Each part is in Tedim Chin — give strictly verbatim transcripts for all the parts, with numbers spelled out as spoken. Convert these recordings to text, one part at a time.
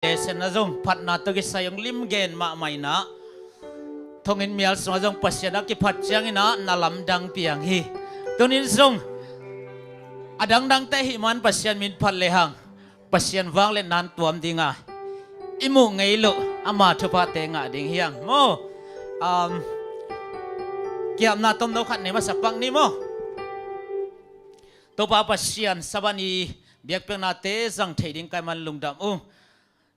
Tesen ah zong phatna tawh kisai hong limgen mahmah in ah, thonginn mial sungah zong Pasian a kiphat ciangin ah na lamdang piang hi. Tunin zong a dangdangte ahih man Pasian min phat lehang Pasian vangliatna tuam ding a, i muh ngei loh ama thuphate ngah ding hi hang maw. Um, kiapna tomno khat nei masa pak ni maw. Topa Pasian, Sabbath ni biakpiaknate zang thei ding ka hih man lungdam ung.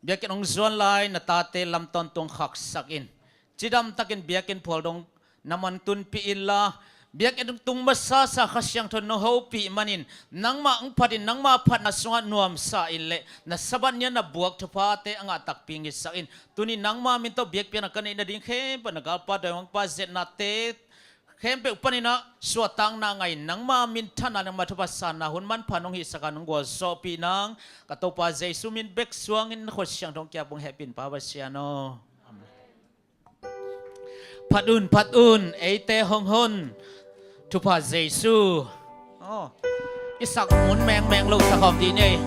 Biakinn hong zuan lai na tate lam tawntung khaksak in, cidam takin biakinn phual dong na man tunpih inla, biakinn tung masasa Kha Siangtho nong hopih manin, nangmah hong phat in, nangmah phatna sungah nuamsa in leh na Sabbath ni a na buak thuphate a ngah takpi hong hisak in. Tuni nangmah min tawh biakpiakna ka neih nading khempeuh na galpa dawimangpa zetnate khempeuh panin ah suahtakna ngah in, nangmah minthanna, nangmah thupha sanna hun manpha nong hihsak a nong gualzawhpih nang ka Topa Jesu min bek suangin na khut siangtho hong kiap ung, hehpihna Pa Pasian aw. Amen. Phat un, phat un, eite hong hon thupha Jesu. Aw. I sak mun mengmeng lo sa khawm dih ni.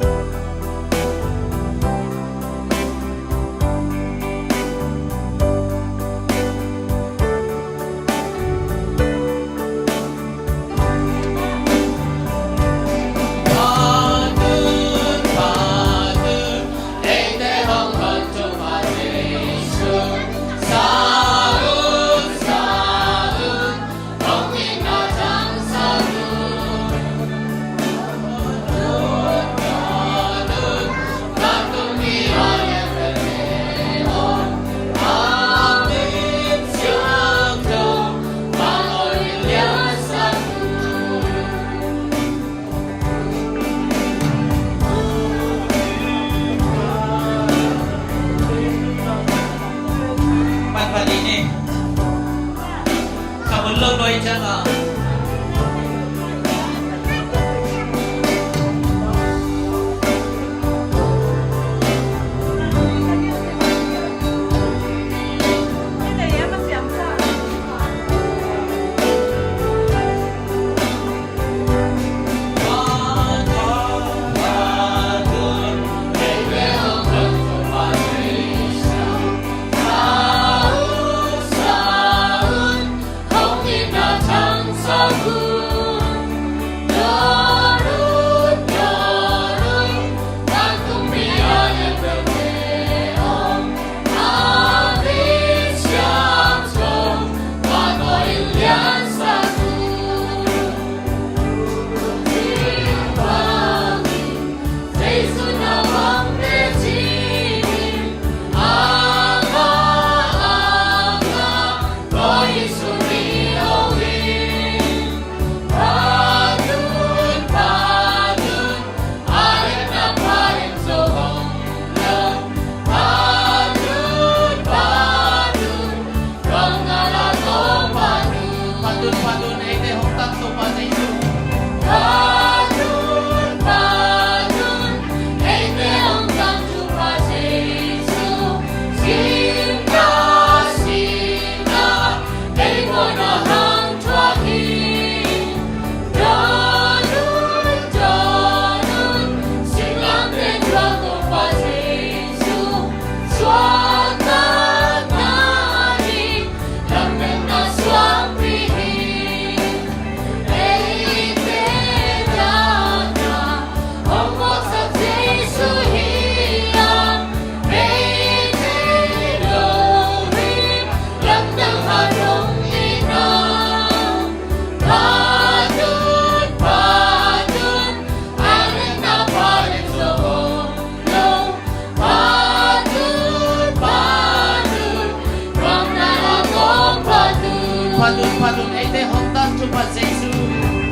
Phatun, phatun, eite hong tan thupha Jesu.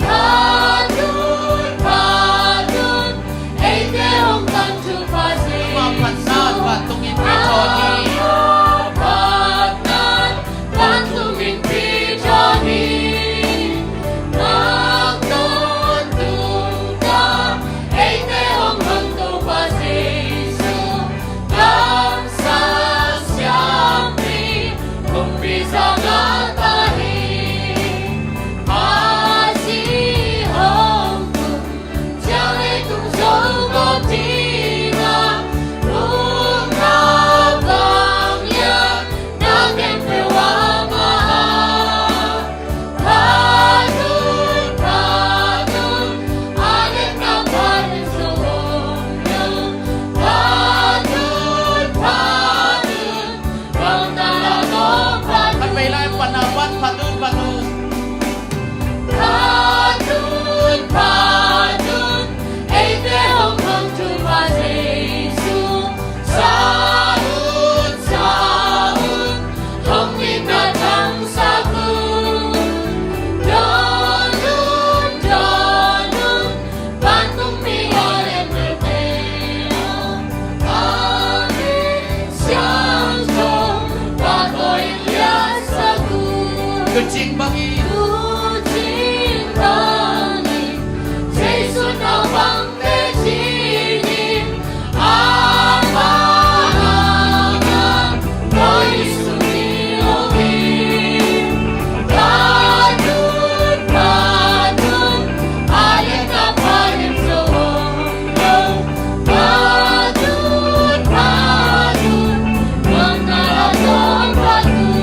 Phatun, phatun, eite hong tan thupha Jesu. Ama phatna vantung in pi thawn hi. Ama phatna vantung in pi thawn hi. Mangkang tungah eite hong hon thupha Jesu. Kamsang siampi kumpi zangah ta hi. Tucing bangin, tucing bangin, Jesu Naupangte cinin, Ama, Ama, Holy Spirit, Patun, Patun, Aleta Palim Sohong, Patun, Patun, Manala Tong Patun.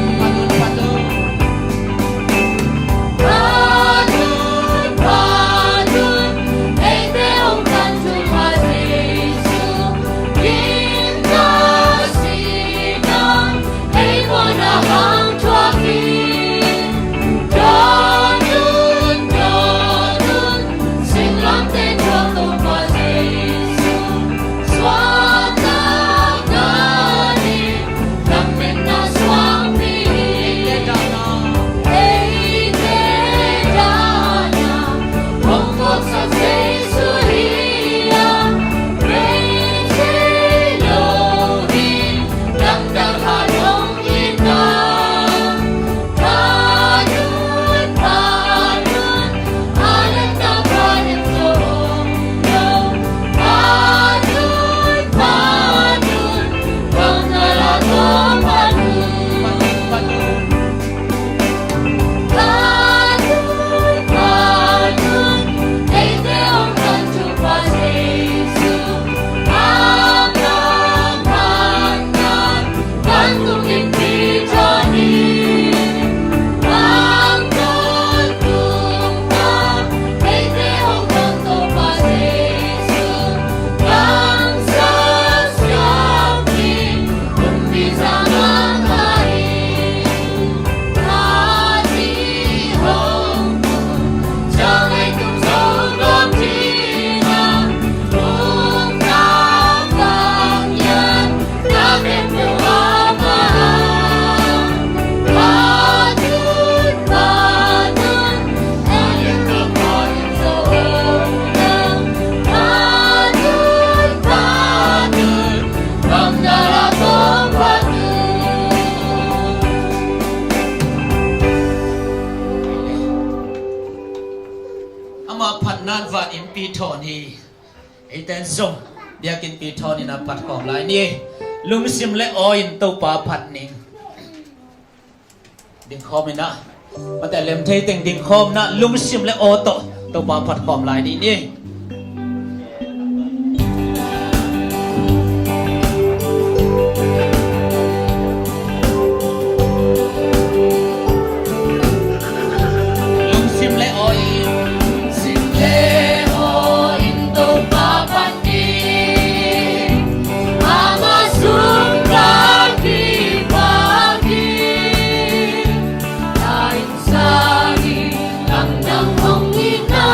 Patun, Patun, eite hong kan Topa Jesu, gimna sihna, ei mawhna hang thuak hi. Dawn un, dawn un, singlamteh thuak Topa Jesu, suakta nading, lametna suakpi hi. Eite dahna hong phawksak Jesu hi a, rei thei lo hi, langdang hat hong hi ta. Patun, Patun, Aleta Palim Sohong, Patun, Patun, Manala Tong Patun. Patun, Patun, eite hong kan Topa Jesu, Ama, Ama, Patun in Peter ni, Patun tung ta, eite hong kan Topa Jesu, kamsa siam ni, kumpi sa ngam ahi. Ama phatna in van innpi thawn hi. Eite in zong biakinnpi thawn in a pat khawm lai ni. Lungsim le awe in Topa phat ning. Dingkhawm in a, mate lem thei teng dingkhawm in a, lungsim le awe tawh Topa phat khawm lai dih ni. Lungsim le awe in, lungsim le awe in Topa phat ning. Ama sung ka kipak hi. Lain sangin lamdang hong hi ta.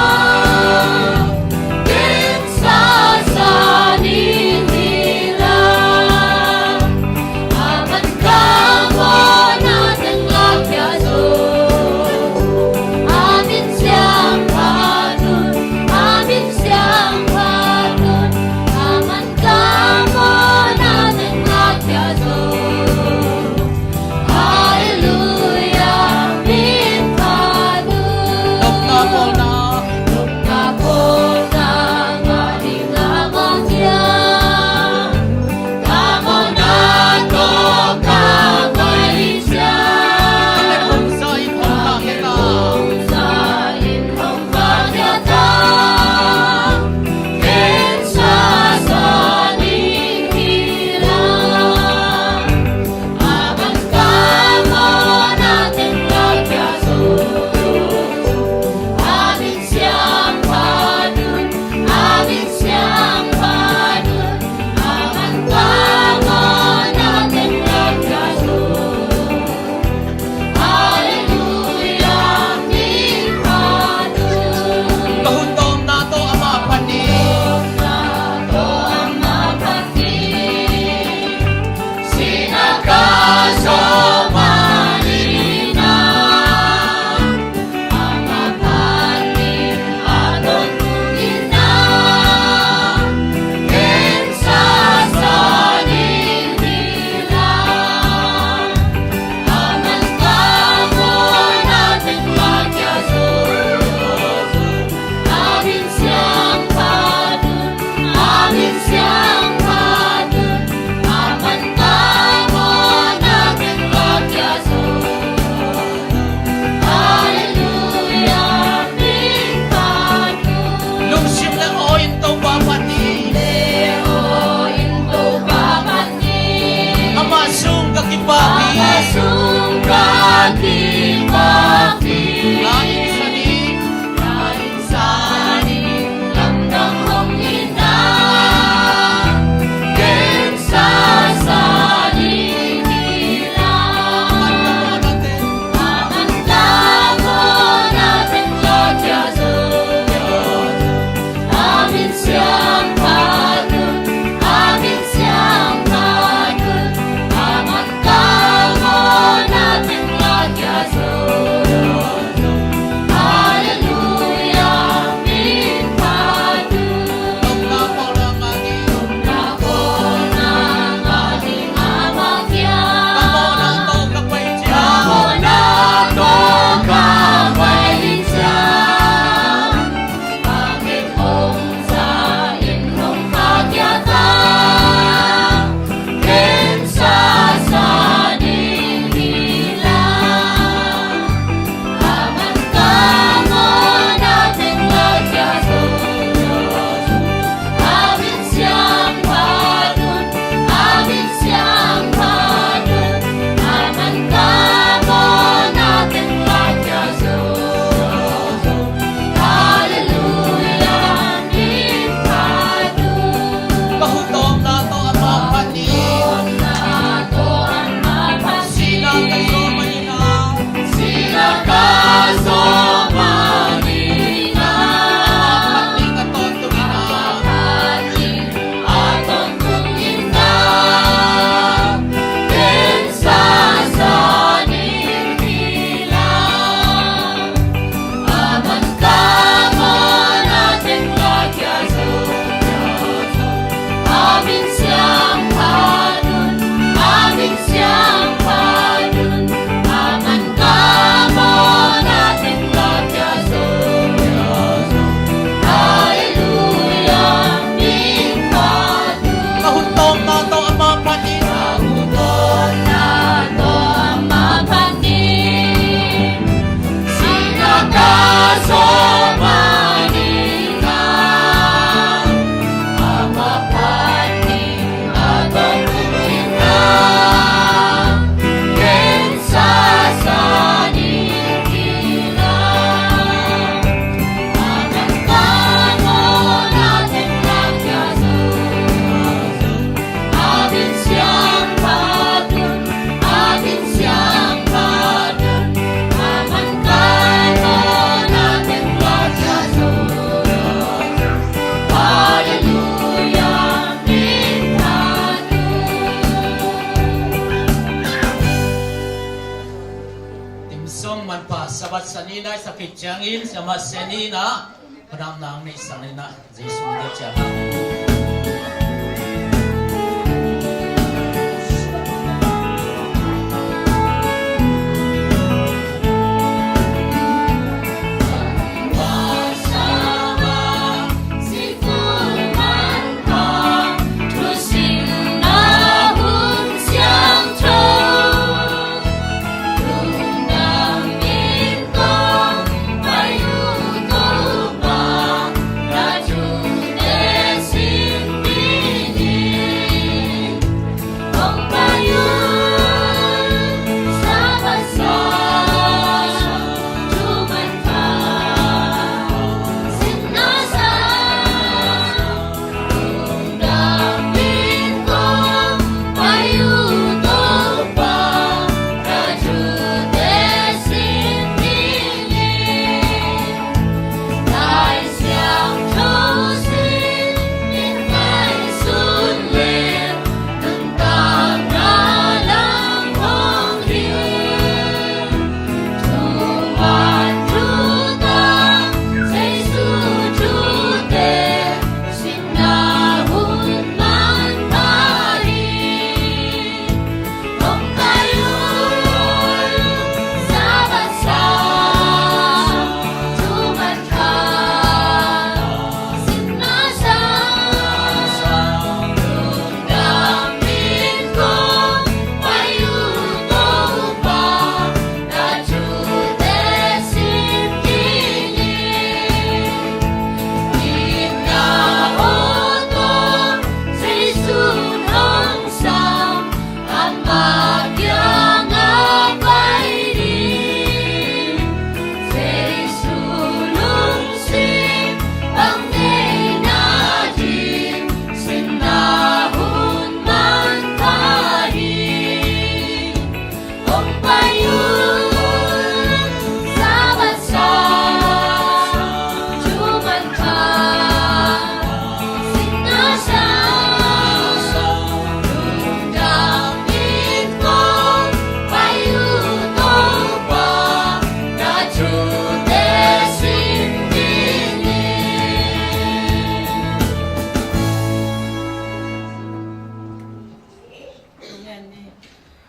Nai sakit ciangin siamah sen in ah, padamna ang neihsak in ah, Jesu min ciang ah.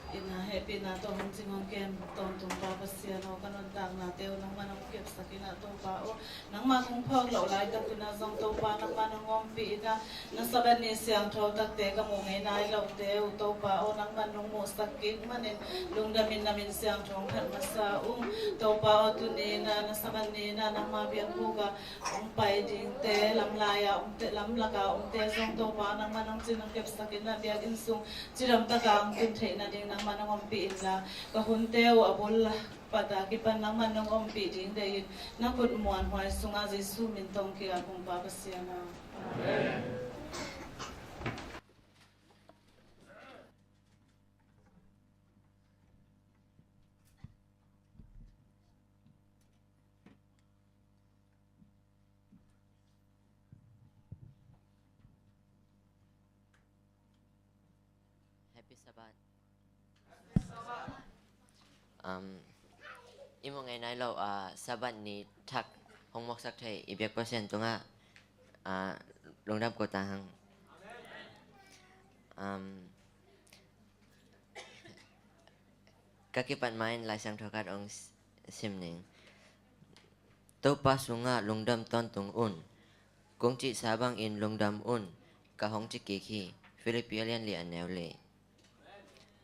Ina hehpihna tawh hong cing hong kem tawntung Pa Pasian aw, ka nuntaknate uh nangman hong kepsak in ah Topa aw, nangman hong phawk loh laitakin ah zong Topa nangman hong ompih in ah, na Sabbath ni siangtho takte ka mu ngei nai lote uh Topa aw, nangman hong muhsak kik manin lungdamin na min siangtho hong phat masa ung. Topa aw, tuni in ah na Sabbath ni in ah nangma biakbuk ah hong pai dingte, lamlai ah omte, lamlak ah omte zong Topa nangman hong cing hong kepsak in ah biakinn sung cidam taka hong tun theih nading nangman hong ompih inla, ka hunte uh a bul a pat a kipan nangman hong ompih ding deih in, na khut muanhuai sungah Jesu min tawh hong ki-ap ung Pa Pasian aw. Amen. Happy Sabbath. Um, i mu ngei nai loh, ah, Sabbath ni thak hong mawksak thei i biak Pasian tungah, ah, lungdam ko ta hang. Um, ka kipat ma-in Lai Siangtho khat hong s-, sim ning. Topa sungah lungdam tawntung un. Kong cihsa bangin lungdam un, ka hong ci kik hi. Philippi a lian li a neu li.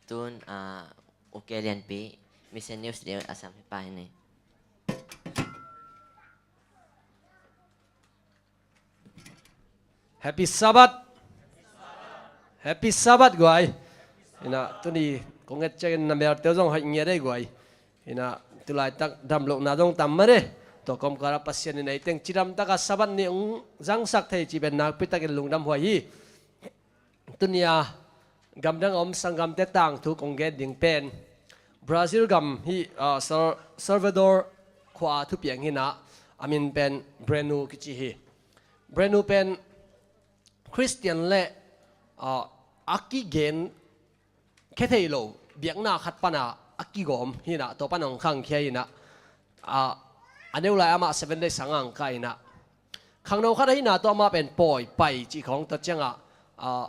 Tun, ah, uke lianpi, Mission News li a sam hi pa hi ni. Happy Sabbath. Happy Sabbath guai. Ina tuni kong et ciangin na melte zong hoih ngiat ei guai. Ina tulaitak damlohna zong tam mah de. Tua kawmkala Pasian in ei teng cidam taka Sabbath ni hong zangsak thei ci pen nakpi takin lungdam huai hi. Tuni a gamdang a om sanggamte tangthu kong gen ding pen Brazil gam hi, ah, Sal-, Salvador khua a thupiang hi in ah, a min pen Brenu kici hi. Brenu pen Khristian le, ah, a kigen khia thei lo biakna khat pana a kigawm hi in ah, tua pana hong khangkhia hi in ah, ah, A neu lai amah Seven Day sang ang ka inah, khangno khat ahina tawh amah pen pawi pai cih khawng, tua ciangah, ah,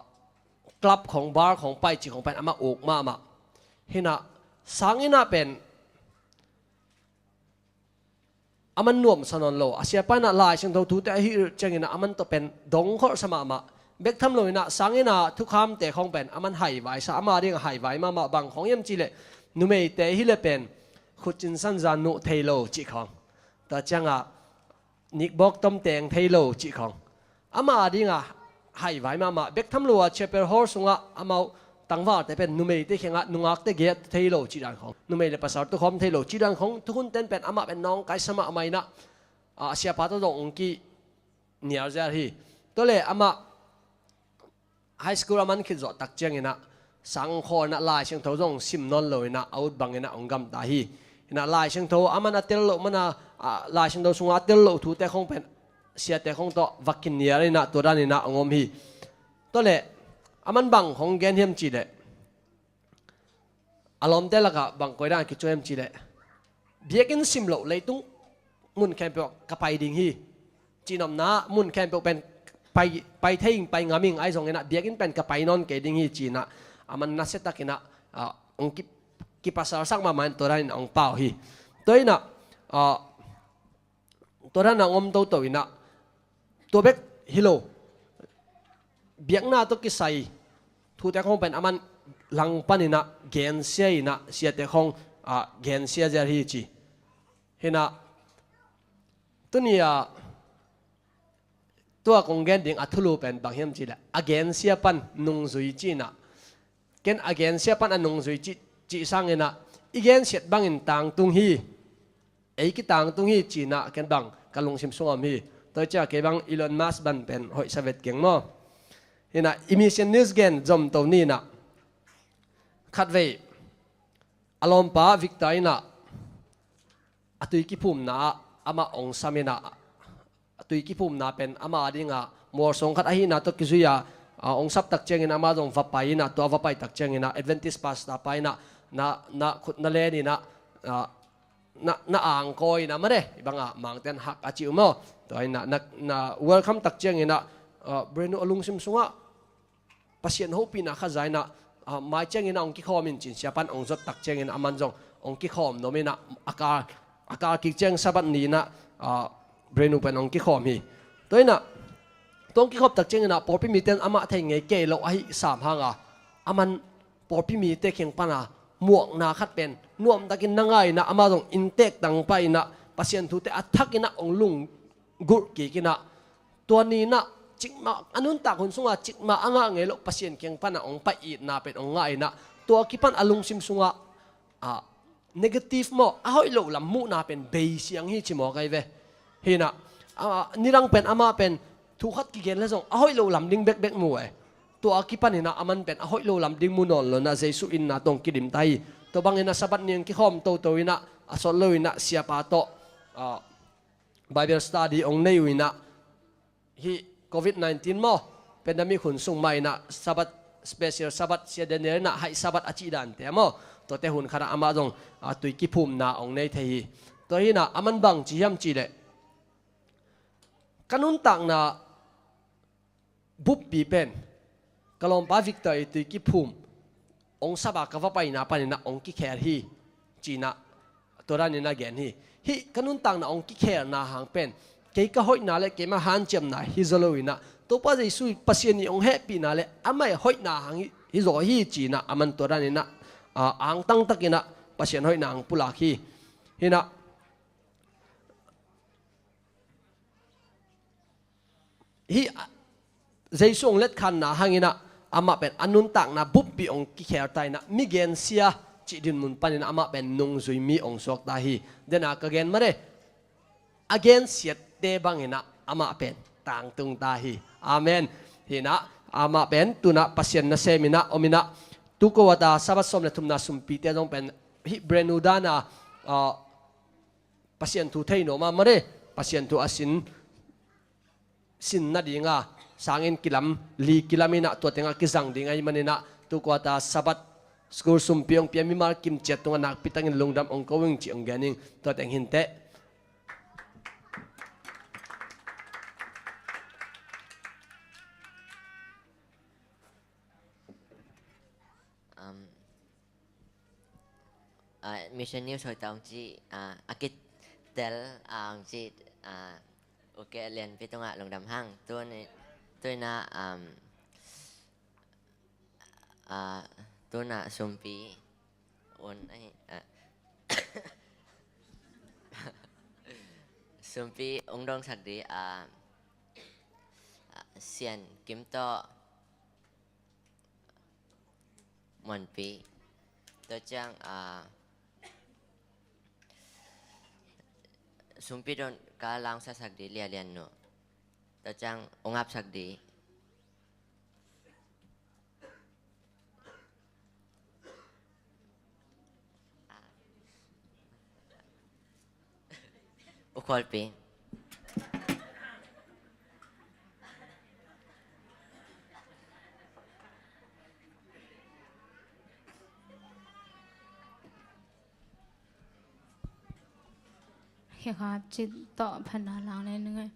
club khawng, bar khawng pai cih khawng pen amah uk mahmah. Hinah sang inah pen aman nuamsa nawn lo. A siapa inah Lai Siangtho thute ahi cianginah aman tawh pen dong kholhsa mahmah. Bek tham lo inah sang inah thukhamte khawng pen aman haivaisa, ama dingah haivai mahmah. Bang khawng hiam cihleh, numeite hileh pen khutcin sanza nuh thei lo cih khawng, tua ciangah nikbawk tom teng thei lo cih khawng, ama dingah haivai mahmah. Bek tham lo a chapel hall sungah amau tangvalte pen numeite kiangah nungakte giat thei lo cih dan khawng, numei le pasal tukhawm thei lo cih dan khawng, thukhunten pen amah pen nawngkaisa mahmah inah, ah, a siapa tawh zong ong kinial zel hi. Tuale amah high school aman khit zawh tak cianginah sang khawl inah Lai Siangtho zong sim nawn lo inah a ut banginah ong gamta hi. Inah Lai Siangtho aman a tel loh mana, ah, Lai Siangtho sungah a tel loh thute khawng pen siate khawng tawh va kinial inah tua dan inah ong om hi. Tuale aman bang khawng gen hiam cihleh, a lawmte lakah bang koi dang a kicuai hiam cihleh, biakinn sim loh leitung mun khempeuh ka pai ding hi. Cihnopna mun khempeuh pen pai, pai thei ing, pai ngam ing, ahi zonginah biakinn pen ka pai nawn kei ding hi ci-inah aman nasiatakinah, ah, ong ki, kipasalsak mahmah in tua danin ong pau hi. Tua inah, ah, tua dan a om toto inah, tua bek hi lo, biakna tawh kisai thute khawng pen aman langpan inah gensia inah siate khawng, ah, gensia zel hi ci. Hinah tuni-ah tua kong gen ding a thulu pen bang hiam cihleh, a gensia pan nungzui ci inah, ken a gensia pan a nungzui cih, cih sanginah i gensiat bangin tangtung hi, ei kitangtung hi ci-inah ken bang ka lungsim sungah om hi. Tua ciah kei bang Elon Musk ban pen hoihsa vet keng maw. Hinah i Mission News gen zomto ni inah, khatvei a lawmpa Victor inah a tui kiphumna ah amah ong sam inah, a tui kiphumna pen ama dingah mualsawng khat ahina tawh kizui-a, ah, ong sap tak ciangin amah zong va pai inah, tua va pai tak cianginah Adventist pastor pa inah na, na khut na len inah, ah, na, na angkawi inah mare, i bangah Mangte'n hug a ci uh maw. Tua inah na, na welcome tak cianginah, ah, Brenu a lungsim sungah Pasian hopihna khat za inah, ah, mai cianginah ong kikhawm in ci-in siapan ong zot tak ciangin aman zong ong kikhawm nuam inah, a kal, a kal kik ciang Sabbath ni inah, ah, Brenu pen ong kikhawm hi. Tua inah tua ong kikhawm tak cianginah pawlpi mite in amah thei ngei kei lo ahi sam hanga, aman pawlpi mite kiang pana muakna khat pen nuamtakin na ngai inah amah zong inntek tangpa inah Pasian thute a thak inah ong lunggulh kik inah, tua ni inah cikmah a nuntak hun sunga cikmah a ngah ngei loh Pasian kiang pana ong pai itna pen ong ngah inah, tua kipan a lungsim sungah, ah, negative maw, a hoih loh lam muhna pen beisiang hi ci mawk ahi ve. Hinah, ah, nidang pen amah pen thu khat kigen le zong a hoih loh lam ding bekbek mu e. Tua kipan inah aman pen a hoih loh lam ding mu nawn lo inah Jesu itna tawh ong kidim ta hi. Tua bangin a Sabbath ni ong kikhawm toto inah, a sawt lo inah siapa tawh, ah, Bible study ong nei uh inah, hih covid nineteen maw, pandemic hun sung mah inah Sabbath, special Sabbath, Sia Daniel inah haih Sabbath a cih dante maw, tuate hun khatah amah zong, ah, tui kiphumna ong nei thei hi. Tua hinah aman bang ci hiam cihleh, ka nuntakna buppi pen ka lawmpa Victor i tui kiphum ong sap a ka va paina paninah ong kikhel hi, ci-inah tua daninah gen hi. Hih ka nuntakna ong kikhelna hang pen kei ka hoihna le keimah hanciamna hi zaw lo inah, Topa Jesu Pasian i ong hehpihna le amah i hoihna hang hi, hi zaw hi, ci-inah aman tua daninah, ah, angtangtakinah Pasian hoihna hang pulak hi. Hinah hih, ah, Jesu ong letkhanna hanginah amah pen a nuntakna buppi ong kikhel ta inah, mi gensia cih dinmun paninah amah pen nungzui mi ong suak ta hi. Dena ka gen mare, a gensiatte banginah amah pen tangtung ta hi. Amen. Hinah amah pen tunah Pasian nasem inah om inah, tu ko a ta Sabbath sawm le thumna sumpite zong pen hih Brenu dana, ah, Pasian thu thei nuam a mare, Pasian thu a sin, sin nadinga sanginn kilam, li kilam inah tua tengah kizang ding ahih maninah tu ko a ta Sabbath school sumpi ong pia mimal kim ciat tungah nakpi takin lungdam ong ko ing ci ong gen ing. Tua teng hinteh. ah, Mission News hoih ta ong ci, ah, a kitel, ah, ong ci, ah, uke lianpi tungah lungdam hang. Tuni, tuina, um, ah, tuna sumpi un ahi, ah, sumpi ong dongsak di, ah, ah, Sian Kim tawh Muanpi. Tua ciang, ah, sumpi don ka langsatsak di Lia Lian Nu. Tua ciang ong apsak di. U Khualpi. Khekha cit tawh phatna lang le ning ei.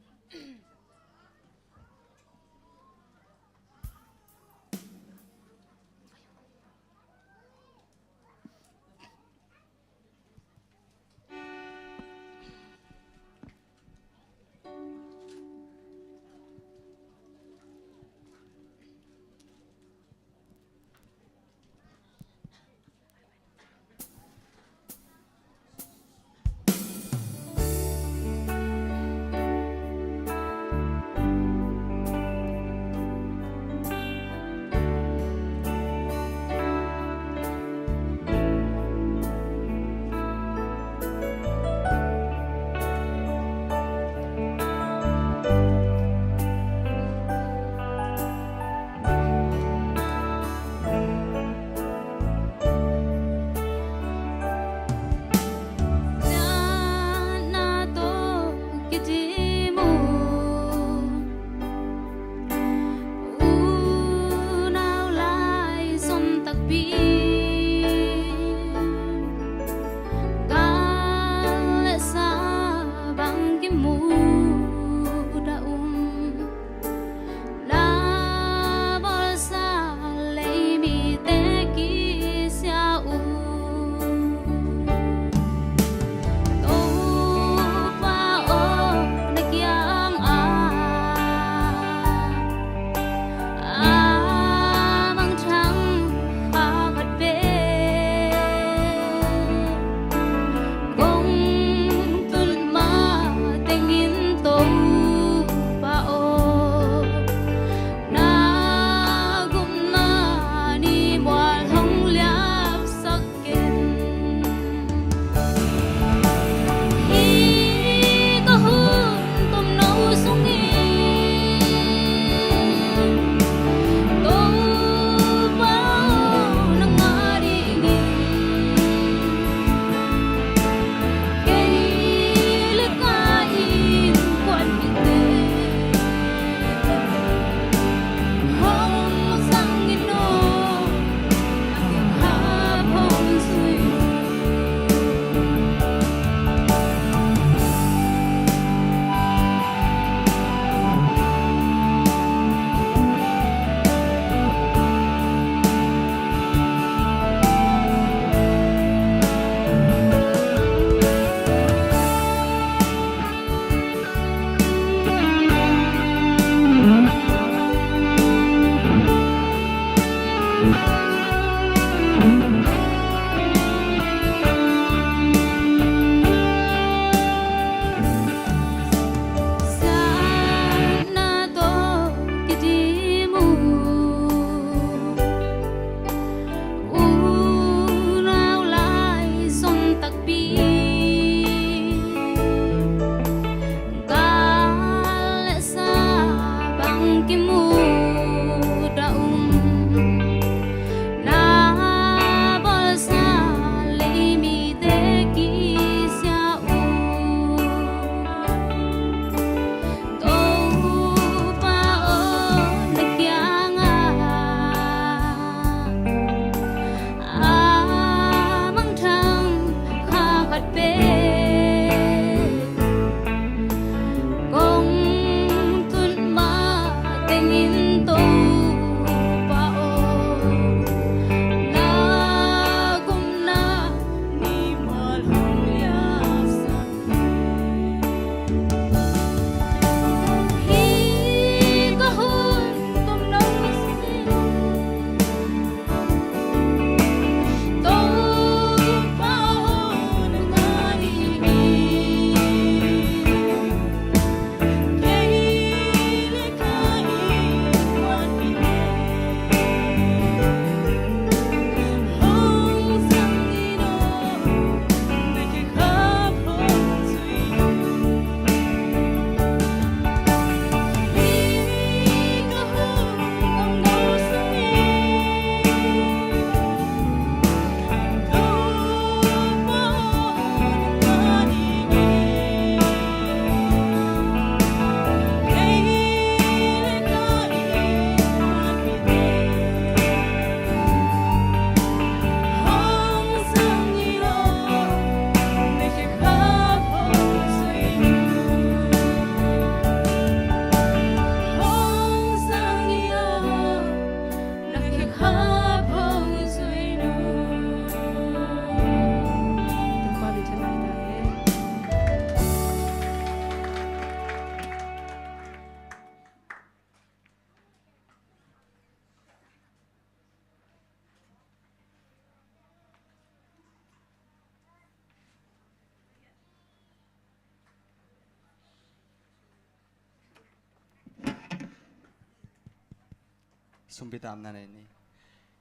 Sumpi tamna nei ni.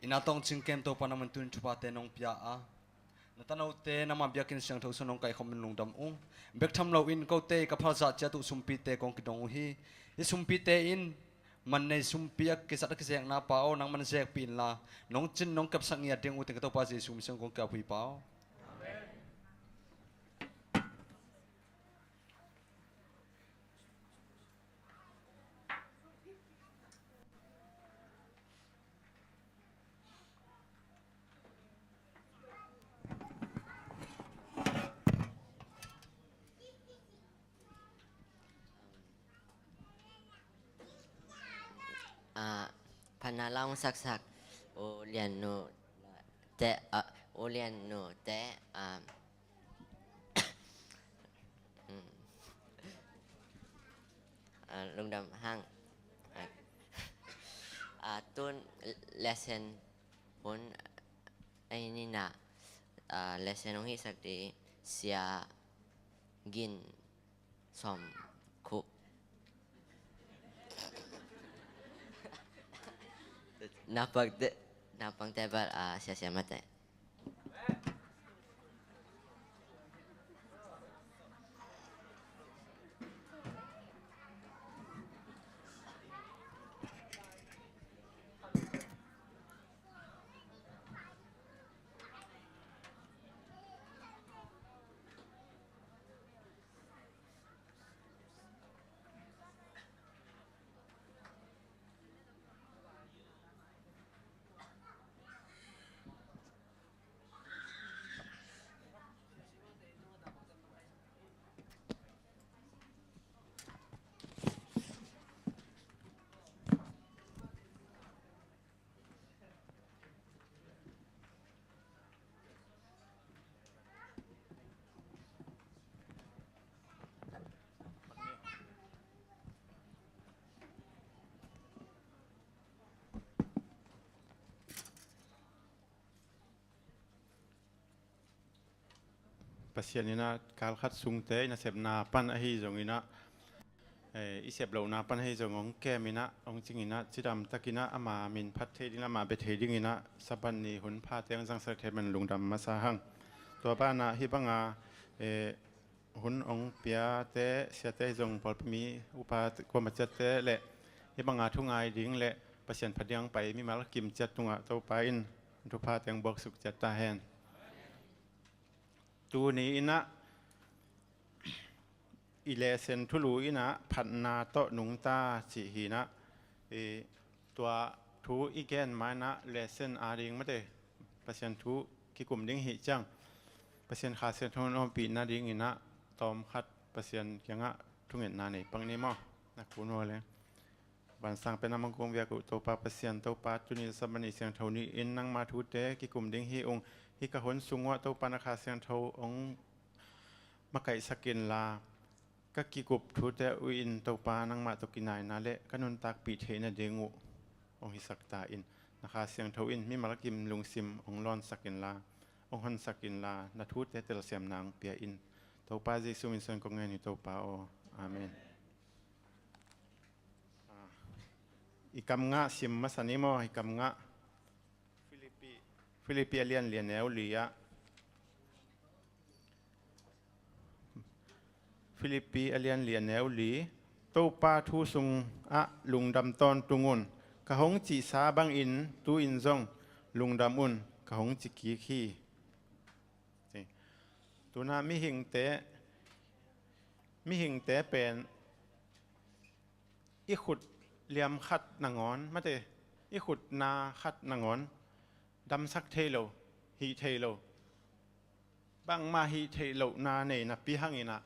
Inn ah tawng cing kem Topa, nangman tu-in thuphate nong pia a, na tanote nangma biakinn siangtho sung nong kaikhawm in lungdam ung. Bek tham loin kote ka phalzah ciat uh sumpite kong kidong uh hi. Hih sumpite in man nei sumpi a kizat a kizekna Pa aw, nangman zekpih inla, nong cin nong kepsak ngiat ding uh teng ka Topa Jesu min suang kong ki-ap uh hi Pa aw. Ah, phatna la hong saksak U Lian Nu te, ah, U Lian Nu te, ah, mm, ah, lungdam hang. Ah, ah, tun lesson hun, eh, ni na, ah, lesson hong hisak di Sia Gin Sawm Khup. Naupangte, naupangte bel, ah, Sia Siamate. Pasian in ah kalkhat sungte i nasepna pan ahi zongin ah, eh, i sep lohna pan ahi zong hong kem in ah, hong cing in ah, cidam takin ah ama min phat thei ding, ama bia thei dingin ah Sabbath ni hun phate hong zangsak thei man lungdam masa hang. Tua banah hih banga, eh, hun hong piate, siate ahi zong pawlpi mi upa kuama ciatte le hih banga thu ngai ding le Pasian phat ding hong pai mimal kim ciat tungah Topa in thuphate hong buaksuk ciat ta hen. Tuni in ah i lesson thulu in ah phatna tawh nungta cih hi in ah, i, tua thu i gen ma in ah lesson a ding mate, Pasian thu kikum ding hi ciang Pasian Kha Siangtho in ompih nadingin ah tawmkhat Pasian kiangah thungetna nei pak ni maw? Na kun uh le. Vansang pen a mangkung viak uh Topa Pasian, Topa tuni Sabbath ni siangtho ni-in nangma thute kikum ding hi ung. Hih ka hun sung uh ah Topa na Kha Siangtho hong makaihsak inla, ka kikup thute uh in Topa nangmah tawh kinaina le ka nuntakpih theih nading uh hong hisak ta in. Na Kha Siangtho in mimal kim lungsim hong lawnsak inla, hong honsak inla, na thute telsiamna hong pia in. Topa Jesu min suang kong ngen hi Topa aw. Amen. Ah, i kam ngah sim masa ni maw, i kam ngah. Philippi, Philippi a lian li a neu li ah. Philippi a lian li a neu li. Topa thu sungah lungdam tawntung un. Ka hong cihsa bangin tu-in zong lungdam un, ka hong ci kik hi. Tuna mihingte, mihingte pen i khut liam khat nangawn, mate, i khut na khat nangawn damsak thei lo, hih thei lo. Bangmah hih theih lohna nei napi hangin ah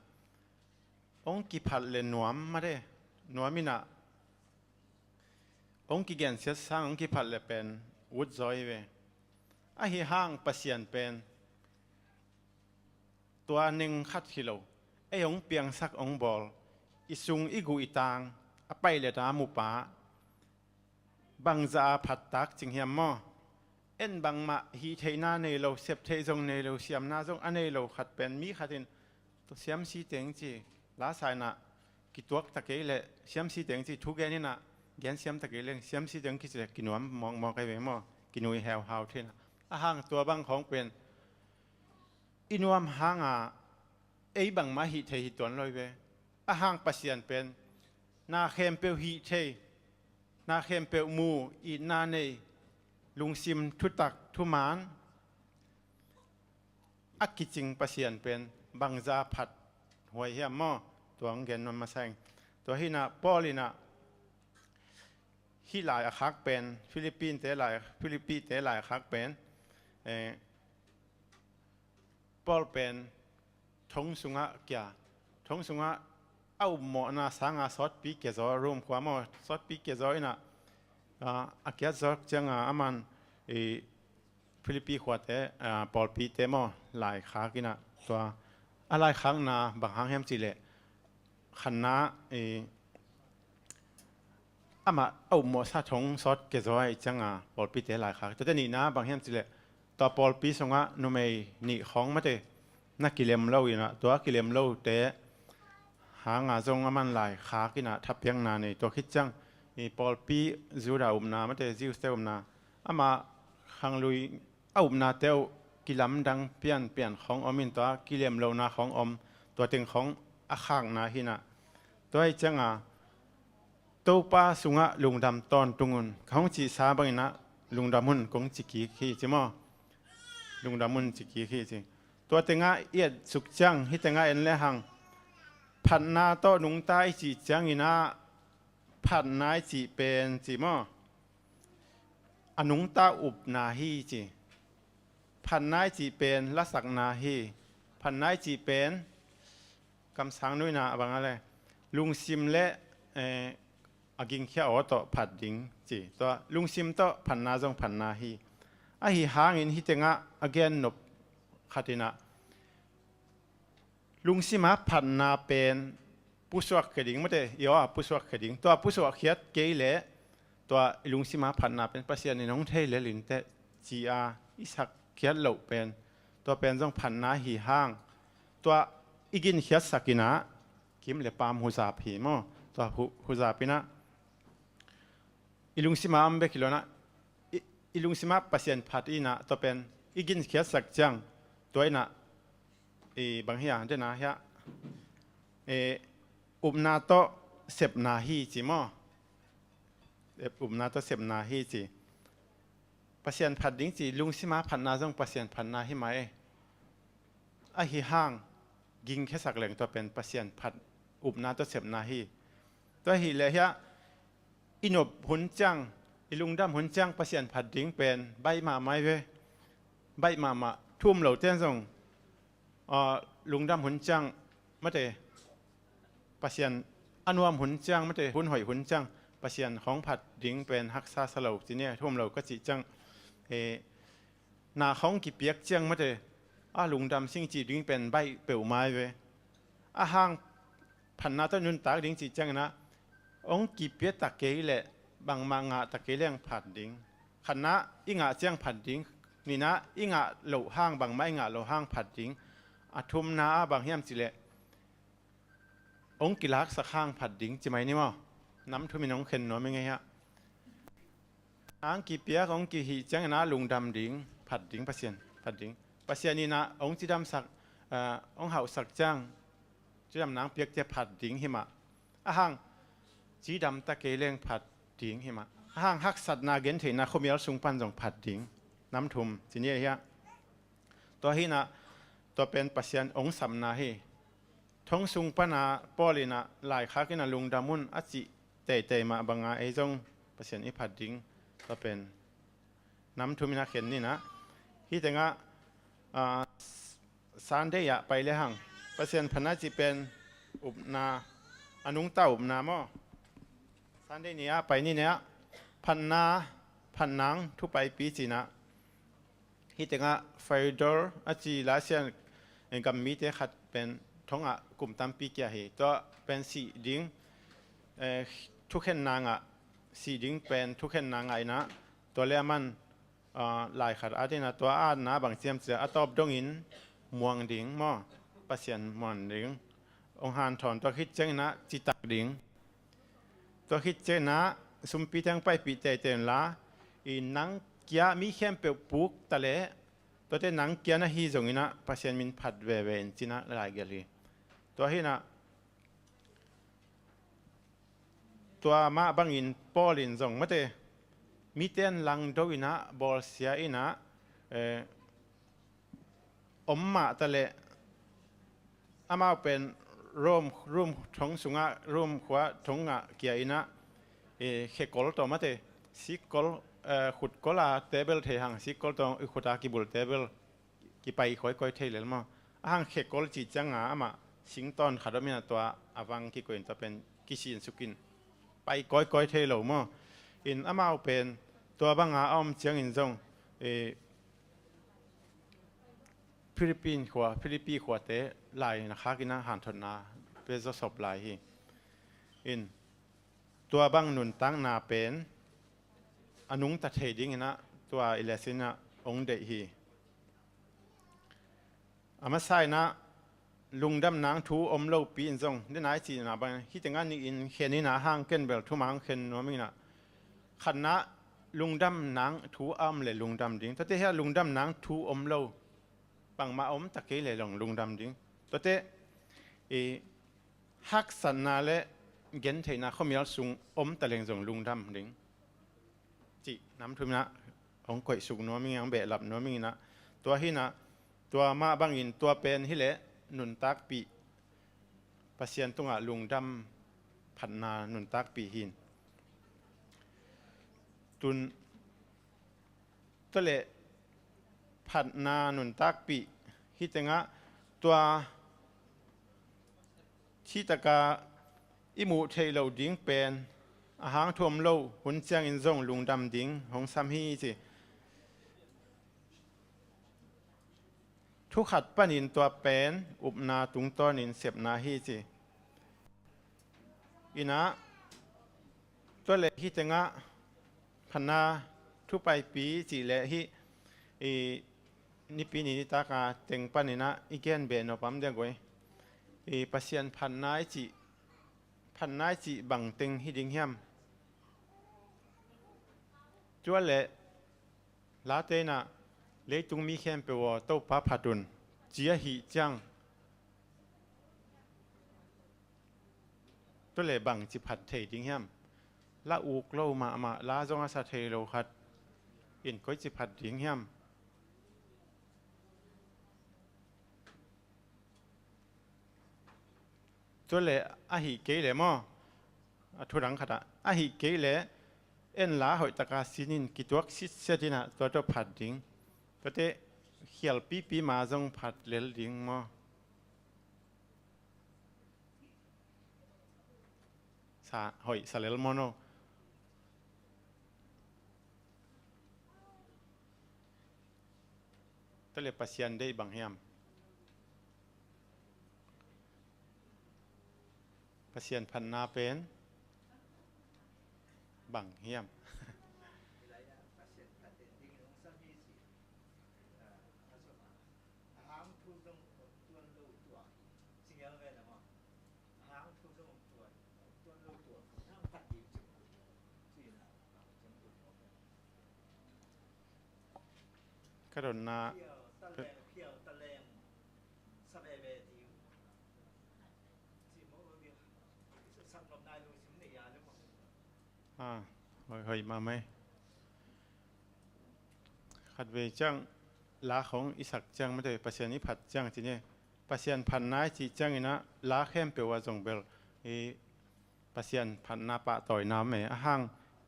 hong kiphat le nuam, mate, nuam in ah hong kigensiat sang hong kiphat le pen ut zaw hi ve. Ahi hang Pasian pen tua ning khat hi lo, ei hong piangsak hong bawl, i sung i guh i tang a pailet a mupa, bangzah a phattak cing hiam maw? En bangmah hih theihna nei lo, sep theih zong nei lo, siamna zong a nei lo khat pen mi khat in tua siamsi teng ci, la sa in ah kituak ta kei leh siamsi teng ci thugen in ah Gen siam tak i leng, siam si deng kici le kinuam mawkmawk ai ve maw, kinui heuhau thei na. A hang tua bang khawng pen i nuam hanga ei bangmah hih thei hi tuan lo i ve. A hang Pasian pen na khempeuh hih thei, na khempeuh mu, itna nei, lungsim thutak thuman a kicing Pasian pen bangza phat huai hiam maw? Tua hong gen nuam masa ing. Tua hinah Paul inah hih lai a khak pen, Philippinte lai, Philippite lai a khak pen, eh, Paul pen thong sungah kia, thong sungah a upmawhna sanga sawtpi kia zaw, Rome khua maw, sawtpi kia zaw inah, ah, a kiat zawk cianga aman i Philippi khuate, ah, pawlpite maw, laikhak inah tua a laikhakna bang hang hiam cihleh khatna, eh, amah a upmawhsa thong sawt kia zaw i cianga pawlpite laikhak. Tuate nihna bang hiam cihleh tua pawlpi sungah numei nih khawng mate na kilem lo inah, tua kilem lote hanga zong aman laikhak inah thapiakna nei. Tua khit ciang i pawlpi Judah upna mate Jews te upna, amah khanglui a upnate uh kilamdang pianpian khawng om in, tua kilem lohna khawng om, tua teng khawng a khakna hinah. Tua i cianga Topa sungah lungdam tawntung un, ka hong cihsa banginah lungdam un kong ci kik hi ci maw? Lungdam un ci kik hi ci. Tua tengah i et suk ciang, hih tengah en le hang phatna tawh nungta i cih cianginah phatna i cih pen ci maw? A nungta upna hi ci. Phatna i cih pen lasakna hi. Phatna i cih pen kamsang nuihna a bang a le lungsim le, eh, a gingkhia aw tawh phat ding ci. Tua lungsim tawh phatna zong phatna hi. Ahi hangin hih tengah a gen nop khat inah lungsima phatna pen pusuak khia ding mate, i aw a pusuak khia ding. Tua pusuak khiat kei leh tua i lungsima phatna pen Pasian in hong thei lel inteh ci-a i sak khiat loh pen, tua pen zong phatna hi hang. Tua i ginkhiatsak inah kim le paam huzap hi maw? Tua hu-, huzap inah i lungsima om bek hi lo inah, i, i lungsima Pasian phat inah tua pen i ginkhiatsak ciang, tua inah i bang hia, dena hia, e, upna tawh sepna hi ci maw? E, upna tawh sepna hi ci. Pasian phat ding ci, lungsima phatna zong Pasian phatna hi mah e. Ahi hang gingkhiasak leng tua pen Pasian phat upna tawh sepna hi. Tua hi leh hiah i nop hun ciang, i lungdam hun ciang Pasian phat ding pen baih mahmah i ve. Baih mahmah, thu um lote zong, ah, lungdam hun ciang mate, Pasian a nuam hun ciang mate, hun hoih hun ciang Pasian hong phat ding pen haksa sa lo ci ni, thu um lo ka cih ciang, eh, na hong kipiak ciang mate, a lungdam sing cih ding pen baih peuhmah i ve. A hang phatna tawh nuntak ding cih cianginah hong kipia ta kei leh bangmah ngah ta kei leng phat ding. Khatna i ngah ciang phat ding. Nihna i ngah loh hang, bangmah i ngah loh hang phat ding. A thumna ah bang hiam cihleh hong kilaksak hang phat ding ci mai ni maw? Nam thumin hong khen nuam i ngei hiah. Hong kipiak, hong kihih ciangin a lungdam ding, phat ding Pasian, phat ding. Pasian in a hong cidamsak, ah, hong hauhsak ciang cidamna hong piak ciang phat ding hi mah. A hang cidam ta kei leng phat ding hi mah. A hang haksatna gentheihna khuamial sung pan zong phat ding. Nam thum ci ni hiah. Tua hi-in a, tua pen Pasian hong sapna hi. Thong sung pan a Paul in a, laikhak in a lungdam un a cih teitei mah bang a ei zong Pasian i phat ding tua pen nam thum in a khen ni-in a. Hih teng ah, ah, Sunday ah pai le hang Pasian phatna cih pen upna, a nungta upna maw? Sunday ni ah pai ni-in a, phatna, phatna thu paipi ci-in a. Hih teng ah Fyodor a ci Laisian, eh, gam mite khat pen thong ah kum tampi kia hi. Tua pen sih ding, eh, thukhenna ngah, sih ding pen thukhenna ngah in a, tua le a man, ah, lai khat a ding in a, tua a atna bang hiam cih leh a tawp dongin muang ding maw? Pasian muang ding. Hong hanthawn, tua khit ciangin a citak ding. Tua khit ciangin a sumpi teng paipih teitei inla, i nang kia mi khempeuh puk ta leh, tuate nang kia na hi zongin ah Pasian min phat veve in ci-in ah laigelh hi. Tua hi-in ah, tua mah bangin Paul in zong mate, mite in langdo in ah, bawlsia in ah, eh, om mah ta leh, amau pen Rome, Rome thong sungah, Rome khua thong ah kia in ah, eh, khekol tawh mate, sikkol, eh, khutkol a table thei hang, sikkol tawh i khut a kibulh table kipai kawikawi thei lel maw? A hang khekol cih ciangin amah singtawn khat om in ah, tua a vang kikoih in, tua pen kisinsuk in pai kawikawi thei lo maw? In amau pen tua banga a om ciangin zong, eh, Philippine khua, Philippi khuate lai na khak in ah hanthotna pia zawsop lai hi. In tua bang nuntakna pen a nungta thei dingin ah tua i lesson ah hong deih hi. A masa in ah lungdam nang thu om lopi in zong, den a i cihna bang, hih tengah nih in khen in ah, a hang ken bel thuman hong khen nuam ing in ah, khatna, lungdam nang thu a om leh lungdam ding. Tuate hiah lungdam nang thu om lo, bangmah om ta kei leh zong lungdam ding. Tuate, i, haksatna le gentheihna khuamial sung om ta leng zong lungdam ding cih nam thum in ah hong koihsuk nuam ing, hong behlap nuam ing in ah, tua hi-in ah, tua mah bangin tua pen hi leh nuntakpih, Pasian tungah lungdam phatna nuntakpih hi. Tun, tua leh phatna nuntakpih, hih tengah tua cih takah i muh theih loh ding pen, a hang thu om lo hun ciangin zong lungdam ding hong sam hi ci. Thu khat panin tua pen upna tungtawnin sepna hi ci. In ah, tua leh hih tengah phatna thu paipi cih leh hih, i, nipi ni nitak a teng panin ah i gen beh nop om ding a, i, Pasian phatna i cih, phatna i cih bang teng hi ding hiam? Tua leh Late in ah, leitung mi khempeuh aw, Topa phat un, ci ahih ciang, tua leh bangci phat thei ding hiam? La uk lo mahmah, la zong a sa thei lo khat in koici phat ding hiam? Tua leh ahih kei leh maw, a thudang khatah, ahih kei leh en la hoih taka sin in kituak sitset in ah tua tawh phat ding. Tuate khialpipi ma zong phat lel ding maw? Sa hoih sa lel maw no? Tua leh Pasian deih bang hiam? Pasian phatna pen bang hiam? Ka dotna. Ah, hoih, hoih mahmah hi. Khatvei ciang la khong i sak ciang, mate, Pasian i phat ciang ci ni. Pasian phatna i cih ciangin ah la khempeuh ah zong bel i Pasian phatna pahtawina om e, a hang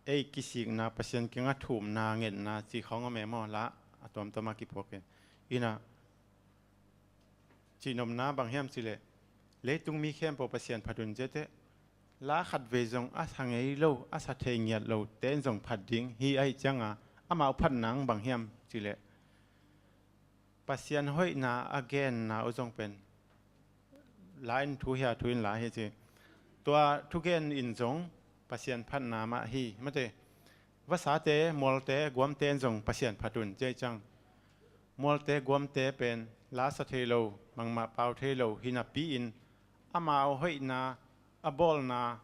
ei kisikna, Pasian kiangah thumna, ngetna cih khong om e maw, la a tuamtuam a kipuak e. In ah, cihnopna bang hiam cih leh, leitung mi khempeuh Pasian phat un ci teh, la khatvei zong a sa ngei lo, a sa thei ngiat lote in zong phat ding hi. Ahih ciangin amau phatna bang hiam cih leh, Pasian hoihna a genna uh zong pen la in thu hi a, thu in la hi ci. Tua thugen in zong Pasian phatna mah hi, mate. Vasate, mualte, guamte in zong Pasian phat un ci ahih ciang, mualte, guamte pen la sa thei lo, bangmah pau thei lo hi napi-in, amau hoihna, a bawlna,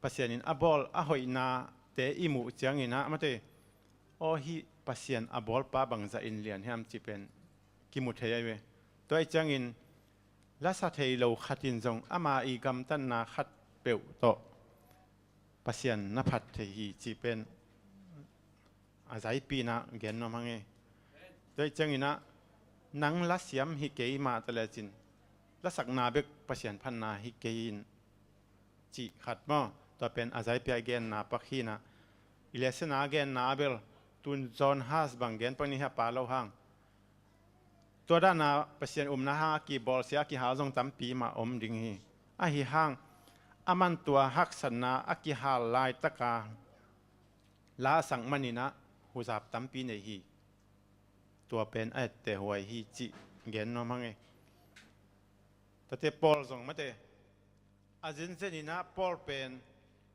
Pasian in a bawl a hoihnate i muh ciangin ah, mate, aw, hih Pasian a bawlpa bangzah in lian hiam cih pen kimu thei ahi ve. Tua ahih ciangin lasa thei lo khat in zong ama i gamtatna khat peuh tawh Pasian na phat thei hi cih pen a zaipihna gen nuam hang e. Tua ahih ciangin ah nang lasiam hi kei mah ta lecin lasakna bek Pasian phatna hi kei in cih khat maw? Tua pen a zaipia i genna pak hi in ah, i lesson a genna a bel tun John Huss bang gen pak ni hi a, pa lo hang. Tua dana Pasian upna hang a kibawlsia a kihal zong tampi mah om ding hi. Ahi hang aman tua haksatna a kihal laitaka la a sak manin ah huzap tampi nei hi. Tua pen a etteh huai hi cih gen nuam hang e. Tate Paul zong mate, a zenzen in ah Paul pen,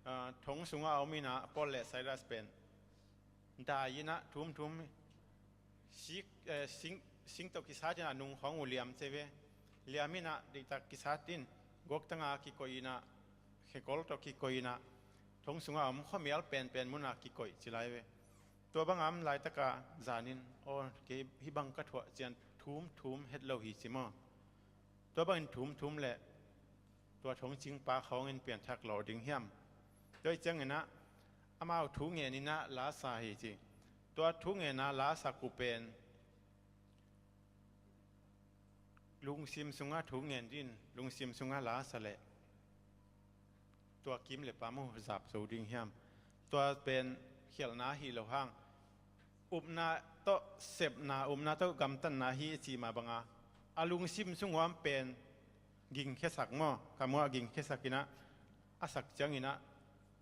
ah, thong sungah a om in ah, Paul le Silas pen dai in ah thumthum sik, eh, sing, sing tawh kisat in ah nung khawng uh liam ci ve. Liam in ah deihtak kisat in guaktanga kikoih in ah, khekol tawh kikoih in ah, thong sungah a om khuamial penpen munah kikoih ci lai ve. Tua banga om laitaka zanin, aw, kei hih bang ka thuah cian thumthum het lo hi ci maw? Tua bangin thumthum leh tua thongcingpa khawngin pianthak lawh ding hiam? Tua ahih ciangin ah amau thu ngen in ah la sa hi ci. Tua thu ngen a la sak uh pen lungsim sungah thu ngen din, lungsim sungah la sa leh tua kim le pam uh zap zo ding hiam? Tua pen khialhna hi lo hang, upna tawh sepna, upna tawh gamtatna hi a cih mah banga a lungsim sung uam pen gingkhiasak maw? Ka muah gingkhiasak in ah, a sak ciangin ah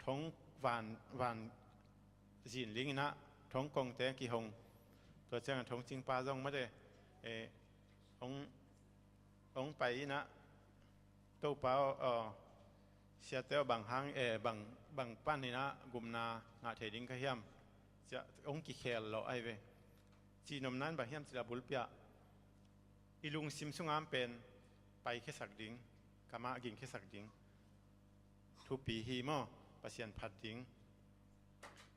thong van, van zinling in ah thong kongte kihong. Tua ciangin thongcingpa zong mate, eh, hong, hong pai in ah, Topa aw, aw, siate aw, bang hang, eh, bang, bang pan in ah gupna ngah thei ding ka hiam? Cia hong kikhel lawh ahi ve. Cihnopna in bang hiam cih leh a bulpi ah i lungsim sungah pen paikhiasak ding, kamah gingkhiasak ding thupi hi maw? Pasian phat ding,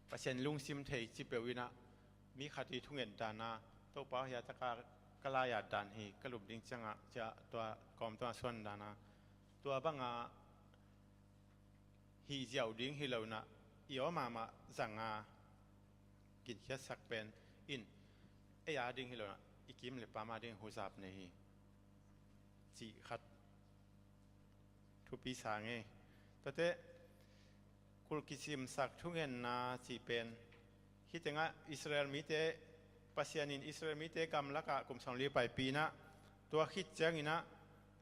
Pasian lungsim thei ci peuh in ah, mi khat i thunget dan a, Topa aw, hih taka ka lai-at dan hi, ka lup ding ciangah, cia tua kawm tua suan dan a, tua banga hih ziau ding hi lo in ah, i aw mahmah zanga gingkhiatsak pen in ei a ding hi lo in ah, i kim le pam a ding huzap nei hi cih khat thupi sa ngei. Tuate kulh kisimsak thungetna cih pen, hih tengah Israel mite, Pasian in Israel mite gamlakah kum sawmli paipih in ah, tua khit ciangin ah,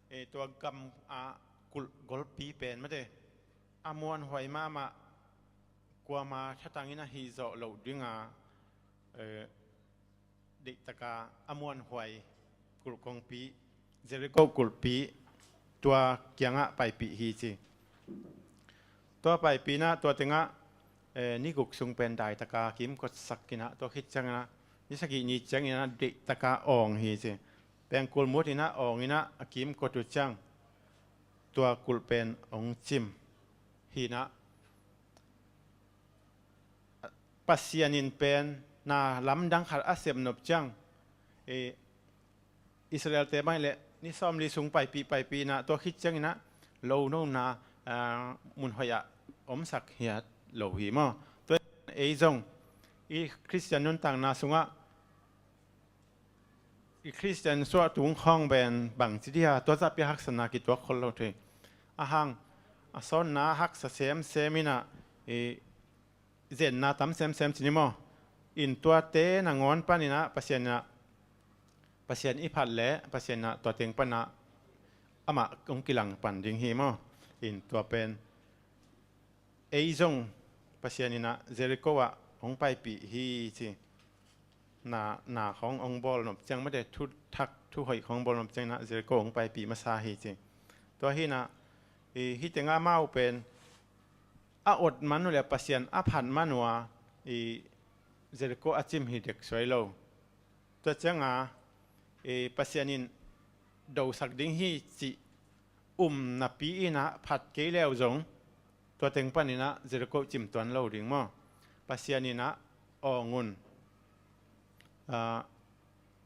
eh, tua gam ah kulh golpi pen mate, a muanhuai mahmah, kuama thatang in a hih zawh loh dinga, eh, deihtaka a muanhuai kulh kongpi, Jericho kulhpi, tua kiangah paipih hi ci. Tua paipih in ah, tua tengah, eh, ni guk sung pen daitaka kimkotsak in ah, tua khit ciangin ah ni sagih ni ciangin ah deihtaka awng hi ci. Pengkul mut in ah awng in ah a kimkot uh ciang tua kulh pen hong cim hi in ah, Pasian in pen na lamdang khat a sepnop ciang, eh, Israel-te bang leh ni sawmli sung paipih, paipih in ah, tua khit ciangin ah lo nona, ah, mun hoih ah omsak hiat lo hi maw? Tua ei zong i Khristian nuntakna sungah i Khristian suah tung khawng pen bangci dia, tua zahpi haksatna kituak khol lo thei. A hang a sawnna haksa semsem in ah, i zenna tam semsem ci ni maw? In tuate nangawn pan in ah Pasian in ah, Pasian i phat leh Pasian in ah tua teng pan ah amah hong kilang pan ding hi maw? In tua pen ei zong Pasian in ah Jericho ah hong paipih hi ci. Na, na khawng hong bawlnop ciang mate, thuthak thuhoih khawng bawlnop ciang in ah Jericho hong paipih masa hi ci. Tua hi in ah, i, hih tengah amau pen a ot man uh leh Pasian a phat man uh a, i, Jericho a cim hi dek suai lo. Tua cianga, i, Pasian in dosak ding hi cih um napi in ah phat kei leu zong, Tua teng panin ah Jericho cim tuan lo ding maw? Pasian in ah awng un, ah,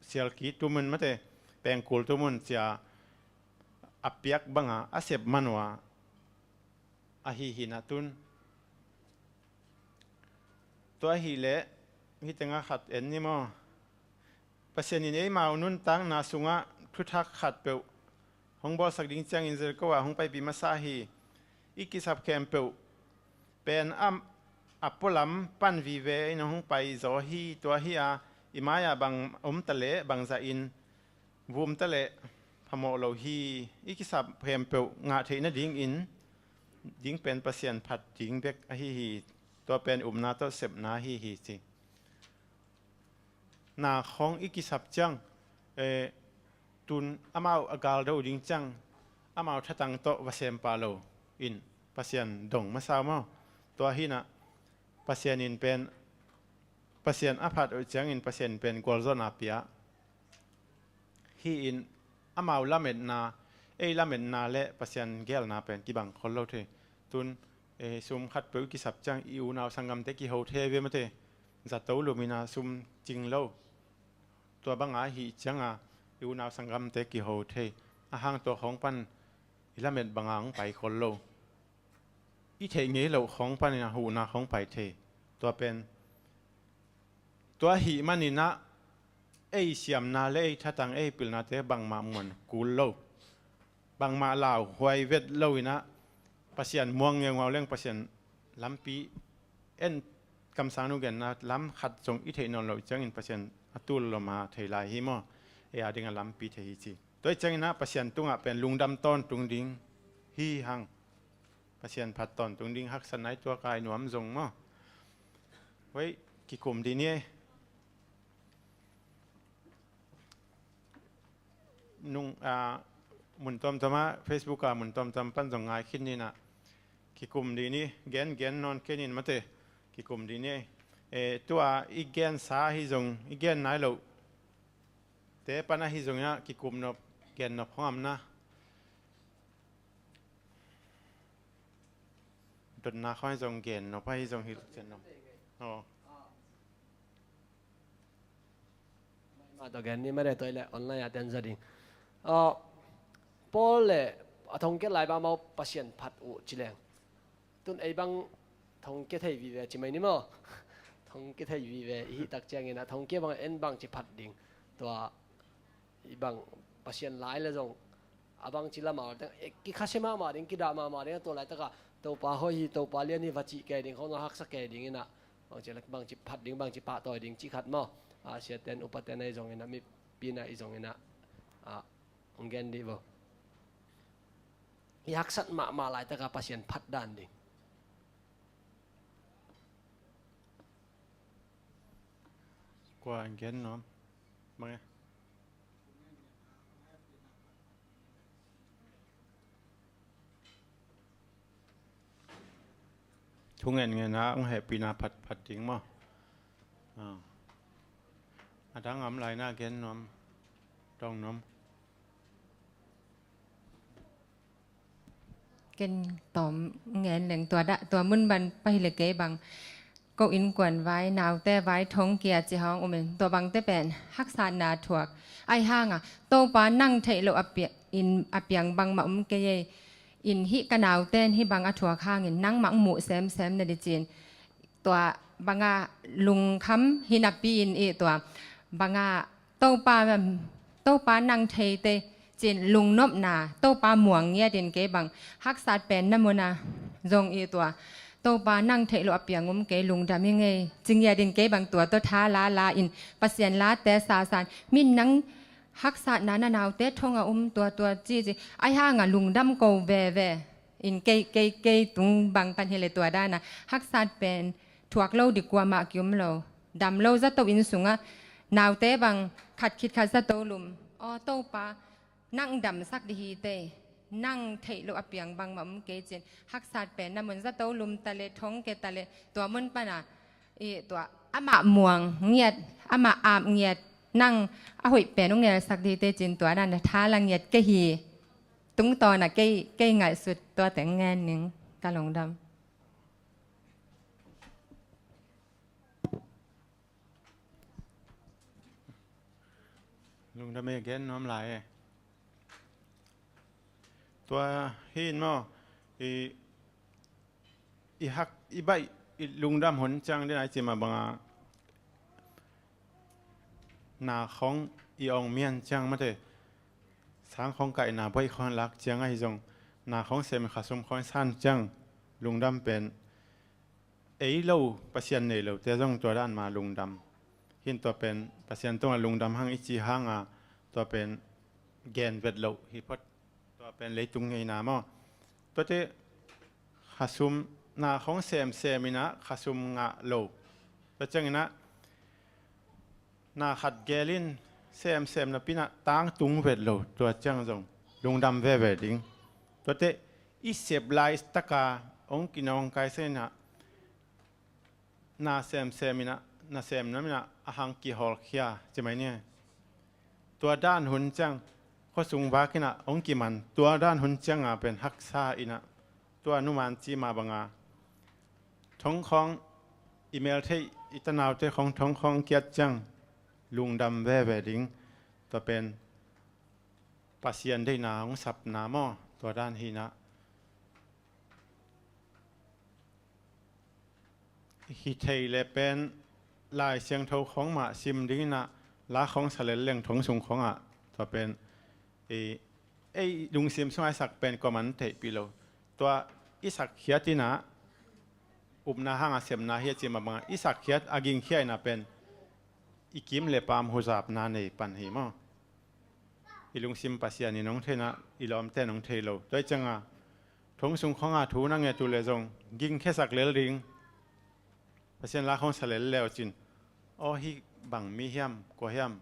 sialki tum un mate, pengkul tum un ci-a a piak banga a sep man uh a, ahi hi na tun. Tua ahih leh hih tengah khat en ni maw? Pasian in eimau nuntakna sungah thuthak khatpeuh hong bawlsak ding ciangin Jericho ah hong paipih masa hi. I kisap khempeuh pen a, a pualam pan vive in hong paizaw hi. Tua hi a, i mai-ah bang om ta leh, bang zahin vum ta leh phamawh lo hi. I kisap khempeuh ngah theih nadingin ding pen Pasian phat ding bek ahi hi. Tua pen upna tawh sepna ahi hi ci. Na khawng i kisap ciang, eh, tun amau a galdo ding ciang, amau thatang tawh va sem pah lo in Pasian dong masa uh maw? Tua hi na, Pasian in pen, Pasian a phat uh ciangin Pasian in pen gualzawhna pia. Hi in amau lametna, ei lametna le Pasian gelna pen kibang khol lo thei. Tun, eh, sum khatpeuh i kisap ciang i unau sanggamte kiho thei ve mate. Zato lumin a sum cing lo. Tua banga hih cianga i unau sanggamte kiho thei. Ahang tua khawng pan i lamet banga hong pai khol lo. I theih ngei loh khawng panin a huhna khawng pai thei. Tua pen, tua ahih manin ah ei siamna le ei thatang, ei pilnate bangmah muan kul lo, bangmah lauhuai vet lo in ah Pasian muang ngeungau leng Pasian lampi en, kamsang nu genna lam khat zong i theih nawn loh ciangin Pasian a tul lawm a thei lai hi maw? Ei a dingah lampi thei hi ci. Tua hi ciangin ah Pasian tungah pen lungdam tawntung ding hi hang. Pasian phat tawntung ding haksatna i tuak a i nuam zong maw? Hoi, kikum dih ni ei. Nung, ah, mun tuamtuam ah, Facebook ah mun tuamtuam pan zong ngai khin ni na. Kikum dih ni, gen gen nawn kei ni mate. Kikum dih ni ei. Eh, tua i gensa ahi zong, i gen nai loh te pan ahi zong in ah kikum nop, gen nop hong am na. Dotna khawng ahi zong gen nop ahi zong hilh cian nop. Aw. Mah tawh gen ni mare, tua i leh online ah ten za ding. Aw, Paul le a thongkia lai bang mau Pasian phat uh ci leng. Tun ei bang thongkia thei vive ci mai ni maw? Thongkia thei vive i hih tak ciangin a thongkia bang en bang ci phat ding. Tua i bang Pasian lai le zong a bang ci la mah teng, eh, kikhase mahmah ding, kidah mahmah ding, tua laitaka Topa hoih hi, Topa lian hi va cih kei ding, khong haksa kei ding in ah bang ci, bang ci phat ding, bang ci pahtawi ding cih khat maw? A siaten upaten ahi zong in ah, mipi in ah i zong in ah, a, hong gen dih vo. I haksat mahmah laitaka Pasian phat dan ding. Kua an gen nuam? Bang e? Thu ngen ngen a hong hehpihna phat phat ding maw? A dang am lai na gen nuam, dong nuam. Ken tawm ngen leng tua dah, tua mun ban pai le kei bang ko innkuan vai, naute vai, thongkia ci hong um in, tua bangte pen haksatna thuak. Ahi hanga Topa nang theih loh a piang, in a piang bangmah um kei ei. In hih ka nauten hih bang a thuak hangin nangmah muh semsem na di cin. Tua banga lungkham hi napi in i tua banga Topa, Topa nang theite cin lungnopna, Topa muang ngiatin kei bang haksat pen na muna zong i tua Topa nang theih loh a piang um kei, lungdam i ngei ci ngiatin kei bang tua tawh tha lala in Pasian late sasan min nang haksatna na naute thong a um tua tua ci ci. Ahi hanga lungdam ko veve in kei, kei, kei tung bang pan hi le tua dana haksat pen thuak lo dik kuamah kium lo. Dam lo zato inn sungah naute bang khat khit khat zato lum. Aw Topa, nang damsak di hi te, nang theih loh a piang bangmah um kei cin. Haksat pen na mun zato lum ta le, thongkia ta le, tua mun pana i tua amah muang ngiat, amah ap ngiat, nang a hoih pen u ngelsak di te cin tua dana tha la ngiat kei hi. Tungtawna kei, kei ngaihsut tua teng ngen ning, ka lungdam. Lungdam e, gen nuam lai e. Tua hi in maw, i, i hak, i baih, i lungdam hun ciang den ai cima banga, na khong i ong mian ciang mate, sang khong kaihna baih khong lak ciang ahi zong, na khong sem khasum khong san ciang lungdam pen, ei lo, Pasian nei lo te zong tua dan ma lungdam. Hin tua pen Pasian tungah lungdam hang i ci hanga, tua pen gen vet loh hi phot. Tua pen leitung ngeina maw. Tuate khasum na khong semsem inah khasum ngah lo. Tua cianginah na khat gelin semsem napinah tangtung vet lo, tua ciang zong lungdam veve ding. Tuate i sep lai taka ong kinawng kai sa inah, na semsem inah, na sem nam inah a hang kihawlkhia ci mai ni. Tua dan hun ciang khuasung vak inah ong kiman, tua dan hun cianga pen haksa inah, tua numan cima banga thongkhawng i meltheih i tanaute khong thongkhawng kiat ciang lungdam veve ding. Tua pen Pasian deihna hong sapna maw, tua dan hinah. Hi thei le pen Lai Siangtho khong mah sim dinginah, la khong salel leng thong sung khongah, tua pen ei, ei lungsim sungah i sak pen kuaman theihpih lo. Tua i sak khiat inah, upna hanga sepna hi a cima banga i sak khiat a gingkhia inah pen i kim le pam huzapna nei pan hi maw. I lungsim Pasian in hong thei inah, i lawmte in hong thei lo. Tua i cianga thong sung khonga thu na nget uh le zong gingkhiasak lel ding. Pasian la khong salel leu cin, aw, hi bang mi hiam, kua hiam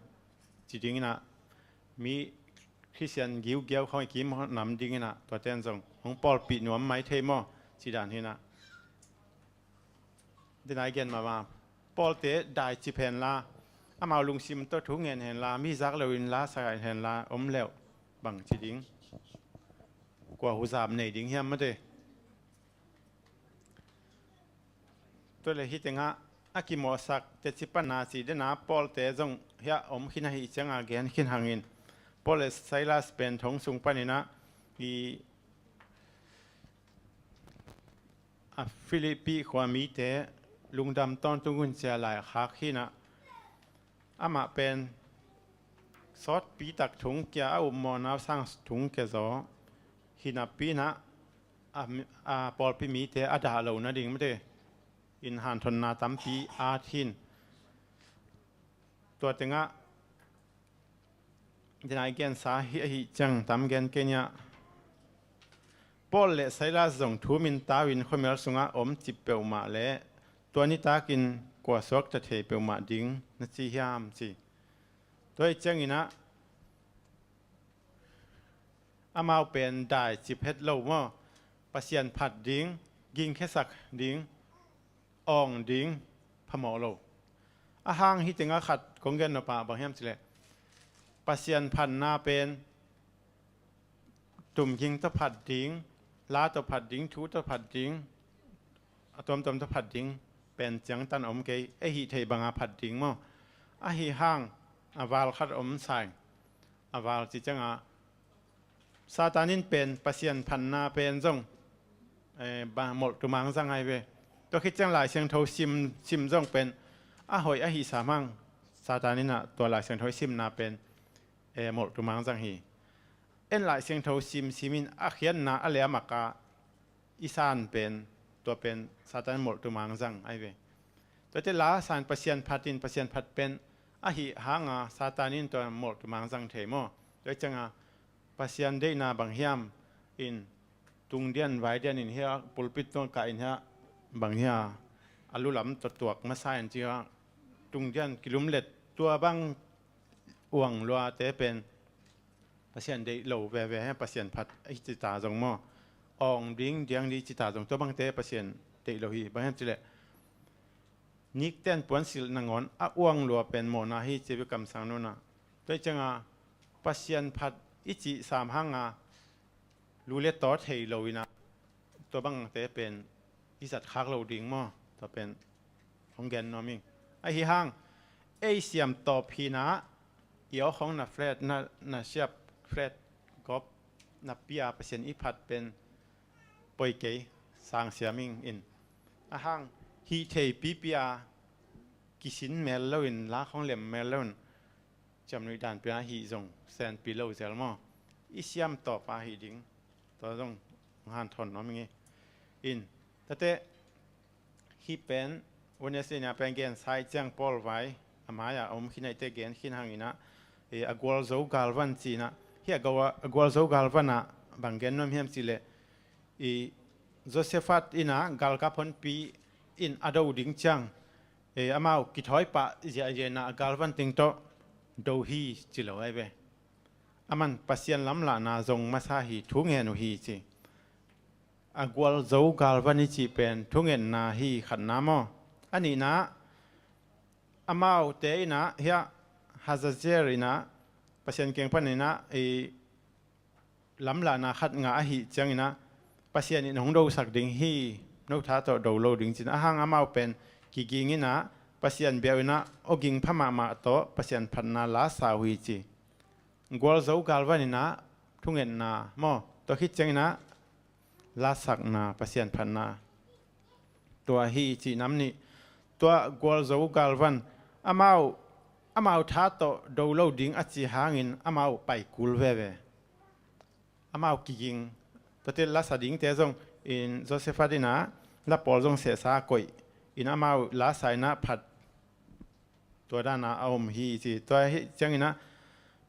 ci dinginah, mi Khristian giugiau khong i kim nam dinginah, tuaten zong hong pawlpih nuam mai thei maw, ci dan hinah. Dinai gen mahmah, pawlte dai cip henla, amau lungsim tawh thu ngen henla, mi zak loin la sagai henla om leuh, bang ci ding, kua huzap nei ding hiam mate. Tua le hi tengah a kimawhsak teci panna ci dena pawlte zong hiah om khin ahi cianga gen khin hangin, Paul le Silas pen thong sung paninah i a Philippi khua mite lungdam tawntung un cia lai khak hinah, amah pen sawtpi tak thung kia a upmawhna sang thung kia zaw hinapi inah, a, a pawlpi mite a dah lo nading mate in hanthonna tampi at hin. Tua tengah dinai gensa hi ahi ciang tam gen kei niah, Paul le Silas zong thu min tauin khuamial sungah om cip peuhmah le tua nitakin kua suakta thei peuhmah ding na ci hiam ci. Tua hi cianginah amau pen dai cip het lo maw, Pasian phat ding, gingkhiasak ding, awng ding phamawh lo. A hang hi tengah khat kong gen nopah bang hiam cileh, Pasian phatna pen tumging tawh phat ding, la tawh phat ding, thu tawh phat ding, a tuamtuam tawh phat ding pen ciangtan om kei, ei hih theih banga phat ding maw. Ahi hang a val khat om sai. A val ci ciangah Satan in pen Pasian phatna pen zong, eh, ba, molh tumang zang ai ve. Tua khit ciang Lai Siangtho sim, sim zong pen a hoih ahi sam hang, Satan in ah tua Lai Siangtho simna pen, eh, molh tumang zang hi. En Lai Siangtho sim simin a khiatna a liam a ka i san pen, tua pen Satan molh tumang zang ai ve. Tuate la san Pasian phat in Pasian phat pen ahi hanga Satan in tua molh tumang zang thei maw. Tua cianga Pasian deihna bang hiam in tungdian vaidian in hia, pulpit tuang kah in hia, bang hia, a lulam tuatuak masa in cia tungdian kilumlet tua bang uang luate pen Pasian deih lo veve hia, Pasian phat hi cita zong maw. Awng ding, diang ding cita zong tua bangte Pasian deih lo hi, bang hiam cileh nikten puansilh nangawn a uang lua pen mawhna hi ci ve kamsang nuna. Tua cianga Pasian phat i cih sam hanga lu le taw thei lo ina tua bangte pen i zat khak lo ding maw. Tua pen hong gen nuam ing. Ahi hang ei siam tawp hina i awkhong na flat, na, na siap flat gop na pia Pasian i phat pen poi kei, sang siam ing in. A hang hih thei pipi a kisin mel lo in, la khong lem mel lo in, ciamnuih dan pia hih zong senpi lo zel maw? I siam tawp a hih ding. Tua zong hanthawn nuam ing e. In, tate, hih pen, Wednesday ni a pen gen sai ciang Paul vai, a mai-ah a om khin ahih teh gen khin hang in ah, e, a gualzo galvan ci in ah, hih a gua-, a gualzo galvan ah bang gen nuam hiam cih leh, i Josephat in ah galkap honpi in a do ding ciang, e, amau kithawi pah ziahziah in ah a galvan teng tawh do hi ci lo ahi ve. Aman Pasian lamlahna zong masa hi, thu ngen uh hi ci. A gualzo galvan i cih pen thungetna hi, khatna maw? A nihna, amaute in ah, hiah Hazazel in ah, Pasian kiang pan in ah, i lamlahna khat ngah ahih ciangin ah, Pasian in hong dosak ding hi, no tha tawh do lo ding ci in ah, a hang amau pen kiging in ah, Pasian biau in ah, awging pha mahmah tawh Pasian phatna lasa uh hi ci. Gualzo galvan in ah thungetna maw? Tua khit ciangin ah lasakna, Pasian phatna. Tua hi cih nam nih. Tua gualzo galvan, amau, amau tha tawh do lo ding a ci hangin amau pai kul veve. Amau kiging. Tuate lasa dingte zong in Josephat in ah la pawl zong sehsa koih in amau lasa in ah phat tua dan a a om hi ci. Tua hi ciangin ah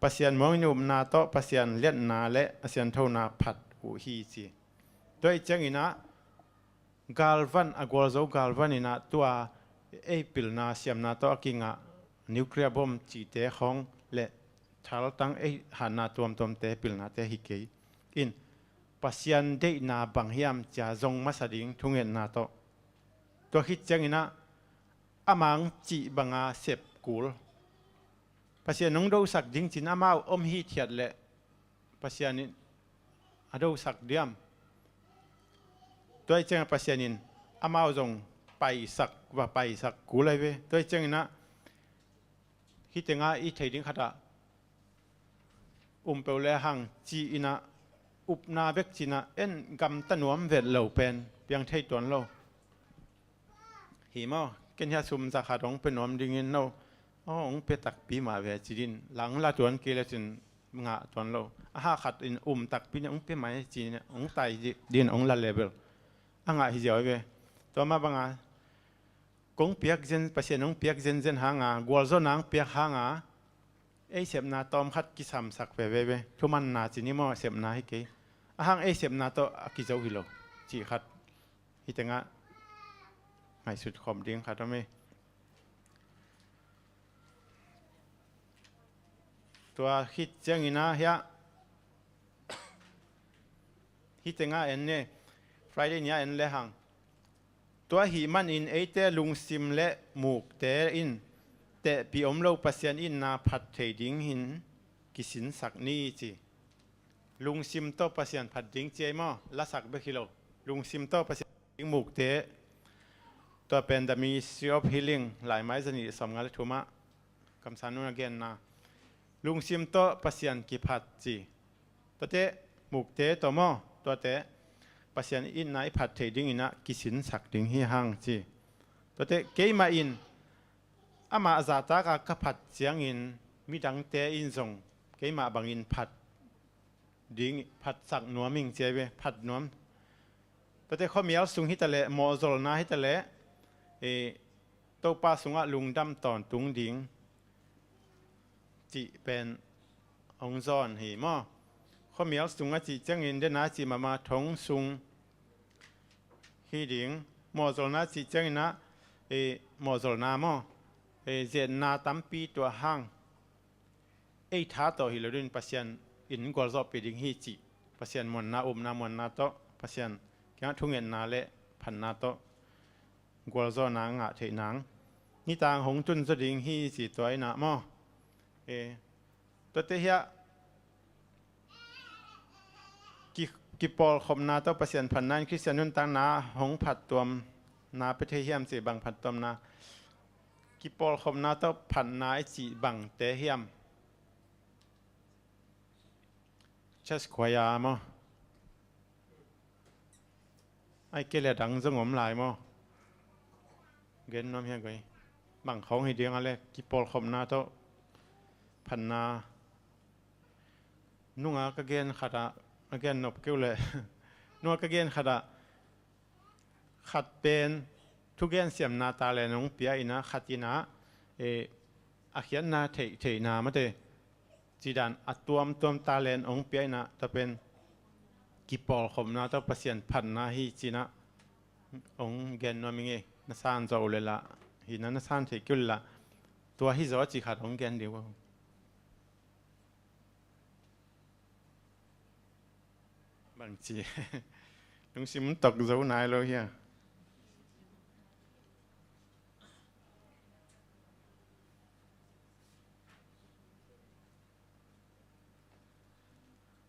Pasian muang in upna tawh Pasian liatna le a sianthona phat uh hi ci. Tua hi ciangin ah galvan, a gualzo galvan in ah tua ei pilna siamna tawh a kingah nuclear bomb cihte khawng le thaltang ei hatna tuamtuamte pilnate hi kei. In Pasian deihna bang hiam cia zong masa ding thungetna tawh. Tua khit ciangin ah amang cih banga sep kul. Pasian nong dosak ding cin amau om hithiat leh Pasian in a dosak diam? Tua hi ciangin Pasian in amau zong paisak, va paisak kul ahi ve. Tua hi ciangin ah hih tengah i thei ding khatah um peuh le hang ci in ah upna bek ci in ah en gamta nuam vet lo pen piang thei tuan lo. Hi maw, ken hiah sum zakhat hong pia nuam dingin no, aw, hong pia takpi mah ve ci din, lang la tuan kei le cin ngah tuan lo. A hah khat in um takpi in hong pia mai ci in hong tai di-, din hong la level. A ngah hi ziau ve. Tua mah banga kong piak zen, Pasian hong piak zenzen hanga, gualzawhna hong piak hanga, ei sepna tawm khat kisamsak veve ve. Thumanna ci ni maw, sepna hi kei. A hang ei sepna tawh a kizo hi lo cih khat. Hih tengah ngaihsut khawm ding khat om hi. Tua khit ciangin ah hiah, hih tengah en ne, Friday ni-ah en le hang. Tua ahih manin eite lungsim le mukte in tehpih om lo Pasian itna phat thei dingin kisinsak ni ci. Lungsim tawh Pasian phat ding ci ei maw, lasak bek hi lo. Lungsim tawh Pasian phat ding mukte. Tua pen The Ministry of Healing, laimai zanih sawmnga le thumah kamsang nung a genna. Lungsim tawh Pasian kiphat ci. Tuate mukte tawh maw, tuate Pasian itna i phat thei dingin ah kisinsak ding hi hang ci. Tuate keimah in amah zahtak a ka phat ciangin midangte in zong keimah bangin phat ding, phatsak nuam ing ci ei ve, phat nuam. Tuate khuamial sung hi taleh, mawhzolna hi taleh, eh, Topa sungah lungdam tawntung ding cih pen hong zawn hi maw. Khuamial sung a cih ciangin dena cih mahmah thong sung hi ding. Mawhzolna cih ciangin ah, eh, mawhzolna maw, eh, zetna tampi tuah hang ei tha tawh hi lo dingin Pasian in gualzawhpih ding hi cih, Pasian muanna, upna muanna tawh, Pasian kiangah thungetna le phatna tawh gualzawhna ngah theih nang. Nitang hong tun zaw ding hi ci tua in ah maw. Eh, tuate hiah ki, kipawlkhopna tawh Pasian phatna in Khristian nuntakna hong phattuamna pia thei hiam ci, bang phattuamna? Kipawlkhopna tawh phatna i cih bangte hiam? Church choir maw? Ai kei le dang zong om lai maw? Gen nuam hia goi. Bang khawng hi ding a le kipawlkhopna tawh phatna. Nunga ka gen khatah, a gen nop keu le. Nunga ka gen khatah khat pen thugen siamna talent hong pia inah, khat inah, eh, a khiatna theih, theihna mate, cidan a tuamtuam talent hong pia inah, tua pen kipawlkhopna tawh Pasian phatna hi cinah hong gen nuam ing ei. Na san zawh uh le lah, hina na san theih kei uh le lah, tua hi zaw a ci khat hong gen ding uh. Bangci. Lungsim tawk zo nai lo hia?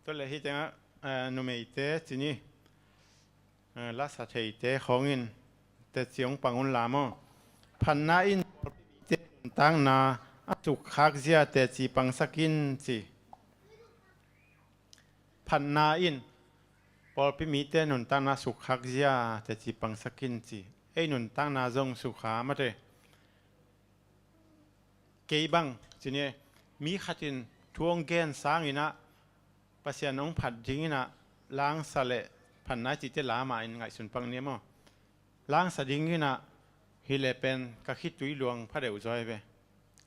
Tua le hi tengah, eh, numeite cini, eh, lasa theite khawngin teci hong pang un la maw? Phatna in pawlpite nuntakna a sukkhak zia teci pangsak in ci. Phatna in pawlpi mite nuntakna sukkhak zia teci pangsak in ci. Ei nuntakna zong sukha mate. Kei bang cini, mi khatin thu hong gen sanginah Pasian hong phat dinginah langsa le phatna cite lama in ngaihsun pak ni maw? Langsa dinginah hi le pen ka khitui luang phadeuh zaw hi ve.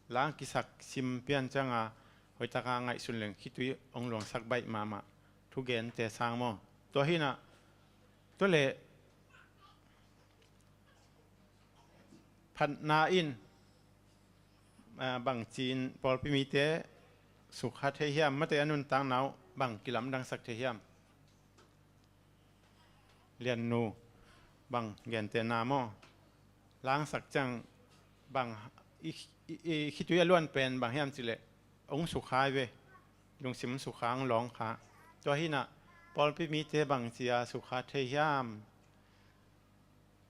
Lang kisak sim pian cianga hoitaka ngaihsun leng khitui hong luangsak baih mahmah. Thugente sang maw? Tua hinah, tua le phatna in, ah, bangci in pawlpi mite sukha thei hiam, mate a nuntakna uh bang kilamdangsak thei hiam? Liannu, bang gentehna maw? Langsak ciang bang i, i, i khitui a luan pen bang hiam cileh hong sukha hi ve. Lungsim sukha hong lawng kha. Tua hinah pawlpi mite bangci a sukha thei hiam?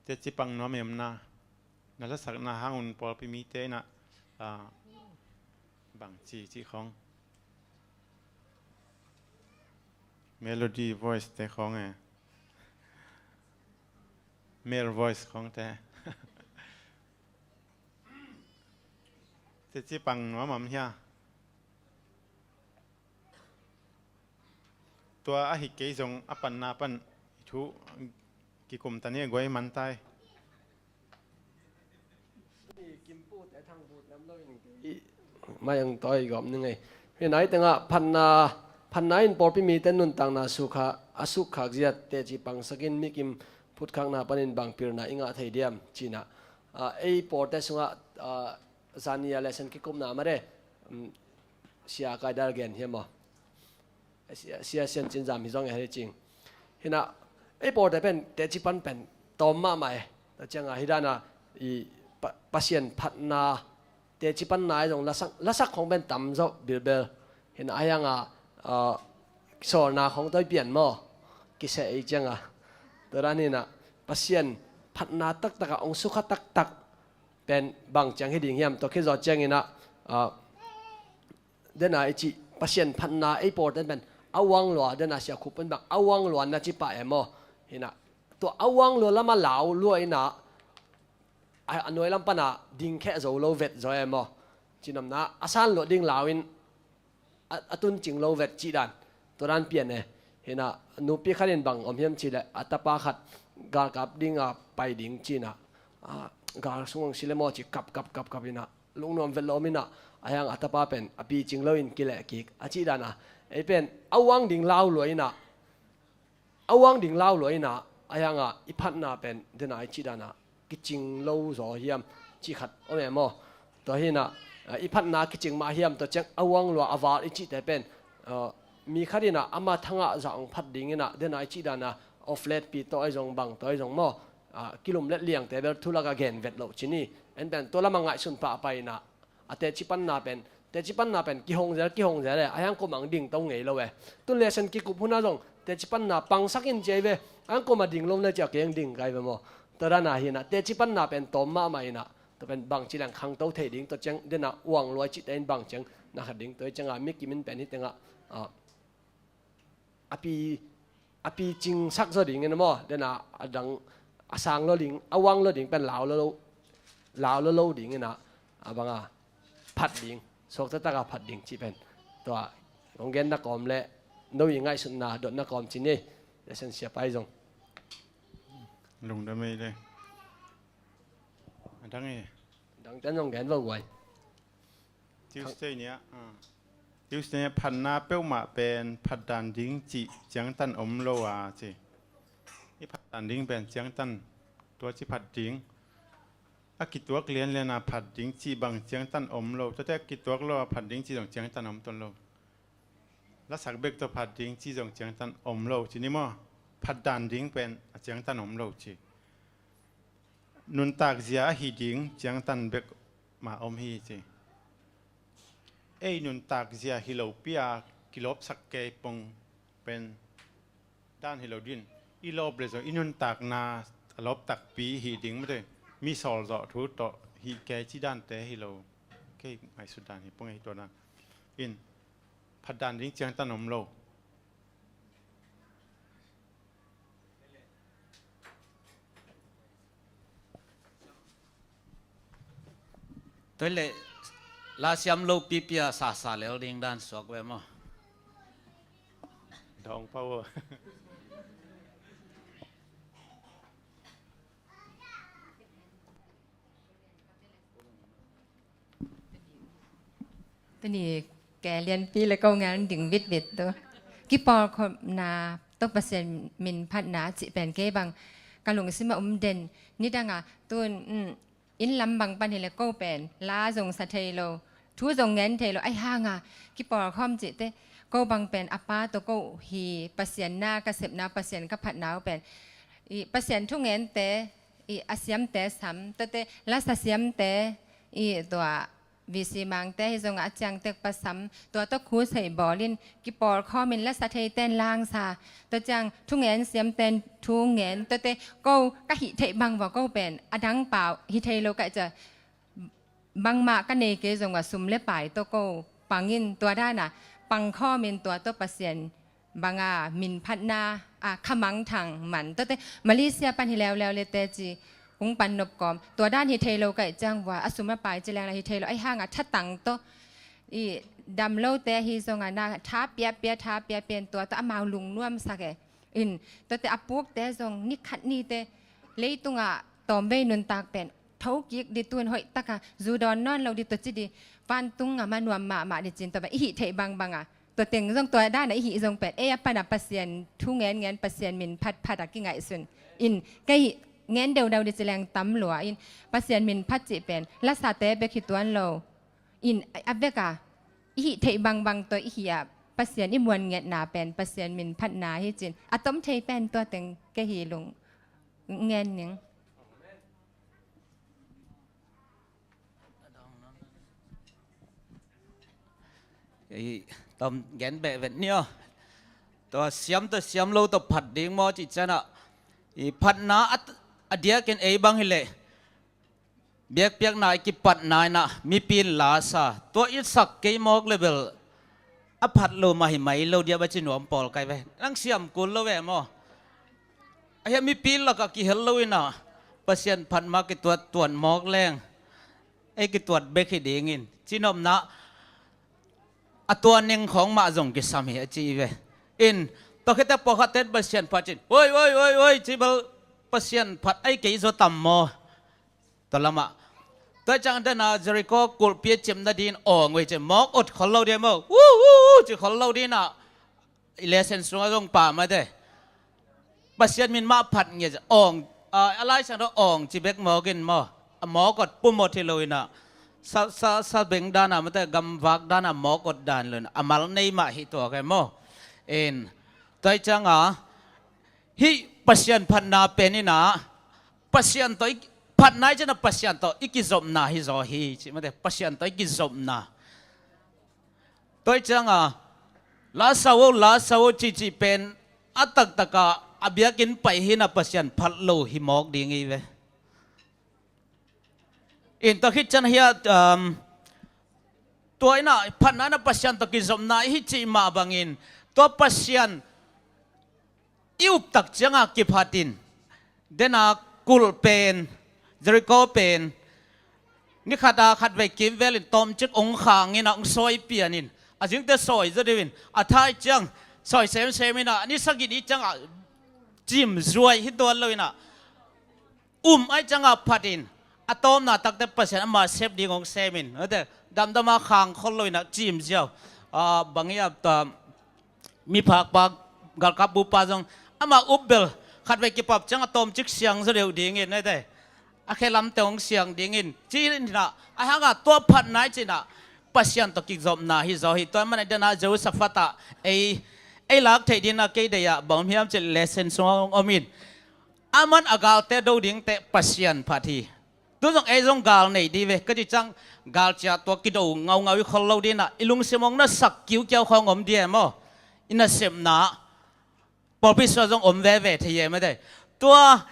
Teci pang nuam em na? Na lasakna hangun pawlpi mite inah, ah, bangci ci khawng. Melody voice te khawng e. Male voice khawng te. Teci pang nuam am hia? Tua ahi kei zong a panna pan i thu kikum ta ni a guai man tai. Mai ang toi gawm ni ngei. Hi nai tengah phatna, phatna in pawlpi mite nuntakna sukha, a sukkhak zia teci pangsakin mikim phutkhakna panin bang pilna i ngah thei diam cinah, ah, ei pawlte sungah, ah, zani a lesson kikupna mare, um, sia kaidal gen hiam maw? Sia, sia sian cin zam hi zong e hei cing. Hinah, ei pawlte pen teci pan pen tawm mahmah e. Tua cianga hi dana i pa, Pasian phatna teci panna i zong lasak, lasak khong pen tam zawh bilbel. Hinah a hianga, ah, sawlna khong toi pian maw? Kiseh ei cianga. Tua dan hinah Pasian phatna taktaka hong sukha taktak pen bang ciang hi ding hiam? Tua khit zawh cianginah, ah, dena i cih Pasian phatna ei pawlten pen a uang lua, dena sia khup pen bang a uang lua na ci pah e maw? Hinah tua a uang lua lama lau lua inah a, a nuai lam pana dingkheh zo lo vet zaw e maw? Cinamna a san luah ding lau in a, a tuncing lo vet cih dan. Tua dan pian e. Hinah nupi khatin bang om hiam cileh a tapa khat galkap dinga pai ding cinah, ah, gal sung hong si le maw ci kap kap kap kap inah lungnuam vet lo om inah a hiang a tapa pen a picing loin kileh kik a cih dana. Ei pen a uang ding lau lua inah, a uang ding lau lua inah a hianga i phatna pen dena i cih dana kicing lo zaw hiam cih khat om e maw? Tua hinah, ah, i phatna kicing mah hiam, tua ciang a uang lua a val i cihte pen, ah, mi khat inah ama thangah zah hong phat dinginah dena i cih dana offlet pi tawh ahi zong bang tawh ahi zong maw? Ah, kilumlet liangte bel thulaka gen vet loh cini. En pen tua lama ngaihsun pahpah inah a teci panna pen, teci panna pen kihong zel, kihong zel e, a hiang kum ang ding to ngei lo e. Tun lesson kikup huna zong teci panna pangsak in ci ei ve. A hiang kum a ding lo na ci a keng ding kai ve maw? Tua dana hinah teci panna pen tawm mahmah inah tua pen bangci leng khangto thei ding, tua ciang dena uang luai cihte in bang ciang na khat ding, tua hi cianga mikim in pen hi tengah, ah, a pi a pi cingsak zaw dingin a maw, dena a dang a sang lo ding, a uang lo ding pen lau lo lo, lau lo lo dingin a, a banga phat ding, suakta taka phat ding cih pen tua hong genna kawm le no i ngaihsutna dotna kawm ci ni. Lesson siapa i zong lungdam ei le. A dang e. Dang ten zong gen vo guai. Tuesday ni a, ah. Tuesday ni a phatna peuhmah pen phatdan ding cih ciangtan om lo a ci. I phatdan ding pen ciangtan tua ci phat ding. A kituak lianlian a phat ding cih bang ciangtan om lo. Tuate a kituak lo a phat ding cih zong ciangtan om ton lo. Lasak bek tawh phat ding cih zong ciangtan om lo ci ni maw. Phatdan ding pen a ciangtan om lo ci. Nuntak zia ahi ding ciangtan bek mah om hi ci. Ei nuntak zia hi lopi a kilawpsak kei pong pen dan hi lo din. I lawp le zong i nuntakna a lawp takpi hi ding mate. Mi sawl zawh thu tawh hi kei ci dante hi lo. Kei ngaihsut dan hi pong ei tua dan. In phatdan ding ciangtan om lo. Tua leh la siam lo pipi a sasa lel ding dan suak ve maw? Dawng pau. Tuni ke lianpi le ko ngan ding vitvit tu. Kipawlkhopna tawh Pasian min phatna cih pen kei bang ka lungsim a um den. Nidanga tun, mm, inn lam bang pan hi le ko pen la zong sa thei lo, thu zong ngen thei lo, ahi hanga kipawlkhawm cihte ko bang pen a pa tawh ko hi, Pasian na ka sepna, Pasian ka phatna uh pen i Pasian thu ngente, i a siamte sam, tuate lasa siamte, i tua V C mangte hi zongah a ciangtek pasam, tua tawh khusei bawlin kipawlkhawmin lasa theiten langsa, tua ciang thungen siamten thungen, tuate ko ka hih theih bang vua ko pen a dang pau hi thei lo kaih cia, bangmah ka nei kei zongah sum le pai tawh ko pangin tua dana pangkhawmin tua tawh Pasian banga min phatna a khamang thang man. Tuate Malaysia pan hi leuleu le teci kung pan nop kawm. Tua dan hi thei lo kaih ciang vua a sum a pai ci leng la hi thei lo. Ahi hanga thatang tawh i dam lote hi zongah na tha piapia, tha piapia in tua tawh amau lungnuam sak e. In tuate a pukte zong nikhat nite leitungah tawmvei nuntak pen thokik di tun hoih taka zu dawn nawn lo di tua ci di vantung a manuam mahmah di cin tua bang i hih theih bangbanga. Tua teng zong tua dana i hih zong pen ei a pana Pasian thu ngen ngen Pasian min phat phat a kingaihsun. In kei hih ngen deudau di ci leng tam lua in Pasian min phat cih pen lasate bek hi tuan lo. In a veka i hih theih bangbang tawh i hih a Pasian i muan ngetna pen Pasian min phatna hi cin a tom thei pen tua teng kei hi lung ngen ning. Ei, tom gen beh vet ni aw. Tua siam tua siam lo tua phat ding maw cih cianah i phatna a, a diakin ei bang hileh biakpiakna i kipatna inah mipi in lasa tua i sak kei mawk le bel a phat lo mah hi mai lo dia ba ci nuam pawl kai ve. Nang siam kul lo ve maw? Ahia mipi lakah kihel lo inah Pasian phat mah kituat tuan mawk leng ei kituat bek hi dingin cinopna a tua neng khawng mah zong kisam hi a ci ve. In tua khite pawlkhatte Pasian phat cin oi oi oi oi ci bel Pasian phat ai kei zaw tam maw? Tua lamah tua ciang dana Jericho kulhpi a cimna din awng oi ci mawk ot khol lo dia maw? Wu wu wu ci khol lo dinah i lesen sungah zong pah mate. Pasian min mah phat ngia awng a, a laisiang dong awng ci bek mawkin maw? A mawk ot pumot hi lo inah sa, sa, sa beng dana mate gamvak dana mawk ot dan lo inah a mal nei mah hi tua kai maw? In tua i cianga hih Pasian phatna pen inah Pasian tawh i phatna i cianah Pasian tawh i kizopna hi zaw hi ci mate Pasian tawh i kizopna. Tua i cianga lasa o lasa o cihcih pen a taktaka a biakinn pai hinah Pasian phat lo hi mawk ding i ve. In tua khit cian hiah um, tua inah phatna inah Pasian tawh kizopna i hi cih mah bangin tua Pasian i up tak ciangah kiphatin, dena kulh pen, Jericho pen, ni khata khatvei kimvelin tawmcik hong khangin ah hong sawi pianin, a zingte sawi zaw deuhin, a thai ciang sawi semsemin ah, ni sagih ni ciangah cimzuai hi tuan loin ah, um ai ciangah phatin, a tawpna takte Pasian ama sep ding hong semin, ate, damdama khang khol loin ah cimziau, ah, bang hiam ta, miphakpa, galkap bupa zong, ama up bel, khatvei kipap ciang a tawmcik siang zaw deuh dingin, ate, a khe lamte hong siang dingin, ci-in ah, a hangah tua phatna i cih nah, Pasian tawh kizopna hi zaw hi. Tua ahih manin ah dena Jehoshaphat ah, ei, ei lak theih dingin ah kei deih ah bang hiam cih leh lesson sungah hong om in, aman a galte do dingte Pasian phat hi. Tu zong ei zong gal nei dih ve, ka cih ciang gal ciah tua kido ngaungau i khol lo dingin ah, i lungsim hong nasak kiukiau khawng om dih e maw. I nasepna, pawlpi sungah zong om veve thei e maw te. Tua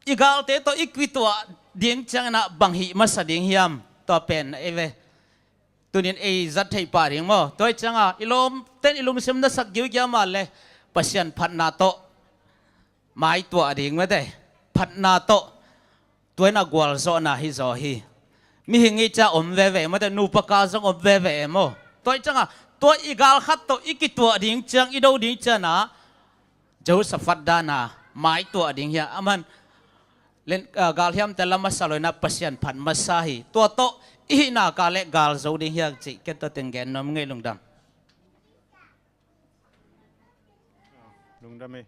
i galte tawh i kituah ding ciangin ah bang hih masa ding hiam, tua pen ei ve. Tunin ei zat theih pah ding maw. Tua hi ciangah i lawmten i lungsim nasak kiukiau mah leh Pasian phatna tawh maituah ding maw te. Phatna tawh, tua in ah gualzawhna hi zaw hi. Mihing i ciah om veve maw te, nupa ka zong om veve e maw. Tua hi ciangah tua i gal khat tawh i kituah ding ciang, i do ding ciangah Jehoshaphat dana maituah ding hi a, aman len, ah, galhiamte la masa loin ah Pasian phat masa hi. Tua tawh i hihna ka leh gal zo ding hi a cih ken tua teng gen nuam ing ei. Lungdam. Lungdam ei.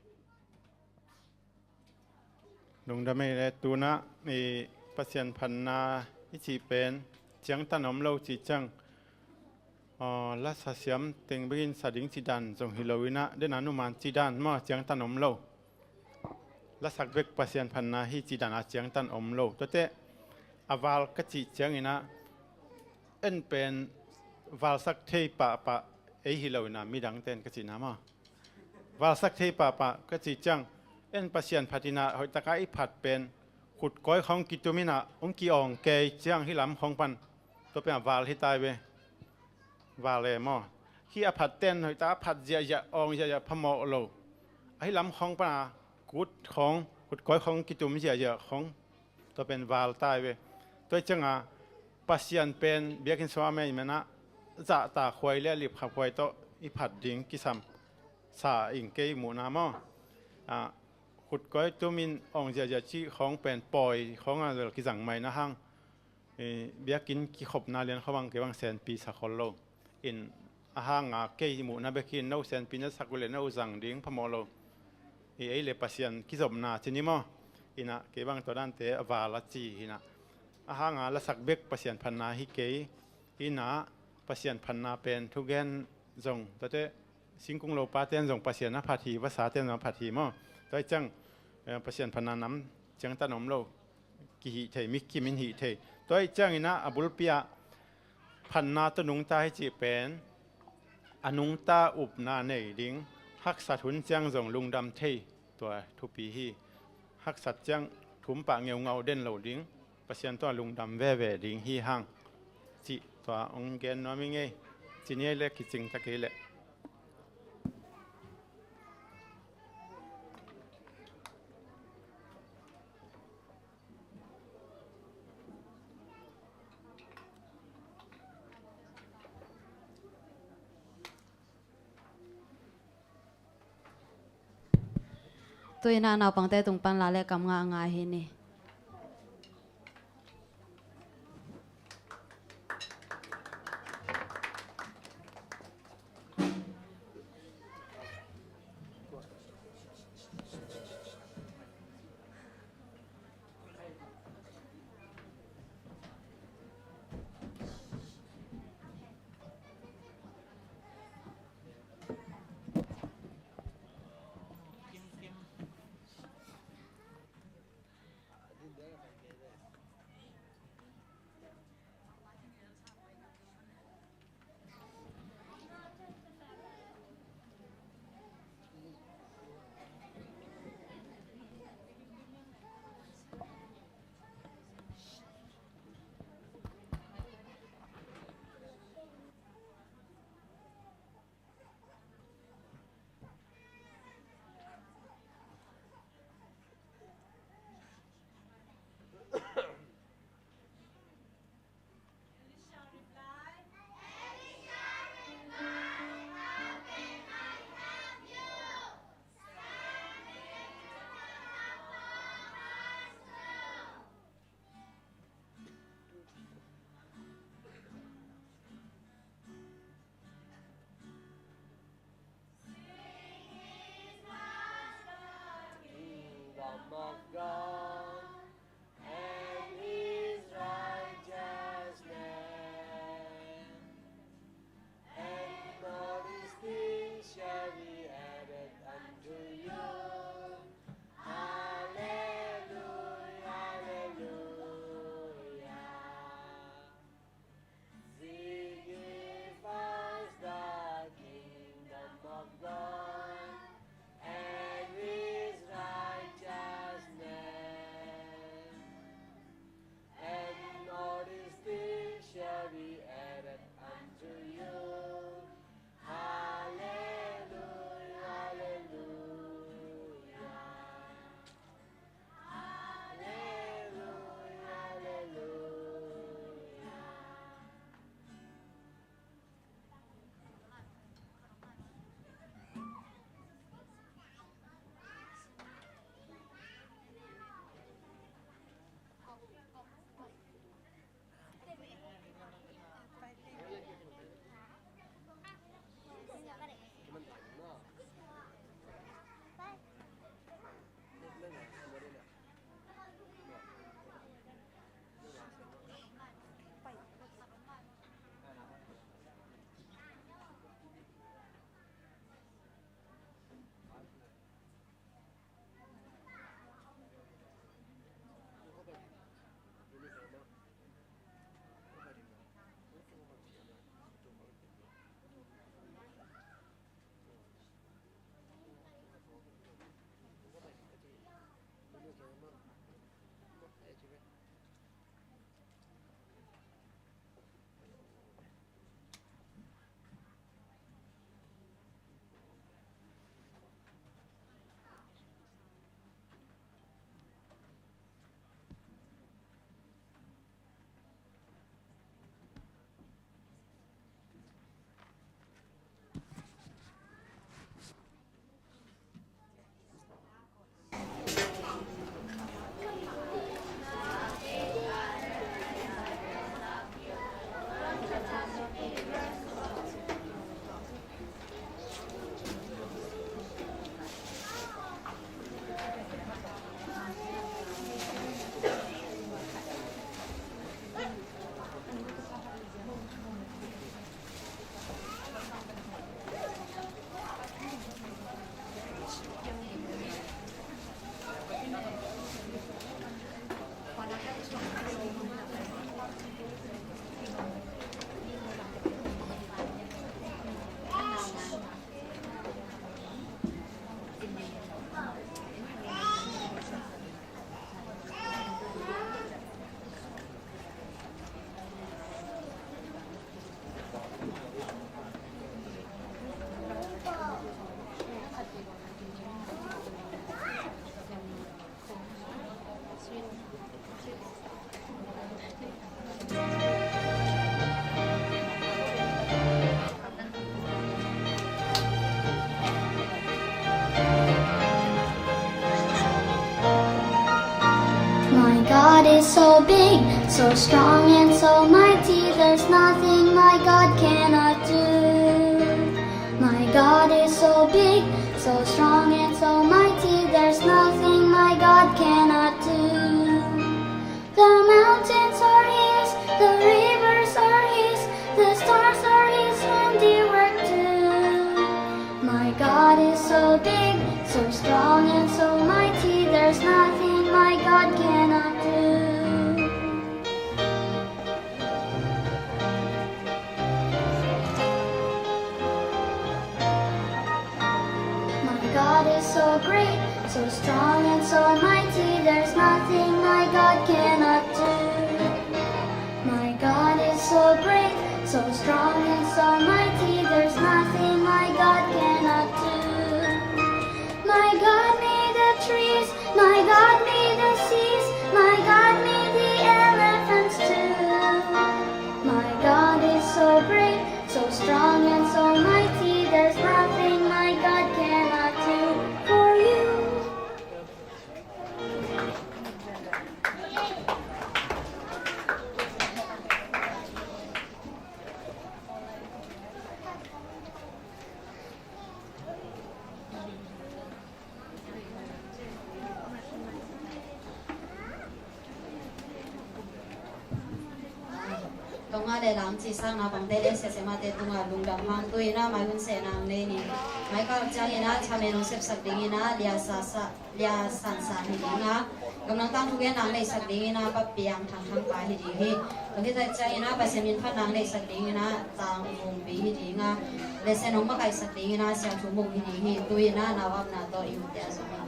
Lungdam ei le. Tu-in ah i Pasian phatna i cih pen ciangtan om lo cih ciang, aw, lasa siam teng bekin sa ding cih dan zong hi loin ah, dena numan cih dan maw, ciangtan om lo. Lasak bek Pasian phatna hi cih dan a ciangtan om lo. Tuate a val ka cih ciangin ah, en pen valsak thei pahpah ei hi loin ah, midangten ka cihna maw. Valsak thei pahpah ka cih ciang, en Pasian phat in ah, hoih taka i phat pen khut kawi khawng kitum in ah hong ki-awng kei ciang hih lam khawng pan, tua pen a val hi tai ve. Val e maw. Hih a phatten hoih taka phat ziahziah, awng ziahziah phamawh lo. A hih lam khawng pan a khut khawng, khut kawi khawng kitum ziahziah khawng, tua pen val tai ve. Tua hi ciangah Pasian pen biakinn sungah mei manah zahtakhuai le a lipkhapkhuai tawh i phat ding kisam sa ing, kei muhna maw. Ah, khut kawi tumin awng ziahziah cih khawng pen pawi khawng a vel kizang mai na hang, eh, biakinn kikhopna lian khawng bang kei bang senpi sa khol lo. In a hanga kei muhna bek hi, no senpi na sak uh leh no zang ding phamawh lo. I ei le Pasian kizopna ci ni maw. In ah kei bang tua dante a val a ci hi in ah. A hanga lasak bek Pasian phatna hi kei. In ah Pasian phatna pen thugen zong, tuate singkung lopaten zong Pasian a phat hi, vasaten zong a phat hi maw. Tua hi ciang, eh, Pasian phatna nam ciangtan om lo. Kihih thei, mi kim in hih thei. Tua hi ciangin ah a bulpi ah phatna tawh nungta hi cih pen, a nungta upna nei ding, haksat hun ciang zong lungdam thei, tua thupi hi. Haksat ciang thum pah ngeungau den lo ding, Pasian tungah lungdam veve ding hi hang, cih tua hong gen nuam ing ei. Ci ni ei le, kicing ta kei leh. Tu-in ah naupangte tung pan la le kam ngah a ngai hi ni. is so big, so strong and so mighty, there's nothing my God cannot do. My God is so big, so strong and so mighty, there's nothing my God cannot do. The mountains are his, the rivers are his, the stars are his handiwork too. My God is so big, so strong and so mighty, there's nothing my God cannot do. My God is so great, so strong and so mighty, there's nothing my God cannot do. My God is so great, so strong and so mighty, there's nothing my God cannot do. My God made the trees, my God made the seas, my God made the elephants too. My God is so great, so strong and so mighty, there's nothing my God cannot do for you. Tonga le lam ci sang na pangte le sia sema te tunga lungdam hang tu ina mai hun se nang le ni. Mai ka ciang ina chamen ong sepsak ding ina lia sa sa, lia san sa hi ding a. Gam nang tang thugen nang le sak ding ina pa piang thang thang pa hi ding hi. Tua hi ta ciang ina pa semin phat nang le sak ding ina tang vung pi hi ding a. Le sen ong makai sak ding ina sia thu mung hi ding hi. Tu ina nau ap na to i mu te a zong hi.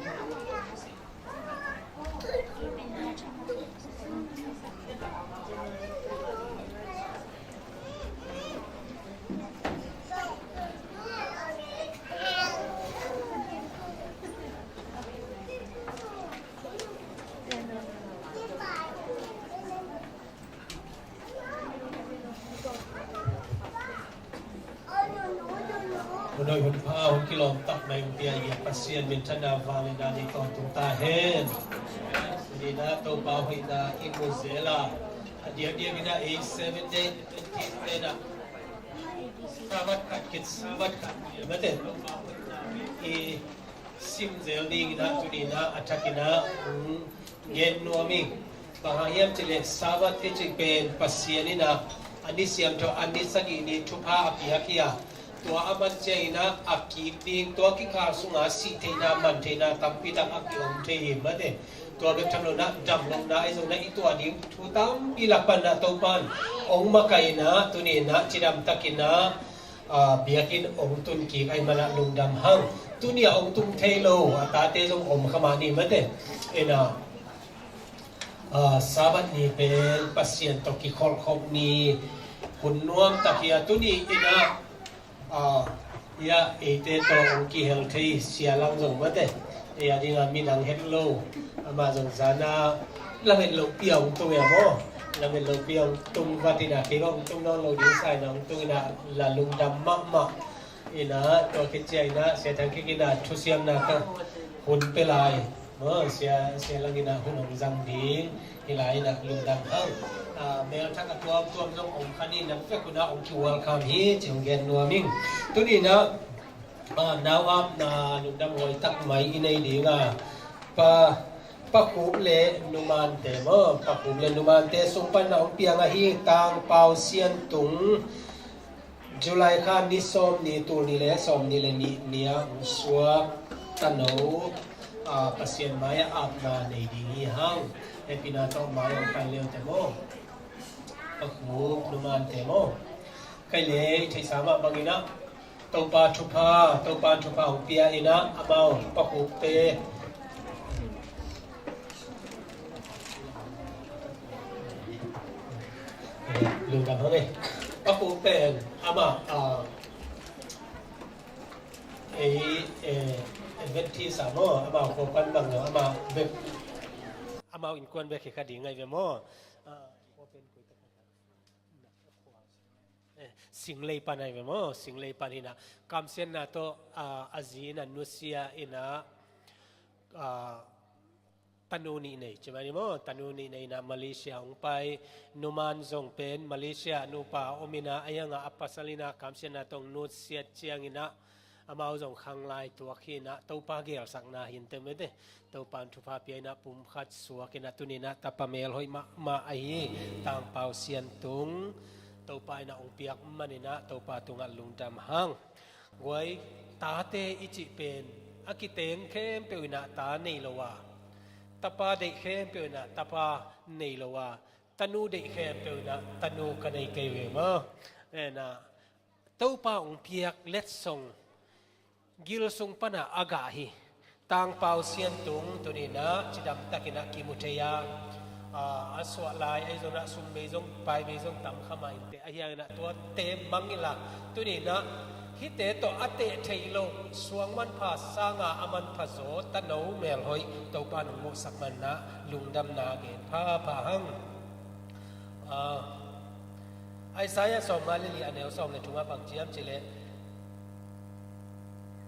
Hun hoih hun pha hun kilawm tak mai hong pia i biak Pasian minthanna vangliatna nei tawntung ta hen. Tuni-in ah Topa hoihna i mu zel a, a diakdiak in ah ei Seventh Day Adventist te in ah Sabbath khat khit Sabbath khat mate i sim zel dingin ah tuni-in ah a thakin ah hong gen nuam ing. Bang hang hiam cih leh Sabbath i cih pen Pasian in ah a ni siangtho a ni sagih ni thupha a piak hi a, tua a man ciangin ah a kik ding, tua kikal sungah sih theihna man theihna tampi tak a ki-om thei hi mate. Tua bek tham lo in ah damlohna ahi zongin ah i tuah ding thu tampi lak pan ah Topa in hong makaih in ah tuni-in ah cidam takin ah aa, biakinn hong tun kik ahih manin ah lungdam hang. Tuni-a hong tung thei lo a tate zong om kha mah ni mate. Ina, aa, Sabbath ni pen Pasian tawh kikholhkhop ni hun nuam tak hi a, tuni-in ah, aa, ia eite tawh hong kihel thei sia lang zong mate. Ei a dingin midang het lo. Amah zong zan a lamet lohpi a hong tung ia maw? Lamet lohpi a hong tung vat in ah kei bang hong tung nawn lo ding sa in ah hong tung in ah la lungdam mahmah. In ah tua khit ciangin ah Sia Thang Kik in ah thusiamna tawh hun pia lai maw? Sia, Sia Lang in ah hun hong zang ding hi lai in ah lungdam hang. Ah, mel thak a tuamtuam zong om kha ni, na vek hun ah hong ki-welcome hi ci hong gen nuam ing. Tuni-in ah Aa, nau apna lungdam huai tak mai i nei ding a, Pa, Pa Khup le Nu Mante maw, Pa Khup le Nu Mante sung pan na hong piang ahi Tang Pau Sian Tung, July kha ni sawm ni, tul nih le sawm nih le nih ni-a hong suak tano, aa, Pasian mai-ah apna nei ding hi hang. Hehpihna tawh mai hong pai leute maw, Pa Khup, Nu Mante maw. Kai le i theihsa mah bangin ah Topa thupha, Topa thupha hong pia in ah amau Pa Khup te. Eh, lungdam hang e. Pa Khup pen amah, ah, ei, eh, Adventist a maw, amau khua pan bang lo, amah bek, amau innkuan bek hi kha ding ngai ve maw. Ah, khua pen koi tak. Eh, Singlei pan ahi ve maw, Singlei pan hi in ah, kamsiatna tawh, ah, a zi in ah nusia in ah, ah, Tanu nih nei, ci mah ni maw, tanu nih nei inah Malaysia hong pai, numan zong pen Malaysia nupa om inah, a hiangah a pasal inah kamsiatna tawh nutsiat ciang inah, amau zong khanglai tuak hi inah, Topa gelsakna hi inteh mete, Topa in thupha pia inah pumkhat suak inah tuni inah tapa melhoih mahmah ahi, Tangpau Siantung, Topa inah hong piak man inah, Topa tungah lungdam hang. Guai, tate i cih pen a kiteng khempeuh inah ta nei lo a, tapa deih khempeuh inah tapa nei lo a, tanu deih khempeuh inah tanu ka nei kei ve maw. Inah Topa hong piak letsong gil sung panah a gah hi. Tangpau Siantung tuni inah cidam takin ah kimu thei a, a, a suah lai ahi zongin ah sum bei zong pai bei zong tam kha mah inteh, a hiangin ah tuate mang inla, tuni inah hihte tawh a teh theih loh suang manpha sanga a manpha zaw tano melhoih Topa nong muhsak man inah lungdamna gen phapha hang. A, Isaiah sawmnga le li a neu sawm le thumah bang ci hiam cih leh,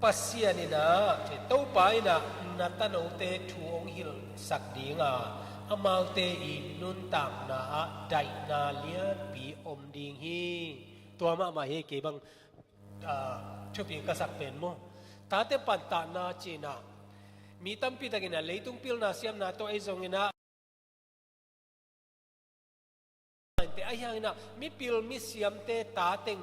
Pasian inah, Topa inah na tanote thu hong hilhsak ding a, amaute i nuntakna ah daihna lianpi om ding hi. Tua mahmah hi. Kei bang, a, thupi ka sak pen maw, tate pantahna ci inah mi tampi takin ah leitung pilna siamna tawh ahi zongin ah, a hiangin ah mipil misiamte tateng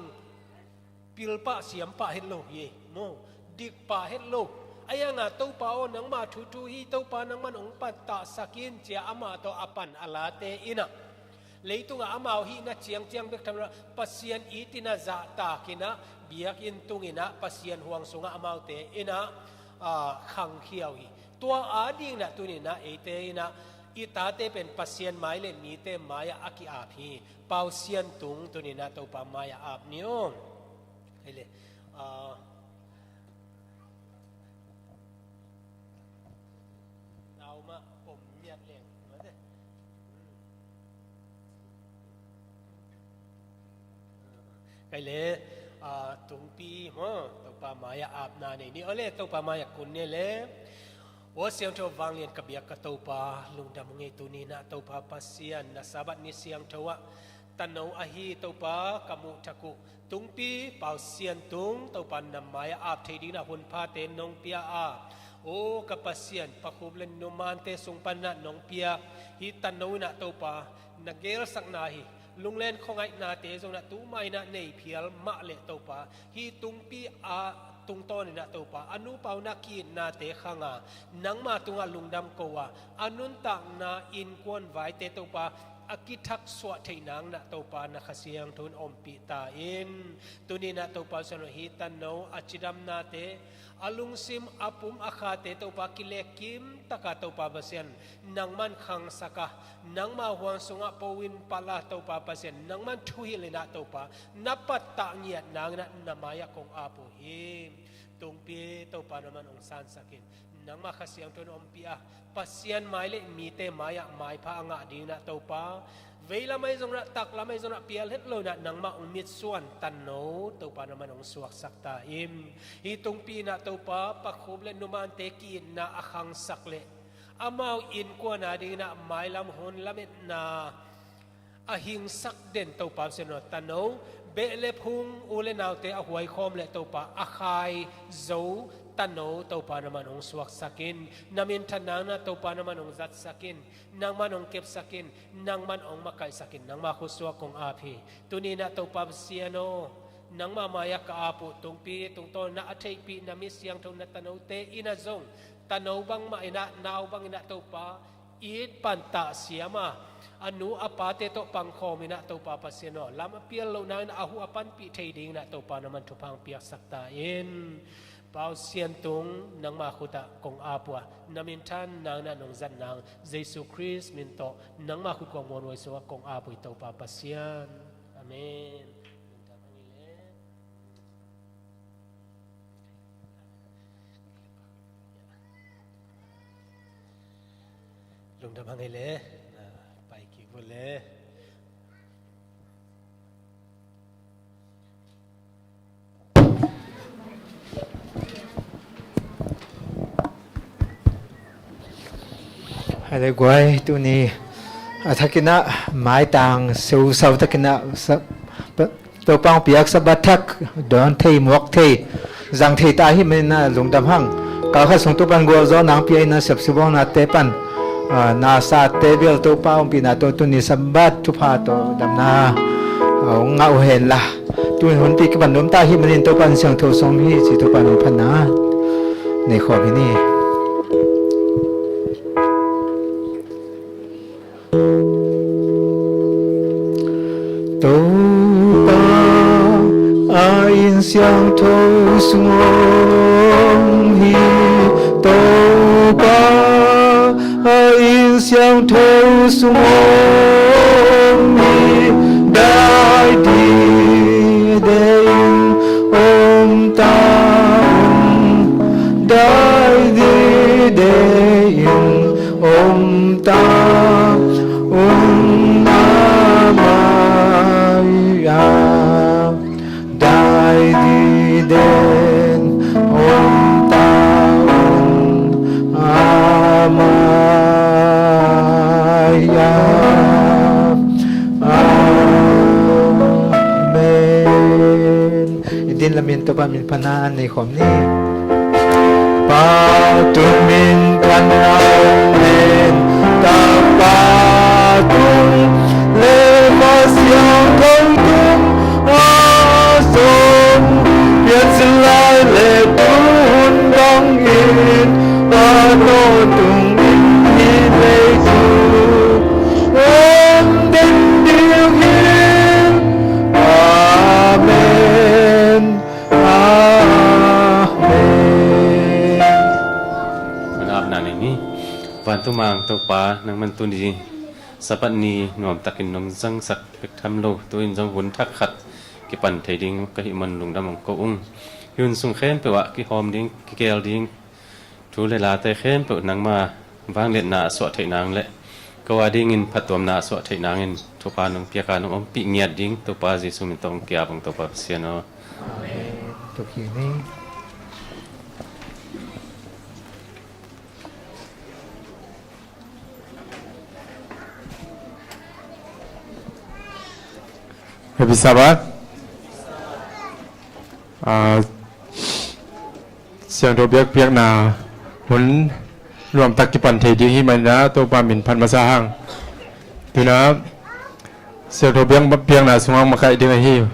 pilpah siampah het lo hi maw, dikpah het lo. A hiangah Topa aw, nangma thuthu hi, Topa nangman hong pantahsak in, ci a amah tawh a pan a late inah leitungah amau hihna ciangciang bek tham lo, Pasian it inah zahtak inah biakinn tung inah Pasian huang sungah amaute inah, a, khangkhia uh hi. Tua ading inah tuni inah eite inah i tate pen Pasian mai le mite mai-ah a ki-ap hi. Pau Siantung tuni inah Topa mai-ah ap ni aw. Hei le, a, nau mah pom miat leng mate. Kei le, a, Tungpi maw, Topa mai-ah apna nei ni aw le, Topa mai-ah kun ni le. Aw siangtho vanglian ka biak ka Topa, lungdam hang ei. Tuni inah Topa Pasian, na Sabbath ni siangtho ah tano ahi Topa ka muh thak uh Tungpi Pau Siantung, Topa na mai-ah ap thei ding inah hunphate nong pia a, aw ka Pasian, Pa Khup le Numante sung pan inah nong pia hih tano inah Topa na gelsakna hi. Lunglen khuangaihnate zong inah tu mah inah nei phial mah leh Topa, hih Tungpi a tungtawn inah Topa, a nupa uh na ki-itnate khang a, nangma tungah lungdam ko a, a nuntakna innkuan vaite Topa a kithaksuah theih nang inah Topa na Kha Siangtho in ompih ta in. Tuni inah Topa Pasian aw, hih tano a cidamnate, a lungsim a pum a khate Topa kilekkim taka Topa Pasian nangman khangsak a, nangma huang sungah po in pal a Topa Pasian nangman thuhilh inah Topa na pattah ngiat nang inah na mai-ah kong ap uh hi. Tungpi Topa nangman hong sansak in, nangma Kha Siangtho in ompih a, Pasian mai le mite mai-ah maipha a ngah ding inah Topa, veilam ahi zong inah, taklam ahi zong inah pial het lo inah nangmah hong mitsuan tano Topa nangman hong suaksak ta in. Hih Tungpi inah Topa, Pa Khup le Numante ki-itna a khangsak leh amau innkuan ading inah mailam hun lametna a hingsak den Topa Pasian aw, tano beh le phung u le naute a huaikhawm leh Topa a khaizo tano Topa nangman hong suaksak in. Na minthan nang inah Topa nangman hong zatsak in, nangman hong kepsak in, nangman hong makaihsak in, nangma khut sungah kong ap hi. Tuni inah Topa Pasian aw, nangma mai-ah ka ap uh Tungpi tungtawn inah a theihpih na mi siangtho na tanote inah zong, tano bangmah inah, nau bang inah Topa it pantah siam a, a nu a pate tawh pangkhawm inah Topa Pasian aw, lam a pial loh nang inah a huh a panpih thei ding inah Topa nangman thupha hong piaksak ta in. Pau Siantung nangma khut ah kong ap uh a, na minthan nang inah nong zat nang Jesu Khrist min tawh nangma khut kong muanhuai sungah kong ap uh hi Topa Pasian. Amen. Lungdam hang ei le. Na pai kik vua le. Hale guai, tuni a thakin ah maitang seusau takin ah sa-, pa-, Topa hong piak Sabbath thak dawn thei, muak thei, zang thei ta ahih manin ah lungdam hang. Kalkhat sung Topa in gualzawhna hong pia in ah sepsuk bawngnate pan, ah, nasate bel Topa ompihna tawh tuni Sabbath thupha tawh damna hong ngah uh hen la. Tuni hunpi kipan nuam ta ahih manin Topa in siangtho sawm hi ci, Topa min phatna nei khawm hi ni. Topa a inn siangtho sung om hi. Topa a inn siangtho sung om hi. Dai dide in om ta un. Dai dide in om ta un, a mai-ah. Dai diden om ta un, a mai-ah. Amen. I din lamin Topa min phatna nei khawm ni. Pa tung min phatna amen. Tapa tung le Pasiangtho tung a sung, piansin lai le tun bangin Pa tawh tungin hih leitung om den ding hi. Amen. Amen. Hong apna nei ni. Vantung Topa, nangman tuni Sabbath ni nuamtakin nong zangsak bek tham lo, tu-in zong hun thak khat kipan thei ding ka hih man lungdam hong ko ung. Hih hun sung khempeuh ah kihawm ding, kigel ding, thu le late khempeuh nangma vangliatna a suah theih nang le ko a dingin phattuamna a suah theih nangin thupha nong piak a, nong ompih ngiat ding Topa Jesu min tawh hong ki-ap ung, Topa Pasian aw. Amen. Tuk hi ni. Happy Sabbath. Ah, siangtho biakpiakna hun nuamtak kipan thei ding hih manin ah Topa min phat masa hang. Tu-in ah siangtho biak, biakpiakna sungah makaih ding ahi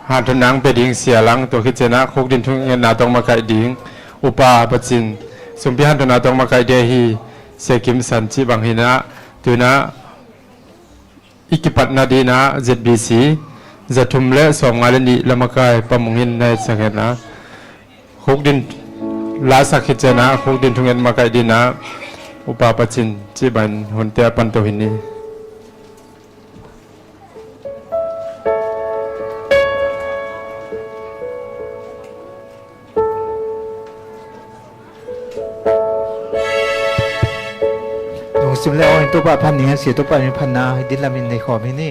hanthotna hong pia ding Sia Lang, tua khit ciangin ah khukdin thungetna tawh makaih ding Upa Pacin, sumpi hanthotna tawh makaih ding ahi Sia Kim San cih bang hi-in ah, tu-in ah i kipatna dingin ah Z B C za thum le sawmnga le nih lamakai Pa Mung in na etsak hen la, khukdin lasak khit ciangin ah khukdin thunget makaih dingin ah Upa Pacin cih bangin hunte a pan to hi ni. Lungsim le aw in Topa phat ning a, Sia Topa min phatna hih din lamin nei khawm hi ni.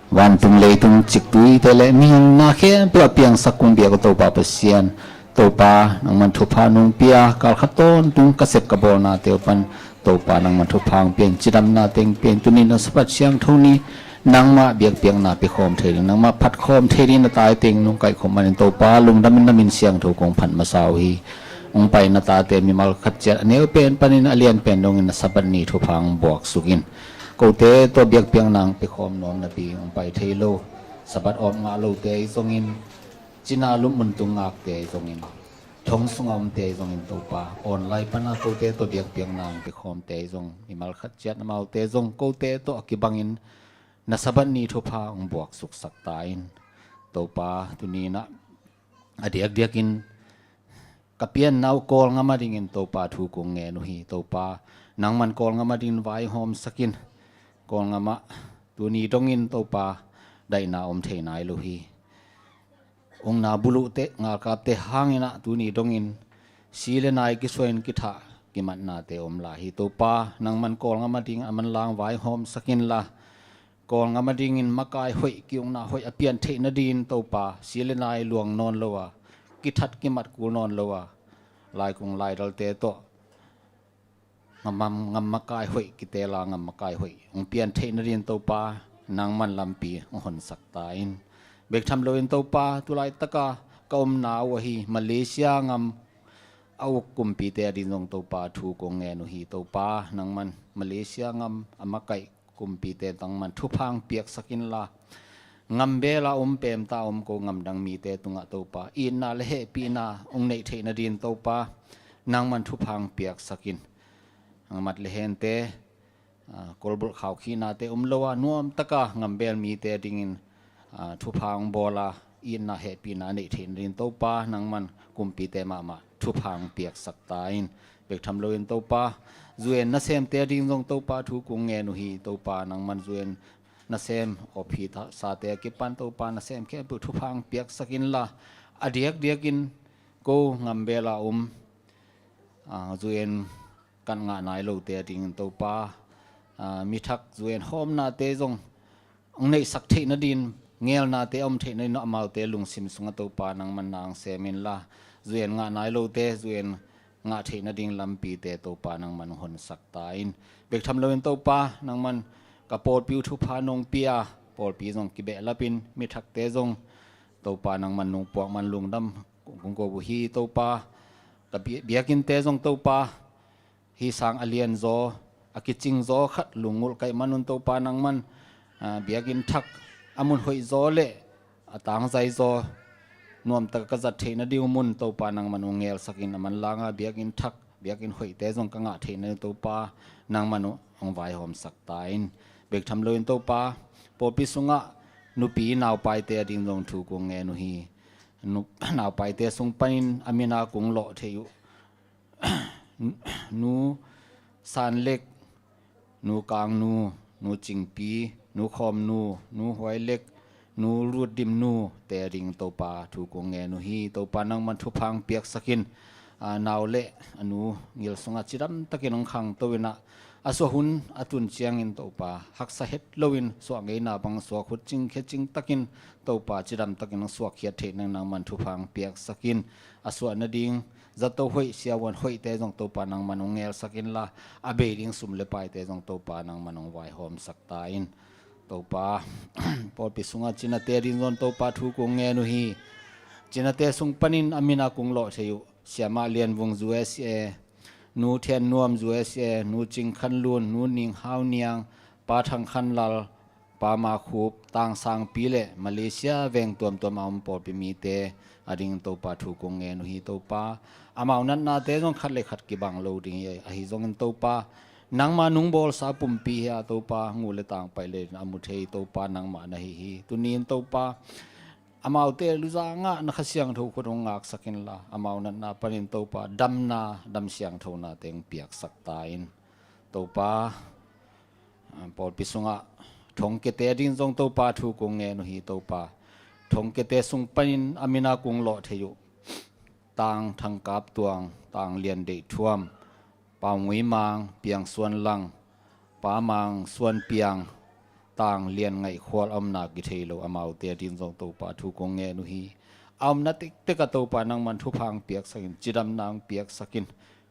Vantung leitung ciktuite le mihing na khempeuh a piangsak kong biak uh Topa Pasian, Topa nangman thupha nong pia, kalkhat tawntung ka sep ka bawlnate uh pan Topa nangman thupha hong pia in, cidamna teng pia in. Tuni na Sabbath siangtho ni nangmah biakpiakna piakhawm thei ding, nangmah phatkhawm thei ding na taiteng nong kaihkhawm manin Topa lungdamin na min siangtho kong phat masa uh hi. Hong pai na tate mimal khat ciat a neu pen panin a lian pen dongin na Sabbath ni thupha hong buaksuk in. Kote tawh biakpiakna hong piakhawm nuam napi hong pai thei lo, Sabbath awp ngah lote ahi zongin, cina lum muntung ngakte ahi zongin, thong sunga omte ahi zongin Topa online pana kote tawh biakpiakna hong piakhawmte ahi zong mimal khat ciat amaute zong kote tawh a kibangin na Sabbath ni thupha hong buaksuksak ta in. Topa tuni in ah a diakdiakin ka pianna uh Kawlngam a dingin Topa thu kong ngen uh hi. Topa nangman Kawlngam a dingin vaihawmsak in. Kawlngam ah tuni dongin Topa daihna om thei nai lo hi. Ungna buluhte ngalkapte hangin ah tuni dongin si le nai kisuain kithah kimatnate om lai hi. Topa nangman Kawlngam a ding a manlang vaihawmsak inla, Kawlngam a dingin makai hoih, ki-ukna hoih a pian theih nadingin Topa si le nai luang nawn lo a, kithat kimat kul nawn lo a, laikung laidalte tawh ngam, ngam makai hoih kitela, ngam makai hoih hong pian theih nadingin Topa nangman lampi hong honsak ta in. Bek tham loin Topa tulaitaka ka omna uh ahi Malaysia ngam a uk kumpite a ding zong Topa thu kong ngen uh hi. Topa nangman Malaysia ngam a makaih kumpite tangman thupha hong piaksak inla, ngambela om pemta om ko ngamdang mite tungah Topa itna le hehpihna hong neih theih nadingin Topa nangman thupha hong piaksak in. Ngam le hente, ah, kolbulh khaukhiknate om lo a nuamtaka ngambel mite a dingin, ah, thupha hong bawl a itna hehpihna neih theih nadingin Topa nangman kumpite mahmah thupha hong piaksak ta in. Bek tham loin Topa U N nasemte a ding zong Topa thu kong ngen uh hi. Topa nangman U N nasem awphi sate a kipan Topa nasem khempeuh thupha hong piaksak inla, a diakdiakin ko ngambela om, ah, U N kan ngah nai lote a dingin Topa, ah, mithak U N hawmnate zong hong neihsak theih nadingin, ngelnate a om theih nadingin amaute lungsim sungah Topa nangman na hong sem inla, U N ngah nai lote U N ngah theih nading lampite Topa nangman hong honsak ta in. Bek tham loin Topa nangman ka pawlpi uh thupha nong pia, pawlpi zong kibehlapin mithakte zong Topa nangman nong puak man lungdam kong ko uh hi. Topa ka bia-, biakinnte zong Topa hih sang a lianzaw, a kicingzaw khat lungngulh kaih manun Topa nangman, ah, biakinn thak a mun hoihzaw le a tangzaizaw nuamtak ka zat theih nading uh mun Topa nangman hong ngelsak in, a manlanga biakinn thak, biakinn hoihte zong ka ngah theih nading Topa nangman hong vaihawmsak ta in. Bek tham loin Topa pawlpi sungah nupi naupaite a ding zong thu kong ngen uh hi. Nu-, naupaite sung panin a mina kong lawh theih uh Nu Sanlek, Nu Kangnu, Nu Cingpi, Nu Khawmnu, Nu Huailek, Nu Rutdimnu te a ding Topa thu kong ngen uh hi. Topa nangman thupha hong piaksak in. Ah, nau le a nu ngil sungah cidamtakin hong khangto in ah, a suah hun a tun ciangin Topa haksa het loin suah ngeina bang suak, khut cingkhia cingtakin Topa cidamtakin hong suakkhiat theih nang nangman thupha hong piaksak in. A suah nading zato hoih, siavuan hoihte zong Topa nangman hong ngelsak inla, a bei ding sum le paite zong Topa nangman hong vaihawmsak ta in. Topa pawlpi sungah cinate a ding zong Topa thu kong ngen uh hi. Cinate sung panin a mina kong lawh theih uh Siamah Lianvung, U S A, Nu Thian Nuam, U S A, Nu Cing Khan Lun, Nu Ning Hau Niang, Pa Thang Khan Lal, Pa Ma Khup, Tang Sang Pi le Malaysia veng tuamtuam a om pawlpi mite a ding Topa thu kong ngen uh hi. Topa amau natnate zong khat le khat kibang lo ding hi, ahi zongin Topa nangma nung bawlsa pumpi hi a Topa, nguh le tang paih le a mu thei Topa nangmah na hi hi. Tuni in Topa amaute luzangah na Kha Siangtho khut hong ngaksak inla, amau natna panin Topa damna, dam siangthona teng piaksak ta in. Topa, ah, pawlpi sungah thongkiate a ding zong Topa thu kong ngen uh hi. Topa thongkiate sung panin a mina kong lawh theih uh Tang Thang Kap Tuang, Tang Lian Deih Thuam, Pa Ngui Mang, Piang Suan Lang, Pa Mang Suan Piang, tang lian ngaihkhual a omna kithei lo amaute ading zong Topa thu kong ngen uh hi. A omna tektek ah Topa nangman thupha hong piaksakin, cidamna hong piaksakin,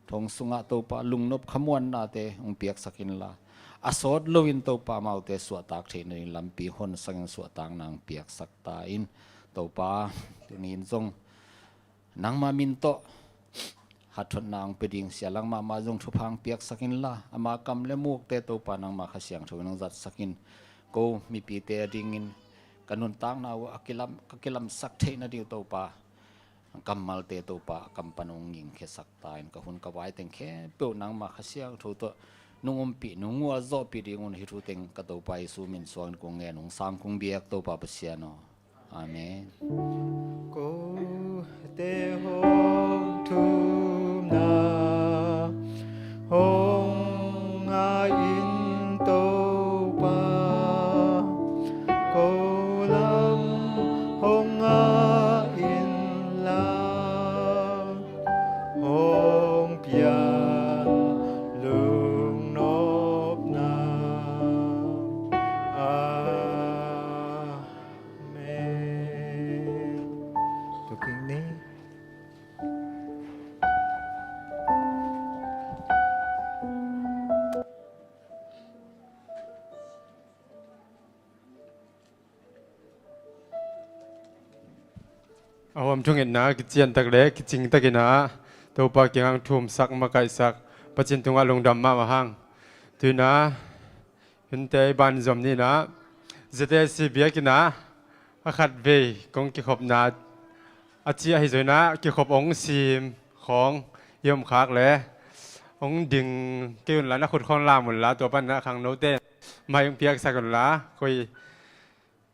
thong sungah Topa lungnop khamuannate hong piaksak inla, a sawt loin Topa amaute suahtak theih nading lampi honsakin suahtakna hong piaksak ta in. Topa, tuni in zong nangma min tawh hatthotna hong pia ding Sia Lang mahmah zong thupha hong piaksak inla, ama kam le mukte Topa nangma Kha Siangtho in hong zatsakin, ko mipite adingin ka nuntakna uh a kilam, ka kilamsak theih nading uh Topa, kammalte Topa a kam pan hong ngingkhiasak ta in, ka hun ka vai teng khempeuh nangma Kha Siangtho tawh nong umpih, nong ngualzawhpih ding un. Hih thu teng ka Topa Jesu min suangin kong ngen, hong sang kong biak Topa Pasian aw. Amen. Kote hong thumna hong ngah in Topa, ko lam hong ngah inla, hong pian lungnopna. Amen. Tuking ni. A huam thungetna kiciantak le kicingtakin ah Topa kiangah thumsak makaihsak Pasian tungah lungdam mahmah hang. Tu-in ah hunte i banzom ni-in ah Z A C biakinn ah a khatvei kong kikhopna a ci ahi zongin ah kikhop hong sim khawng i om khak leh hong ding kei unla, na khut khawng lam unla, tua panin ah khangnote mai hong piaksak unla, koi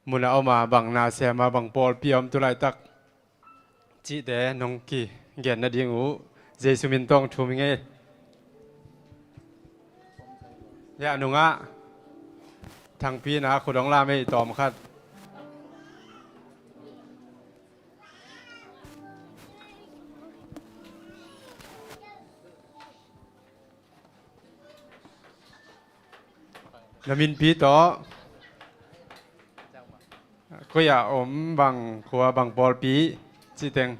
mun ah om a, bang na sem a, bang pawlpi a om tu laitak cihte nong kigen nading uh Jesu min tawh thum ing ei. Hiah nungah Thangpi in ah khut hong lam ei, tawm khat. Na minpi tawh, koi ah om, bang khua, bang pawlpi cih teng.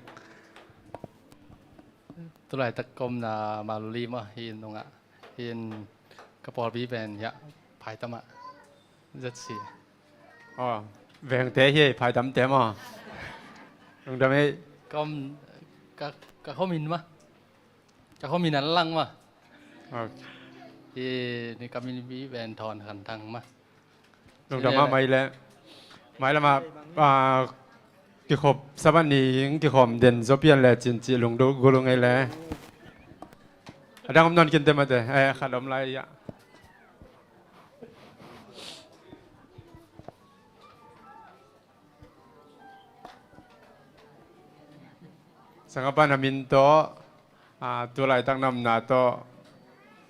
Tu laitak ka omna Maluli mah hi, nungah hi in, ka pawlpi pen hiah Phaitam ah, Z C. Aw, vengte hi, Phaitamte maw. Lungdam ei. Ka om, ka, ka khuamin mah. Ka khuamin an lang mah. Ok. Hi ni ka minpi pen Thawn Khan Thang mah. Lungdam mah. Mai le, mai lamah, ah, kikhop Sabbath ni kikhawm den zaw pian le cin cih lungdam gulung ei le. A dang om nawn kinte mate, eh, khat om lai ah. Sangapa na min tawh, ah, tu laitak na omna tawh,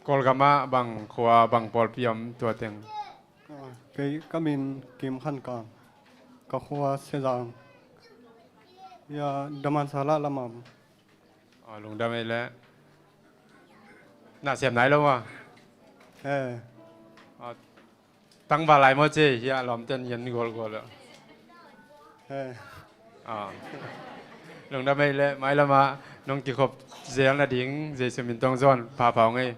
Kawlgam ah bang khua bang pawlpi om tua teng. Ah, kei ka min Kim Khan Kang, ka khua Sezang. Ya, Damansara lam ah. Aw, lungdam ei le. Na sem nai lo maw. Eh. Aw, tangval lai maw ci, hiah lawmten gen gualgual ah. Eh. Aw. Lungdam ei le, mai lamah nong kikhop zel nading Jesu min tawh zawn phapha ung ei.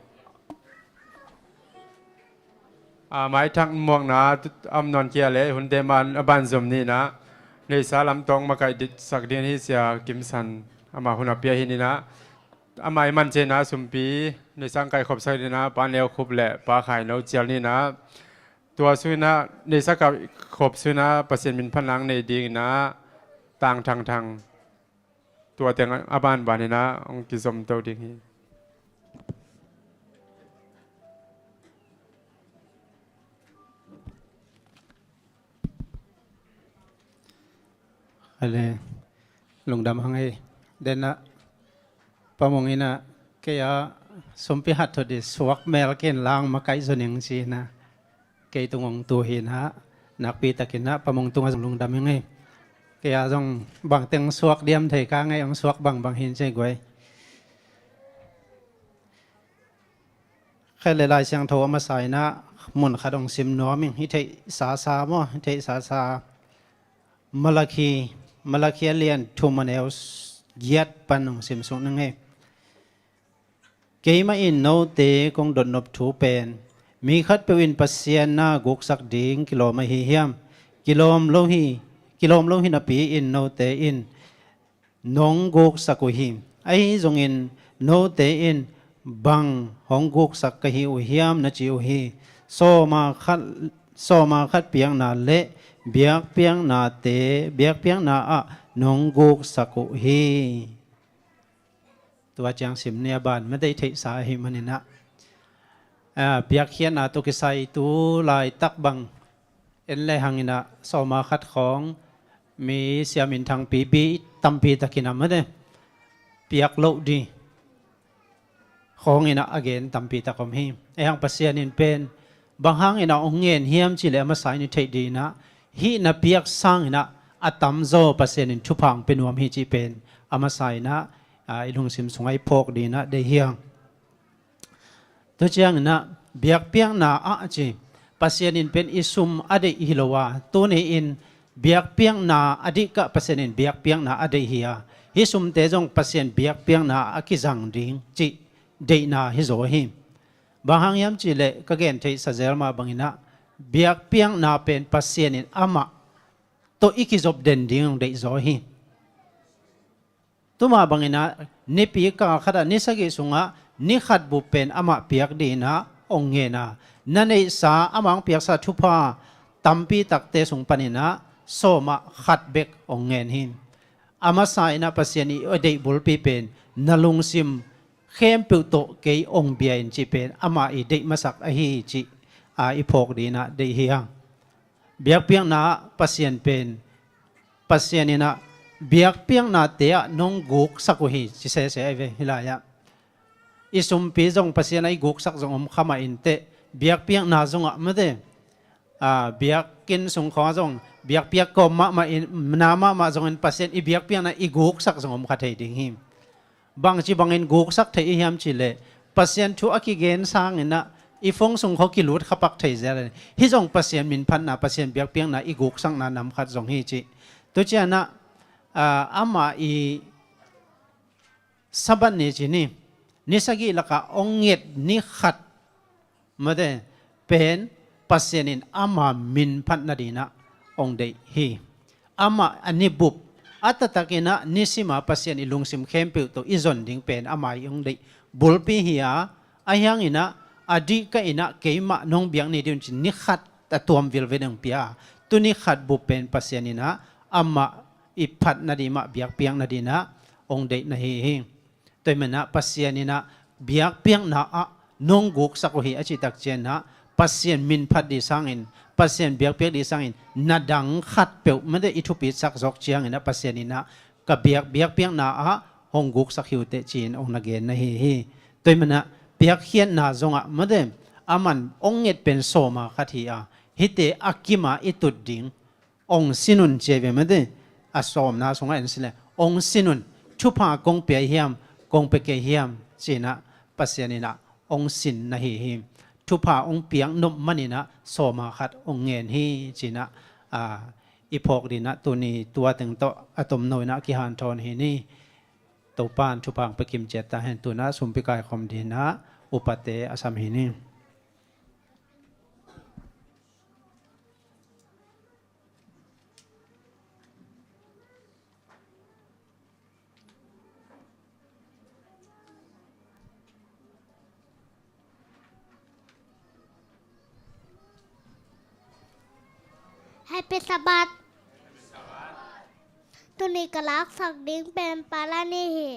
Ah, maithak muakna a om nawn kei a leh hunte man a banzom ni-in ah, neihsa lam tawh makaih sak ding hi, Sia Kim San amah hun a pia hi ni-in ah, amah i man ciangin ah sumpi neihsa hong kaikhopsak ding in ah Pa Neu Khup le Pa Khai No cial ni-in ah, tua sungin ah neihsa kaikhop sungin ah Pasian min phatna nei dingin ah Tang Thang Thang tua teng a banbanin ah hong kizom to ding hi. Ale, lungdam hang ei. Denah Pa Mung in ah kei a sumpi hatthot ding suak mel kei in la hong makaih zo ning ci-in ah kei tung hong tu hi-in ah, nakpi takin ah Pa Mung tungah zong lungdam ing ei. Kei a zong bangteng suak diam thei ka ngei, hong suak bangbang hi-in ci guai. Khat le Lai Siangtho a masa in ah mun khat hong sim nuam ing. I theihsa sa maw, i theihsa sa. Malakhi, Malakhi a lian thum a neu giat pan hong sim suk ning ei. Keimah in note kong dotnop thu pen, mi khatpeuh in Pasian na guksak ding kilawm ahi hiam? Kilawm lo hi, kilawm lo hi napi-in note in nong guksak uh hi. Ahi zongin note in bang hong guksak ka hi uh hiam na ci uh hi. Sawma khat, sawma khat piakna le biakpiaknate, biakpiakna ah nong guksak uh hi. Tua ciang sim ni a ban, ma deih theihsa ahi maninah, a, biakhiatna tawh kisai tu laitak bang en le hanginah sawma khat khawng mi siamin thangpi bi tampi takin a mate piak loh di khawnginah a gen tampi tak om hi. Ei hang Pasian in pen bang hanginah hong ngen hiam cihleh a masa in i theih dinah hih na piak sanginah a tamzaw Pasian in thupha hong pia nuam hi cih pen a masa inah, a, i lungsim sungah i phawk dinah deih hiang. Tu cianginah biakpiakna ah ci, Pasian in pen i sum a deih hi lo a, tuni in biakpiakna a dih kah Pasian in biakpiakna a deih hi a, hih sumte zong Pasian biakpiakna a kizang ding cih deihna hi zaw hi. Bang hang hiam cihleh ka gen theihsa zel mah banginah biakpiakna pen Pasian in amah tawh i kizop den ding hong deih zaw hi. Tuma banginah nipi kal khatah ni sagih sungah ni khat bup pen amah piak dinah hong ngen a, na neihsa amah hong piaksa thupha tampi takte sung paninah sawmah khat bek hong ngen hi. A masa inah Pasian i deih bulpi pen na lungsim khempeuh tawh kei hong bia in cih pen amah i deih masak ahi cih, a, i phawk dinah deih hi hang. Biakpiakna ah Pasian pen, Pasian inah biakpiaknate ah nong guksak uh hi ci sese ahi ve hih lai-ah. I sumpi zong Pasian ah i guksak zong om kha mah inteh, biakpiakna zongah mate, a, biakinn sung khawngah zong biakpiak kawm mahmah in, na mahmah zongin Pasian i biakpiakna i guksak zong om kha thei ding hi. Bangci bangin guksak thei i hiam cihleh Pasian thu a kigen sanginah i phone sung khaw kilut khapak thei zel. Hih zong Pasian minphatna, Pasian biakpiakna i guksakna nam khat zong hi cih. Tu cianah, a, amah i Sabbath ni ci ni, ni sagih lakah hong nget ni khat mate pen Pasian in ama minphat nadinah hong deih hi. Amah a ni bup a taktakinah nisima Pasian i lungsim khempeuh tawh i zon ding pen ama i hong deih bulpi hi a, ahi hanginah a dih kah inah keimah nong biak ni ding ci ni khat a tuam vilvel hong pia a, tu ni khat bup pen Pasian inah amah i phat nading mah biakpiak nadinah hong deih na hi hi. Tua ahih manah Pasian inah biakpiakna ah nong guksak uh hi a cih tak cianah Pasian minphat dih sangin, Pasian biakpiak dih sangin na dang khat peuh mate i thupitsak zawk cianginah Pasian inah ka biak, biakpiakna ah hong guksak hi uh teh ci-in hong na gen na hi hi. Tua ahih manah biakhiatna zongah mate aman hong nget pen sawma khat hi a, hihte a kima i tut ding hong sin un ci a hi ve mate, a sawmna sungah en sileh hong sin un, thupha kong pia hiam, kong pia kei hiam cinah Pasian inah hong sin na hi hi. Thupha hong piak nop maninah sawma khat hong ngen hi cinah, a, i phawk dinah tuni tua teng tawh a tomno inah kihanthawn hi ni. Topan thupha hong pia kim ciat ta hen. Tunah sumpi kaikhawm dinah upate a sam hi ni. Happy Sabbath. Tuni ka laksak ding pen Palani hi.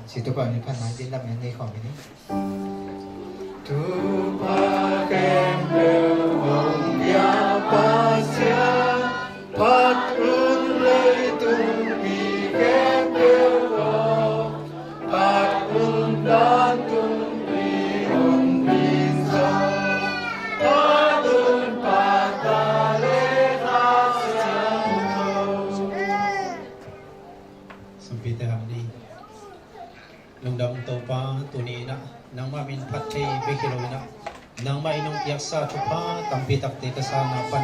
Si Topa min phatna ding lam en nei khawm hi ni. Thupha khempeuh hong pia Pasian, phat un leitung mi khempeuh aw, phat un vantung mi hong pi zaw, phat un Pa, Ta le Kha Siangtho. Sumpite hang ni. Lungdam Topa, tuni in ah nangmah min phat thei bek hi lo in ah, nangmah in hong piaksa thupha tampi takte ka sanna pan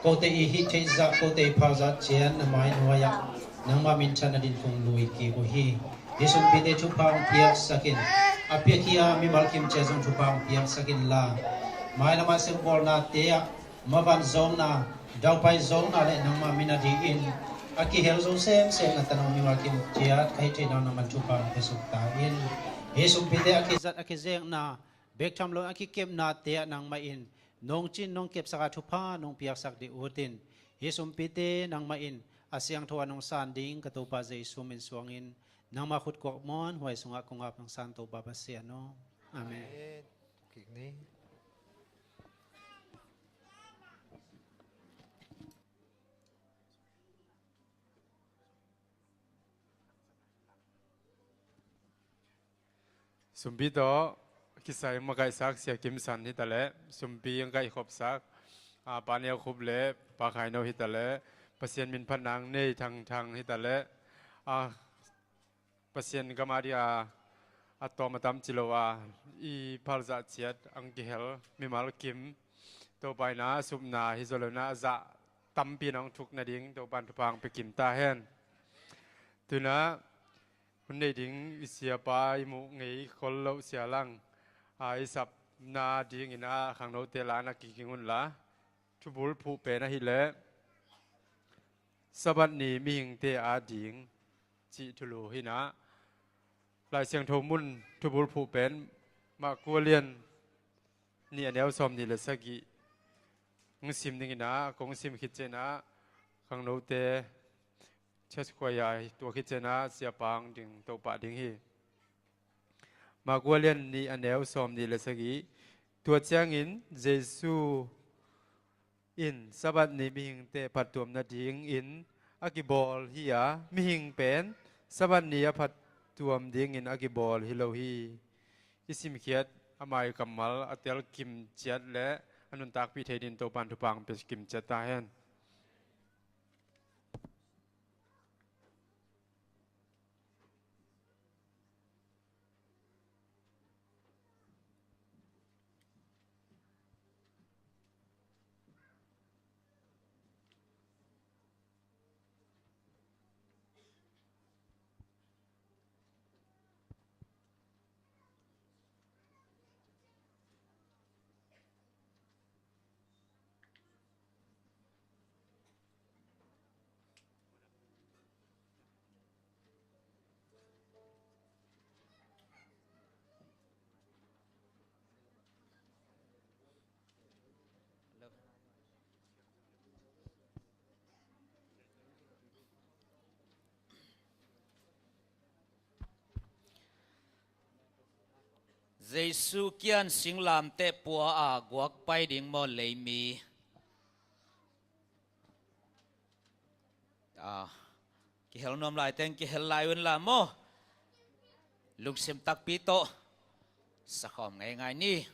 kote i hih theih zah, kote i phal zah ciat na mai nuai ah nangmah minthanna din kong lui kik uh hi. Hih sumpite thupha hong piaksak in, a piakhia mimal kim ciat zong thupha hong piaksak inla, mailam ah siangbawlnate ah mavan zawkna, daupai zawkna le nangmah min a dingin a kihel zo semsem na tano mimal kim ciat ka hih theih nang nangman thupha hong piasuk ta in. Hih sumpite a kizat a kizekna bek tham lo a kikepnate ah nangmah in nong cin nong kepsak a thupha nong piaksak ding ut in. Hih sumpite nangmah in a siangtho a nong san ding ka Topa Jesu min suangin nangmah khut kuak muanhuai sungah kong ap nong san Topa Pasian aw. Amen. Amen. Kik ni. Sumpi tawh kisai makaihsak Sia Kim San hi ta leh, sumpi a kaihkhopsak, a, Pa Neu Khup le Pa Khai No hi ta leh, Pasian min phat nang nei Thang Thang hi ta leh, a, Pasian gam a dia a tawm a tam ci lo a, i phalzah ciat ang kihel mimal kim, Topa in a supna hi zo lo in a zah tampi nong thuk nading Topa in thupha ang pia kim ta hen. Tuna hun nei ding i siapa i muh ngei khol loh sia lang a, i sapna dingin a khangnote la na kiging un la, thubulphuh pen ahih leh Sabbath ni mihingte a ding cih thulu hi na. Lai Siangtho mun thubulphuh pen Mark a lian nih a neu sawm nih le sagih hong sim dingin a, kong sim khit ciangin a khangnote church choir a tua khit ciangin a siapa hong ding to pah ding hi. Mark a lian nih a neu sawm nih le sagih. Tua ciangin Jesu in Sabbath ni mihingte phattuam nadingin a kibawl hi a, mihing pen Sabbath ni a phattuam dingin a kibawl hi lo hi. I simkhiat a mai kammal a tel kim ciat le a nuntakpih thei dingin Topa in thupha ang pia kim ciat ta hen. Jesu kiang singlamteh pua a guak pai ding maw leimi? Ah, kihel nuam lai teng kihel lai un la maw? Lungsim takpi tawh sakhawm ngeingai ni.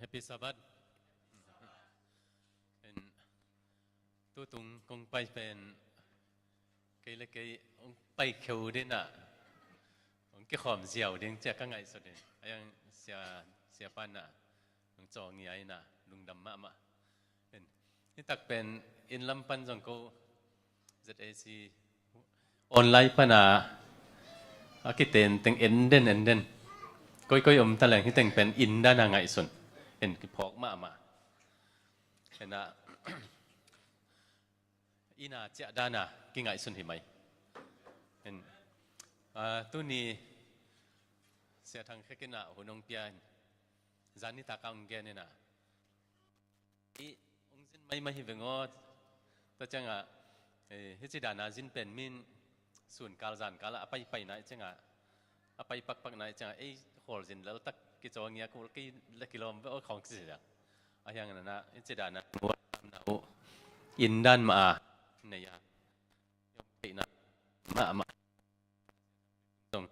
Pi Sabbath. En, tutung kong pai pen kei le kei hong pai kheu ding a, hong kikhawm ziau ding cia ka ngaihsut in. A yang sia, sia pan a hong caw ngia in a, lungdam mahmah. En, hi tak pen inn lam pan zong ko Z A C online pan a, a kiten teng en den, en den. Koikoi om ta leng hi teng pen inn dan a ngaihsun. En, kiphawk mahmah. En a, inn a ciah dan a kingaihsun hi mai. En, a, tuni Sia Thang Khek in a hun hong pia in. Zan nitak a hong gen in a, i hong zin maimai hi veng aw. Tua ciang a, eh, hici dan a zin pen min sunkal zankal a a paipai nai ciang a, a pai pakpak nai ciang a, ei khawl zin lel tak kicaw ngia kul kei le kilawm ve aw khawng kici a. A hiang na na, hici dan a mual na uh inn dan mah a nei a, i hong theihna mahmah. Zong,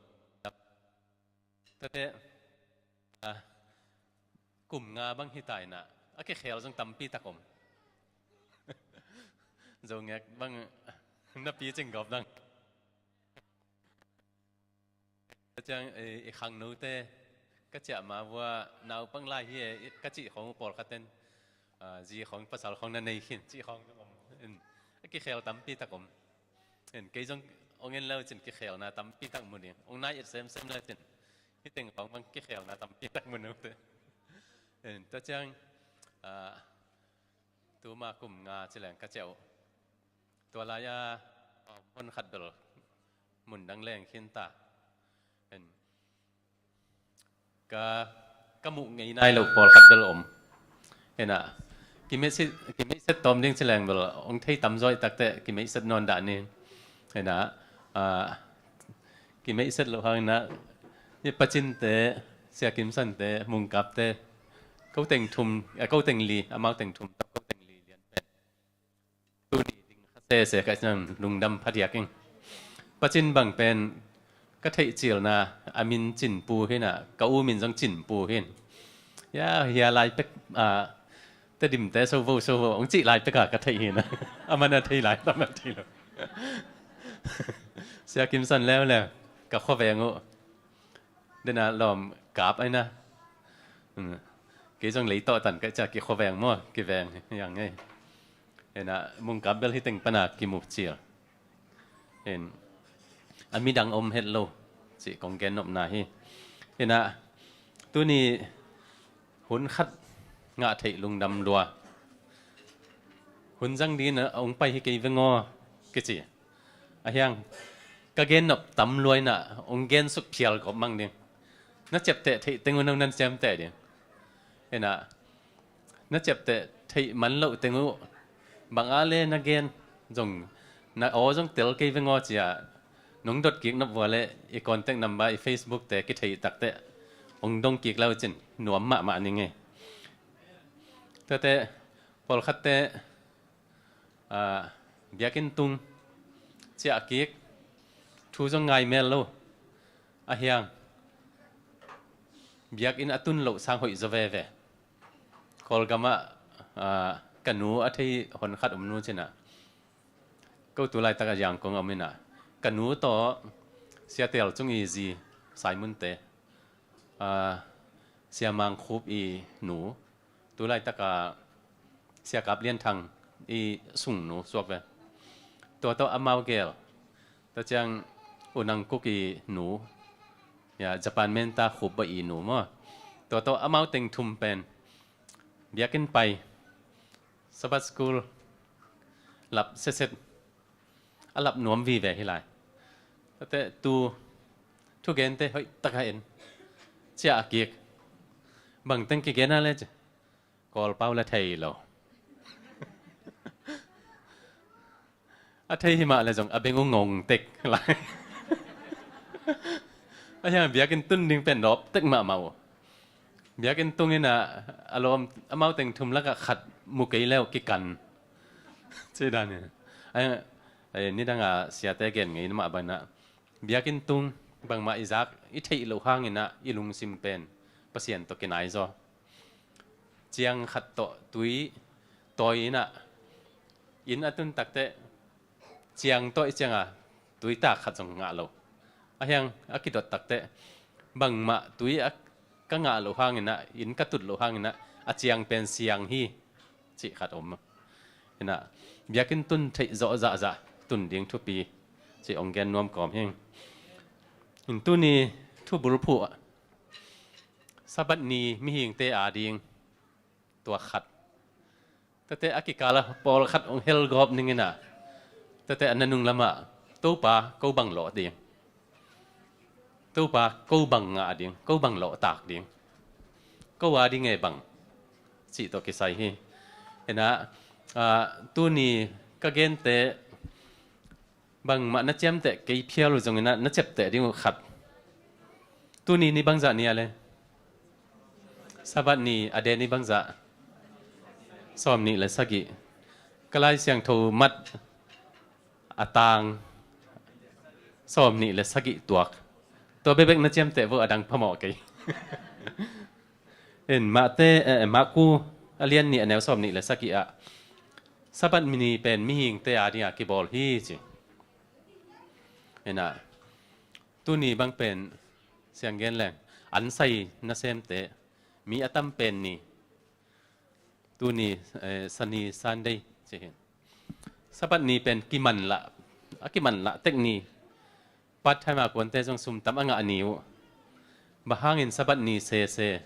tate, a, kum nga bang hi ta in a, a kikhel zong tampi tak om. Zong ngek bang na picing gawp dang. Tua ciang, eh, i khangnote ka ciah ma vua naupang lai hi e, ka cih khawng uh pawlkhat ten, ah, zi khawng pasal khawng na nei khin cih khawng zong om. En, a kikhel tampi tak om. En, kei zong hong en le uh cin kikhelna tampi tak mu ding. Hong nai et semsem le uh cin hi teng khawng bang kikhelna tampi tak mu ding uh te. En, tua ciang, ah, tuma kum nga ci leng ka ciah uh. Tua lai a, um, hon khat bel mun dang leng khin ta. En, ka, ka muh ngei nai lo pawlkhat bel om. En a, kimeihset, kimeihset tawm ding ci leng bel hong thei tam zaw i tak teh kimeihset nawn dah ni. En a, a, kimeihset loh hang in a, hi Pacin te, Sia Kim San te, Mungkap te, ko teng thum, a, ko teng li, amau teng thum, ko teng li lian pen tuni ding kha sese ka ciang lungdam phadiak ing. Pacin bang pen ka theih cilna a min Cin Pu hi in a, ka u min zong Cin Pu hi in. Ya, hia lai pek, a, Tedim te so vo, so vo hong cih lai pek a ka theih hi in a. A man a thei lai, ta man thei lo. Sia Kim San leuleu ka khuaveng uh. Den a lawm kap ai na. Hmm. Kei zong lei tawh tan ka ciah kikhuaveng maw, kiveng hi ang ei. En a, Mungkap bel hi teng pan a kimu cil. En, a midang om het lo cih kong gen nopna hi. En a, tuni hun khat ngah theih lungdam lua. Hun zang ding in a hong pai hi kei veng aw kici. A hiang, ka gen nop tam lua in a, hong gen suk phial gawp mang ding. Na ciapteh theih teng uh nong nan ciamteh ding. En a, na ciapteh theih man loh teng uh, bang a le na gen, zong na aw zong tel kei veng aw ci a, nong dot kik nop vua le, i contact number, i Facebook te kithei tak teh hong dong kik le uh cin nuam mahmah ning ei. Tuate, pawlkhat te, a, biakinn tung, ciah kik, thu zong ngai mel lo. A hiang, biakinn a tun loh sang hoih zaw veve. Kawlgam ah, a, ka nu a thei hon khat om nu cin a, ko tu laitak a Yangon a om in a, ka nu tawh Sia Tel Cung i zi Simon te, a, Sia Mang Khup i nu, tu laitak a Sia Kap Lian Thang i sungnu suak ve. Tua tawh amau gel. Tua ciang U Nang Kuk i nu, ya, Japan Menta Khup ba i nu maw. Tua tawh amau teng thum pen biakinn pai, Sabbath School lap setset, a lap nuam vive hi lai. Tate tu thugente hoih taka en, ciah a kik. Bang teng kigen a le ci, Kawlpau le thei lo. A thei hi mah le zong a beng uh ngong tek lai. A hiang biakinn tun ding pen dawp tek mahmah uh. Biakinn tung in a, a lawm, amau teng thum lakah khat mu kei le uh kikan. Ci dan in a, a, nidang a siate gen ngei mah bang in a, biakinn tung bangmah i zak i theih loh hang in a, i lungsim pen Pasian tawh kinai zaw. ciang khat tawh tui tawi in ah, inn a tun takteh ciang tawh i cianga tui tak khat zong ngah lo. A hiang a kidot takteh bangmah tui a ka ngah loh hangin ah, inn ka tut loh hangin ah, a ciang pen siang hi cih khat om. Inah biakinn tun theih zawh zahzah tun ding thupi cih ong gen nuam kawm hi. In tuni thu bulphuh ah Sabbath ni mihingte ading tua khat. Tate a kikal a pawlkhat ong helgawp ning inah, tate a nanung lamah Topa ko bang lawh ding, Topa ko bang ngah ding, ko bang lawh tak ding, ko ading e bang cih tawh kisai hi. Inah, ah, tuni ka gente bangmah na ciamteh kei phial uh zongin ah na ciapteh ding uh khat. Tuni ni bangzah ni a le? Sabbath ni a de ni bangzah? Sawm nih le sagih. Ka Lai Siangtho mat a tang sawm nih le sagih tuak. Tua bekbek na ciamteh vo, a dang phamawh kei. In Mate, eh, Maku a lian nih a neu sawm nih le sagih ah Sabbath ni pen mihingte adingah kibawl hi ci. Inah tuni bang pen siang gen leng an sai nasemte mi a tam pen ni. Tuni, eh, Sani Sunday ci hi. Sabbath ni pen kimanlah, a kimanlah tek ni. Part time a kuante zong sum tam a ngah ni uh. Bang hangin Sabbath ni sese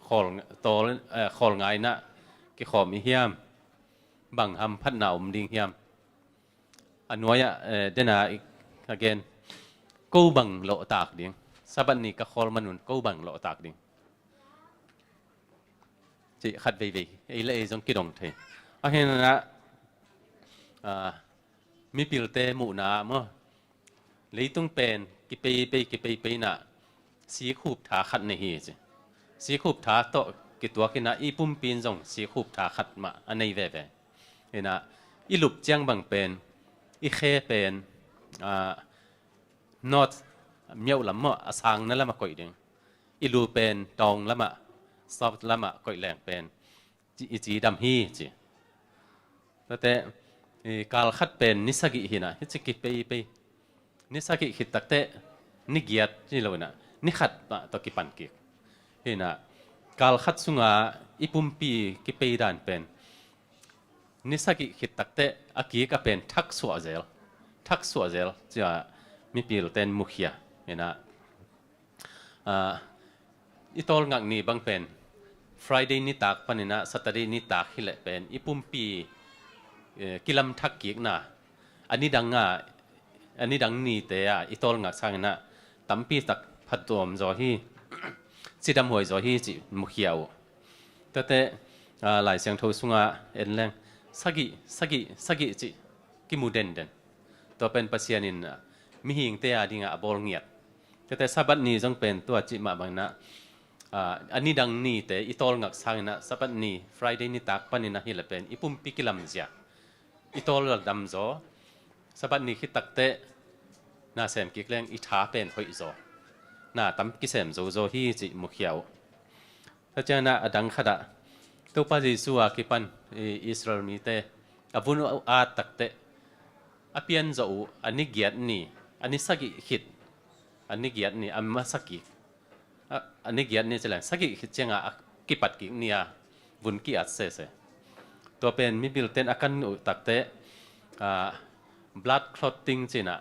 khawl, tawl, eh, khawl ngaina kikhawm i hiam? Bang hamphatna om ding hiam? A nuai-ah, eh, dena again, ko bang lawh tak ding? Sabbath ni ka khawl manun ko bang lawh tak ding? Cih khat veivei ei le ei zong kidong thei. A hinah, ah, mipilte muhna maw, leitung pen kipeipei kipeipei inah sikhup tha khat nei hi ci. Sikhup tha tawh kituak inah i pumpi in zong sikhup tha khat mah a nei veve. Inah i lup ciang bang pen, i khe pen, ah, north, myoh lam maw, a sangna lamah koih ding. I lu pen tawng lamah, south lamah koih leng pen i cidam hi ci. Tate, i, kal khat pen ni sagih hinah, hi ci kipeipei. Ni sagih khit takteh ni giat hi lo inah, ni khat mah tawh kipan kik. Hinah kal khat sunga i pumpi kipei dan pen ni sagih khit takteh a kik a pen thaksuah zel, thaksuah zel cia mipilten mukhia. Hinah, ah, i tawlngak ni bang pen Friday nitak paninah Saturday nitak hileh pen i pumpi, eh, kilamthak kikna, a nidang a, a nidang nite a i tawlngak sanginah tampi tak phattuam zaw hi, cidamhuai zaw hi cih mukhia uh. Tate, ah, Lai Siangtho sungah en leng sagih, sagih, sagih cih kimu denden. Tua pen Pasian in, ah, mihingte adingah a bawl ngiat. Tate Sabbath ni zong pen tua cih mah banginah, ah, a nidang nite i tawlngak sanginah Sabbath ni Friday nitak paninah hileh pen i pumpi kilamzia, i tawl dam zaw. Sabbath ni khit takteh na sem kik leng i tha pen hoih zaw, na tam kisem zo zaw hi cih mukhia uh. Tua ciangin ah a dang khatah Topa Jesu a kipan i Israel mite a vun a at takteh a pian zawh uh a ni giat ni, a ni sagih khit, a ni giat ni a masa kik, a, a ni giat ni ci leng sagih khit ciangah a kipat kik ni a vun ki-at sese. Tua pen mibilten a kan uh takteh, ah, blood clotting cinah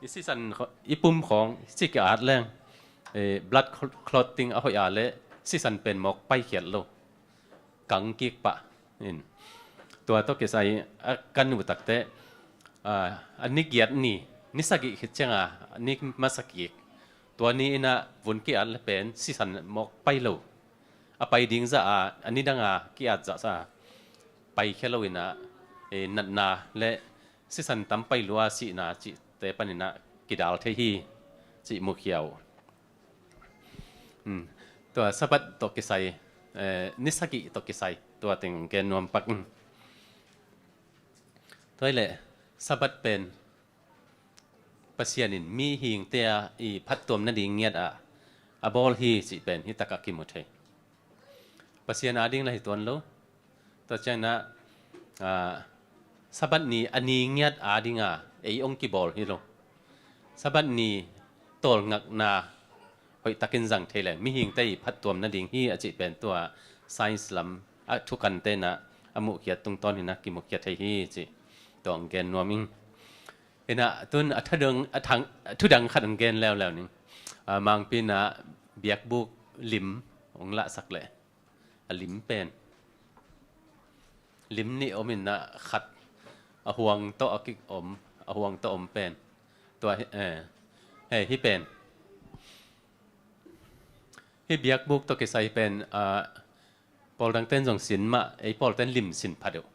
i sisan kho-, i pum khawng ci ki-at leng, eh, blood cl-, clotting a hoih a leh sisan pen mawk paikhiat lo, kang kik pah in. Tua tawh kisai a kan uh takteh, ah, a ni giat ni, ni sagih khit ciangah a ni masa kik, tua ni inah vun ki-at leh pen sisan mawk pai lo. A pai ding zah a, a nidang a ki-at zah sa paikhia lo inah, eh, natna le sisan tam pai lua sihna cihte paninah kidal thei hi cih mukhia uh. Hmm. Tua Sabbath tawh kisai, eh, ni sagih tawh kisai tua teng gen nuam pak. Hmm. Tua hileh Sabbath pen Pasian in mihingte a i phattuam nading ngiat ah a bawl hi cih pen hi takah kimu thei. Pasian ading lah hi tuan lo. Tua ciangin ah, ah, Sabbath ni a ni ngiat adinga ei ong kibawl hi lo. Sabbath ni tawlngakna hoihtakin zang thei leng mihingte i phattuam nading hi a cih pen tua science lam a thukante in ah a muhkhiat tungtawn hi in ah kimuhkhiat thei hi cih tua ong gen nuam ing. Hi in ah tun a thadang, a thang, a thudang khat ong gen leuleu ning. Ah, Mangpi in ah biakbuk lim ong lahsak leh a lim pen lim nih om in ah khat a huang tawh a kiom, a huang tawh om pen tua hi, eh, hei, hih pen hih biakbuk tawh kisai pen, ah, pawl dangten zong sin mah, ei pawlten lim sin phat uh.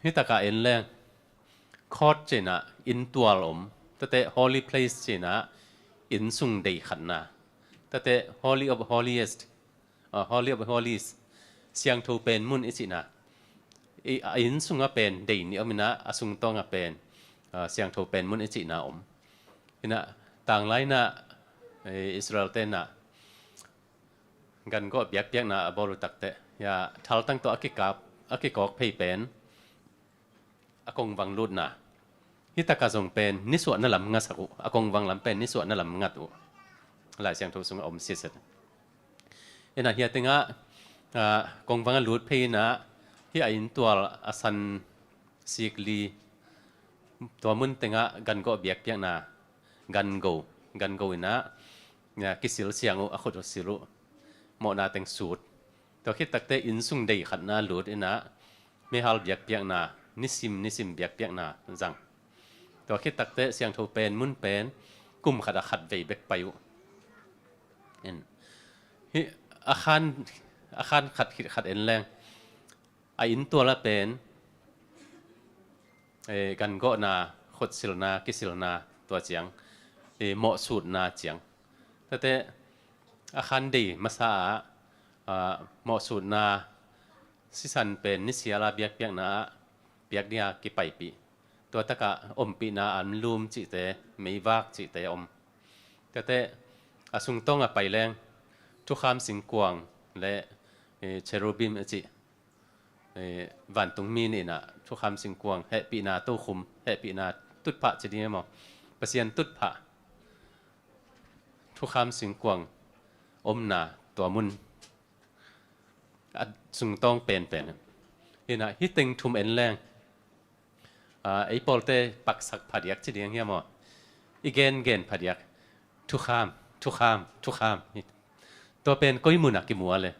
Hih takah en leng court ci in ah inn tual om, tate holy place ci in ah inn sung dei khatna, tate holy of holiest, ah, holy of holies, siangtho pen mun i cihna. I, a inn sungah pen dei nih om in ah a sungtawngah pen, ah, siangtho pen mun i cihna om. Hi in ah tanglai in ah, eh, Israel-te in ah gangawh biakpiakna a bawl uh takteh, ya, thaltang tawh a kikap, a kikawk phei pen a kongvang lutna. Hih takah zong pen nisuahna lam ngasak uh, a kongvang lam pen nisuahna lam ngat uh. Lai Siangtho sungah om siset. Hi in ah hih tengah, ah, kongvang a lut phei in ah hih a inn tual a san sikli tua mun tengah gangawh biakpiakna, gango, gango in ah, ya, kisil siang uh, a khut uh sil uh, mawhna teng sut. Tua khit takteh inn sung dei khatna lut in ah meihal biakpiakna, nisim nisim biakpiakna zang. Tua khit takteh siangtho pen mun pen kum khat ah khat vei bek pai uh. En. Hih a khan, a khan khat khit khat en leng a inn tual ah pen, eh, gangawhna, khutsilna, kisilna tua ciang, eh, mawhsutna ciang. Tate a khan dei masa ah, ah, mawhsutna sisan pen nisial a biakpiakna ah piak ding a kipaipih. Tua takah ompihna anlum cihte, meivak cihte om. Tate a sungtawngah pai leng thukham singkuang le, eh, cherubim a cih, eh, vantungmi nih in ah thukham singkuang, hehpihna tokhum, hehpihna tutphah ci ding e maw, Pasian tutphah thukham singkuang omna tua mun a sungtawng penpen. Hi in ah hih teng thum en leng, ah, ei pawlte paksak phadiak ci ding hiam aw, i gengen phadiak, thukham, thukham, thukham. Tua pen koi mun ah kimu a le,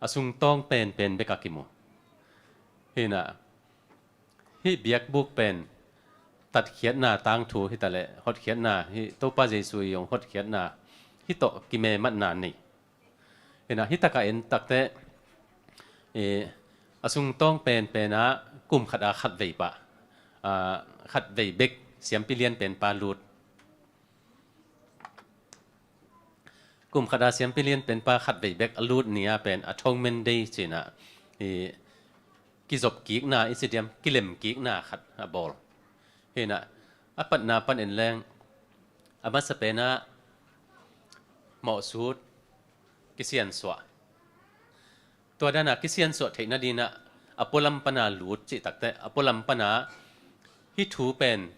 a sungtawng penpen bek ah kimu. Hi in ah hih biakbuk pen tatkhiatna tangthu hi ta leh, hotkhiatna, hih Topa Jesu i hong hotkhiatna, hih tawh kimematna nei. Hi in ah hih takah en takteh, eh, a sungtawng penpen ah kum khat ah khat vei pah, ah, khat vei bek siampi lianpen pa lut. Kum khat ah siampi lianpen pa khat vei bek a lut ni ah pen Atonement Day ci in ah, i, kizop kikna i ci diam, kilem kikna khat a bawl. Hi in ah a patna pan en leng a masa pen ah mawhsut, kisiansuah. Tua dan a kisiansuah theih nading ah a pualam pan a lut cih takteh, a pualam pan a hih thu pen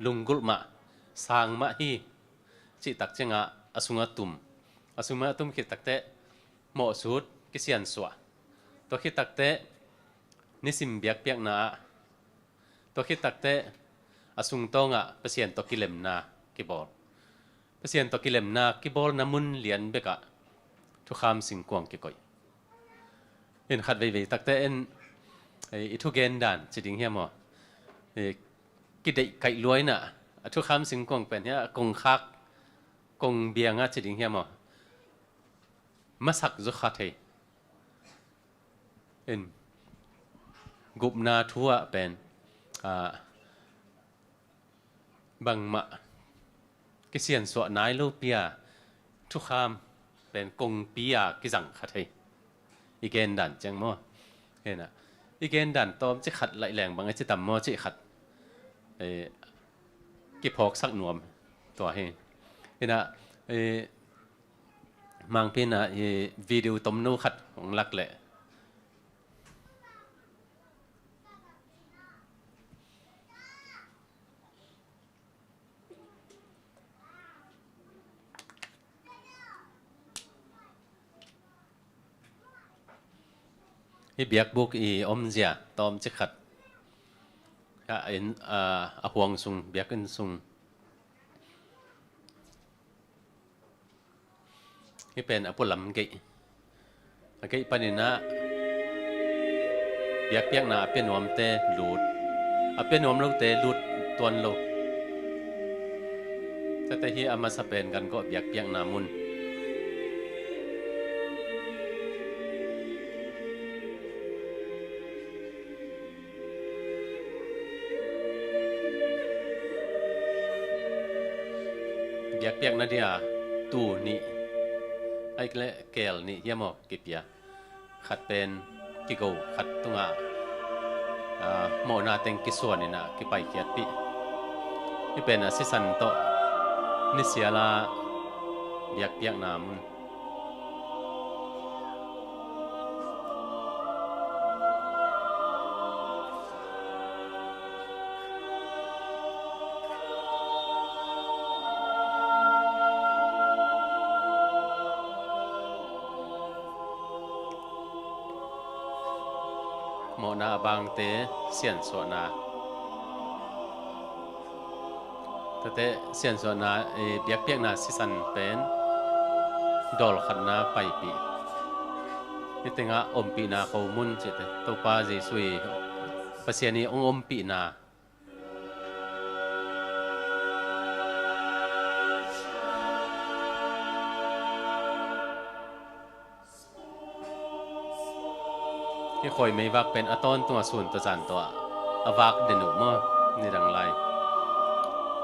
lunggulh mah, sang mah hi cih tak ciangah a sungah tum. A sungah tum khit takteh mawhsut, kisiansuah. Tua khit takteh nisim biakpiakna ah, tua khit takteh a sungtawngah Pasian tawh kilemna kibawl. Pasian tawh kilemna kibawlna mun lian bekah thukham singkuang kikoih. Hi in khat veivei takteh en, eh, i thugen dan ci ding hiam aw, eh, kideih kaih lua in ah a thukham singkuang pen hiah kongkhak, kongbiang ah ci ding hiam aw, masak zukha thei. In, gupna thu ah pen, ah, bangmah kisiansuah nai lopi a thukham pen kongpi a kizang kha thei. I gendan ciang maw? Hi in ah i gendan tawm ci khat laih leng bang a ci tam maw cih khat, eh, kiphawksak nuam tua hi. Hi in ah, eh, Mangpina i video tomno khat hong lak leh. Hih biakbuk i omzia tawmcik khat. A inn, a, a huang sung, biakinn sung. Hih pen a pualam geih. A geih paninah biakpiakna a pia nuamte lut, a pia nuam lote lut tuan lo. Tate hi a masa pen gan gawh biakpiakna mun. Biakpiakna dia tuu nih, ahih kei leh keel nih hiam aw kipia. Khat pen kigo, khat tungah, aa, mawhna teng kisuan inah kipaikhiatpih. Hih pen a sisan tawh nisiala biakpiakna mun. Mawhna a bangte siansuahna. Tate siansuahna, eh, biakpiakna sisan pen dawlkhatna paipih. Hih tengah ompihna khomun cihte, Topa Jesuh i Pasian i hong ompihna. Hih khawi meivak pen a tawntunga sun tawh zan tawh a vak den uh maw, nidang lai.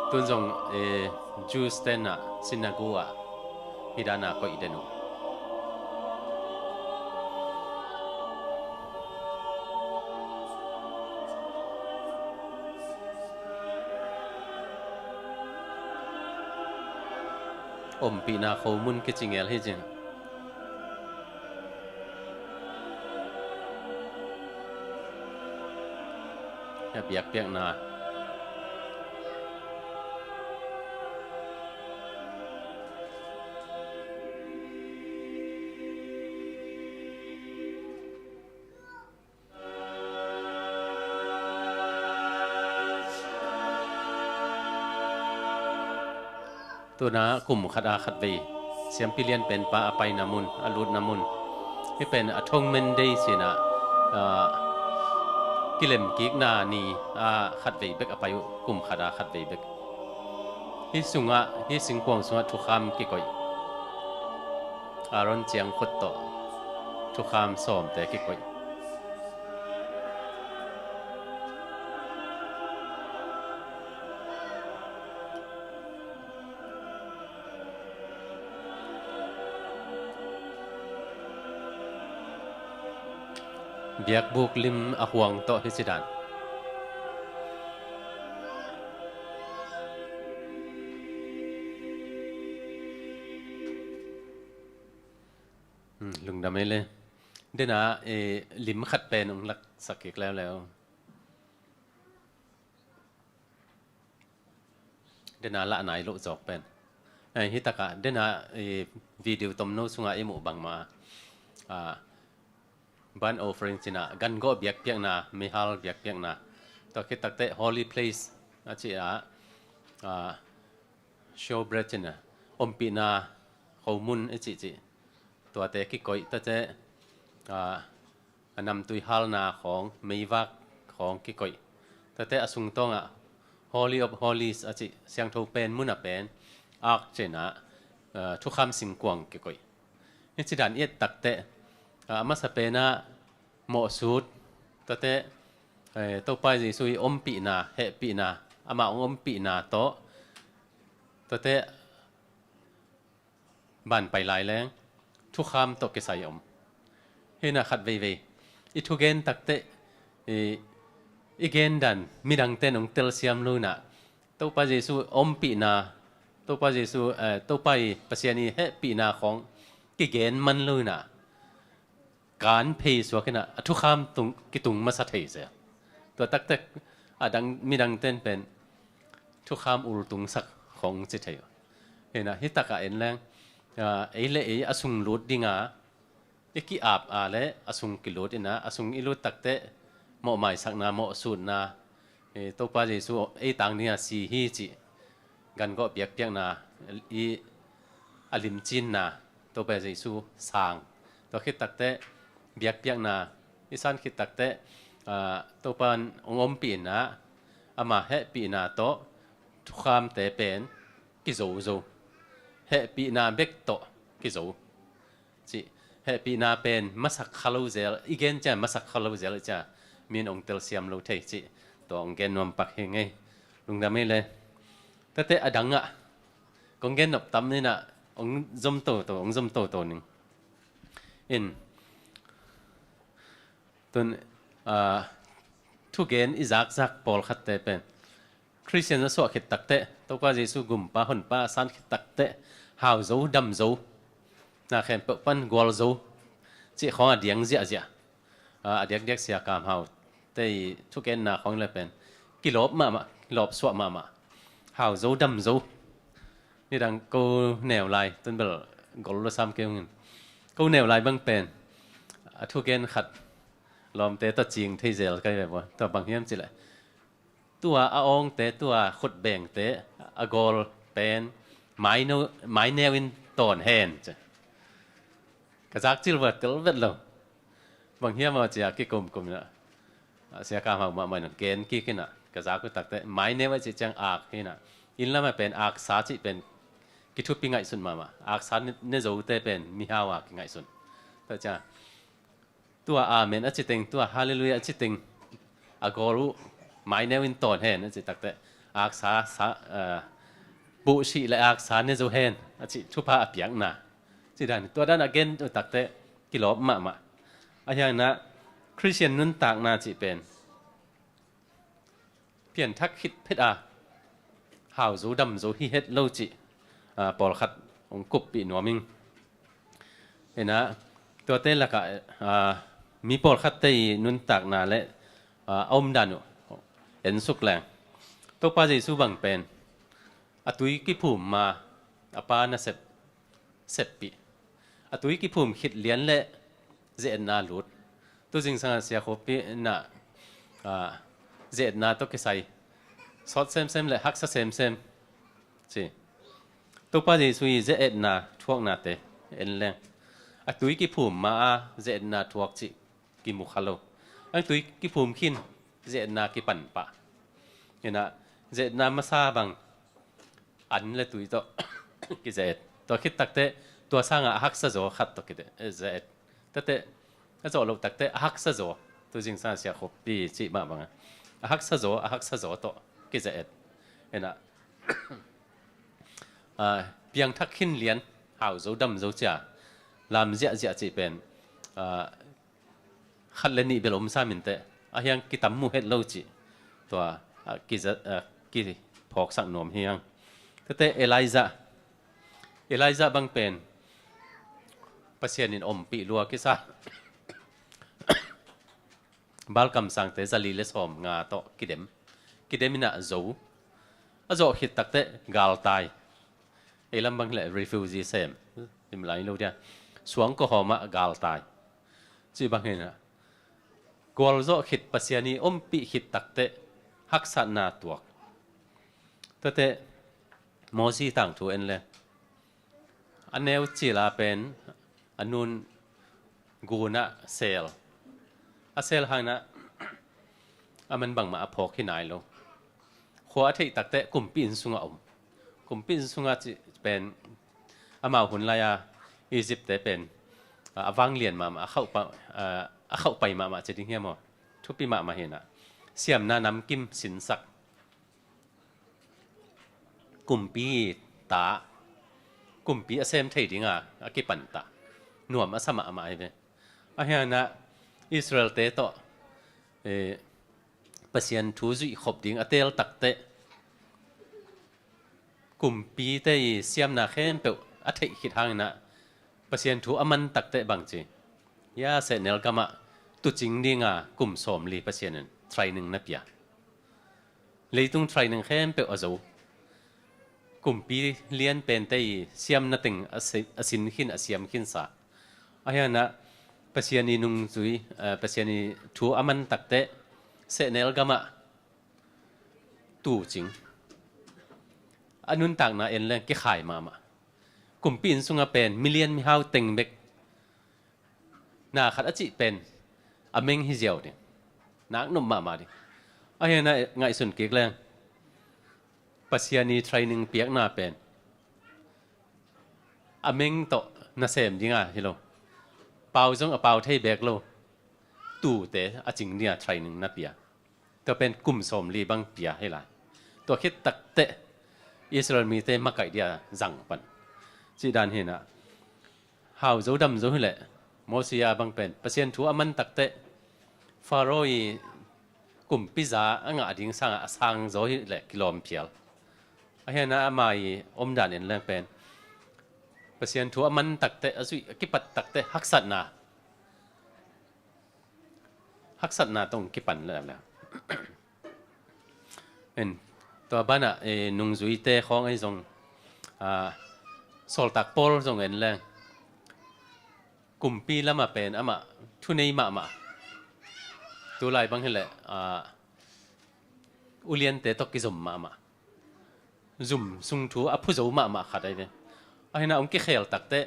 Tun zong, eh, Jews tenah synagogue ah hih dana koih den uh. Ompihna khomun kici ngel hi cin. A biakpiakna. Tuna kum khat a khatvei siampi lianpen pa a paina mun, a lutna mun. Hih pen Atonement Day sinah, ah, kilemkikna ni a khatvei bek a pai uh, kum khat a khatvei bek. Hih sungah, hih singkuang sungah thukham kikoih. Aaron ciangkhut tawh thukham sawmte kikoih. Biakbuk lim a huang tawh hi cidan. Hmm, lungdam ei le. Dena, eh, lim khat pen ong laksak kik leuleu. Dena lah nai loh zawk pen. Eh, hi takah, dena, eh, video tomno sungah i muh bangma. Ah, burnt offering cinah, gan gawh biakpiakna, meihal biakpiakna. Tua khit takteh holy place a ci a, ah, showbread cinah, ompihna khomun i cih cih. Tuate kikoih tate, ah, a namtui halna khawng, meivak khawng kikoih. Tate a sungtawngah Holy of Holies a cih, siangtho pen muna pen, ark cinah, ah, thukham singkuang kikoih. Hih cidan i et takteh, ah, a masa penah mawhsut, tate, eh, Topa Jesuh i ompihna, hehpihna, amah hong ompihna tawh, tate, ban pai lai leng thukham tawh kisai om. Hina khat veivei i thugen takteh, i, i gendan midangte nong telsiam lo inah Topa Jesuh ompihna, Topa Jesuh, eh, Topa i Pasian i hehpihna khawng kigen man lo inah, kan phei suak inah a thukham tung, kitung masa thei zel. Tua taktak a dang, midang ten pen thukham ultungsak khong ci thei uh. Hinah hi takah en leng, ah, ei le ei a sung lut dinga i ki-ap a le a sung kilut inah, a sung i lut takte mawh maisakna, mawh sutna, eh, Topa Jesu ei tang dinga si hi cih gangawh biakpiakna, i a limcinna, Topa Jesu sang. Tua khit takte biakpiakna i san khit takte, ah, Topa in hong ompih inah, ama hehpihna tawh thukhamte pen kizo zo. Hehpihna bek tawh kizo. Cih, hehpihna pen masak kha lo zel, i gen ciang masak kha lo zel i ciang, min hong telsiam lo thei cih, tua hong gen nuam pak hi ngei. Lungdam ei le. Tate a dangah kong gen nop tam inah, hong zom toto, hong zom toto ning. In, tun, ah, thugen i zakzak pawlkhatte pen Khristian a suah khit takte, Topa Jesu gumpa honpa a san khit takte, hau zo, dam zo, na khempeuh pan gual zo cih khawng a diang ziahziah. Ah, a diakdiak Sia Kam Hau te i thugenna khawng le pen kilawp mahmah, kilawp suah mahmah. Hau zo, dam zo. Nidang ko neu lai, tun bel gol lo sam kei ung in. Ko neu lai bang pen a thugen khat lawmte tawh cing thei zel kai ve bua. Tua bang hiam cih leh, tua a awngte, tua khutbengte a gawl pen maineu, maineu in tawn hen ci. Ka zakcil vua tel vet lo. Bang hiam aw ci a kikumkum inah, Sia Kam Hau mahmah inah gen kik inah, ka zak uh takte maineu a cih ciang ak hi inah. Inn lamah pen aksa cih pen kithupi ngaihsun mahmah. Aksa ne, ne zote pen mihau a kingaihsun. Tua ciang tua amen a ci teng, tua halleluiah a ci teng, a gawl uh maineu in tawn hen a ci takte, aksa, sa, eh, buhsih le aksa ne zo hen a ci thupha a piakna. Ci dan, tua dan a gen uh takte kilawp mahmah. A hiangna Khristian nuntakna cih pen pianthak khit phet a, hau zo dam zo hi het lo cih, ah, pawlkhat hong kuppih nuam ing. Inah, tuate lakah, ah, mi pawlkhatte i nuntakna le, ah, a omdan uh en suk leng, Topa Jesu bang pen a tui kiphum ma, a Pa nasep seppih. A tui kiphum khit lian le ze-etna lut. Tu zingsang a Sia Khup Pi inah, ah, ze-etna tawh kisai sawt semsem le haksa semsem ci. Topa Jesu i ze-etna thuaknate en leng, a tui kiphum ma a ze-etna thuak cih kimu kha lo. Ang tui kiphum khin ze-etna kipan pah. Inah, ze-etna masa bang an le tui tawh kize-et. Tua khit takte, tua sangah a haksa zaw khat tawh kize-et. Tate, a zawh loh takte a haksa zaw. Tu zingsang a Sia Khup Pi cih mah bangah a haksa zaw, a haksa zaw tawh kize-et. Inah, ah, piangthak khin lian, hau zo dam zo cia, lam ziahziah cih pen, ah, khat le nih bel om sam inteh, a hiang kitam mu het lo cih tua, ah, kiza, ah, kiphawksak nuam hi hang. Tate Elijah, Elijah bang pen Pasian in ompih lua kisa. Baal kamsangte zali le sawm nga tawh kidem. Kidem inah zo. A zawh khit takte galtai. Ei lam bang le refugee sem. Sim lai lo dia. Suang kawhawmah galtai. Ci bang hinah, gualzawh khit Pasian i ompih khit takte haksatna tuak. Tate Mosi tangthu en le, a neu cila pen a nun gunah sel. A sel hanginah a man bangmah a phawk hi nai lo. Khua a theih takte kumpi inn sungah om. Kumpi inn sungah cih pen amau hun lai-a Egypt-te pen a vanglian mahmah, a khauhpa, a khauhpai mahmah ci ding hiam aw? Thupi mahmah hinah, siamna namkim sinsak, kumpi ta, kumpi a sem thei dinga a kipanta nuam a sa mahmah hi ve. A hianah Israel-te tawh, eh, Pasian thu zuih khop ding a teel takte, kumpite i siamna khempeuh a theih khit hanginah Pasian thu a man takteh bang ci, hia sehnel gamah tuucing dinga kum sawmli Pasian in training na pia. Leitung training khempeuh a zo. Kumpi lian pente i siamna teng a si-, a sin khin, a siam khinsa. Ahi hangin ah Pasian i nungzui, eh, Pasian i thu a man takteh sehnel gamah tuucing. A nuntakna en leng kikhai mahmah. Kumpi inn sungah pen milian mihau teng bek na khat a cih pen a meng hi ziau ding. Naknop mahmah ding. Ahi hangin ah ngaihsun kik leng Pasian i training piakna pen a meng tawh nasem dinga hi lo. Pau zong a pau thei bek lo. Tuute a cing dinga training na pia. Tua pen kum sawmli bang pia hi lai. Tua khit takteh Israel mite makaih dia zang pan. Cih dan hi-in ah hau zo dam zo hileh Mosia bang pen Pasian thu a man takteh Faro i kumpi za a ngah ding sangah a sang zaw hileh kilawm phial. Ahi hangin ah ama i omdan en leng pen Pasian thu a man takteh, a zuih, a kipat takteh haksatna, haksatna tawh kipan leh leh. En, tua banah, eh, nungzuite khawng ahi zong, ah, Sawltak Paul zong en leng kumpi lamah pen amah thunei mahmah. Tulai bang hileh, ah, uliante tawh kizom mahmah. Zum sung thu a phu zo mahmah khat ahi ve. Ahi hangin ah hong kikhel takteh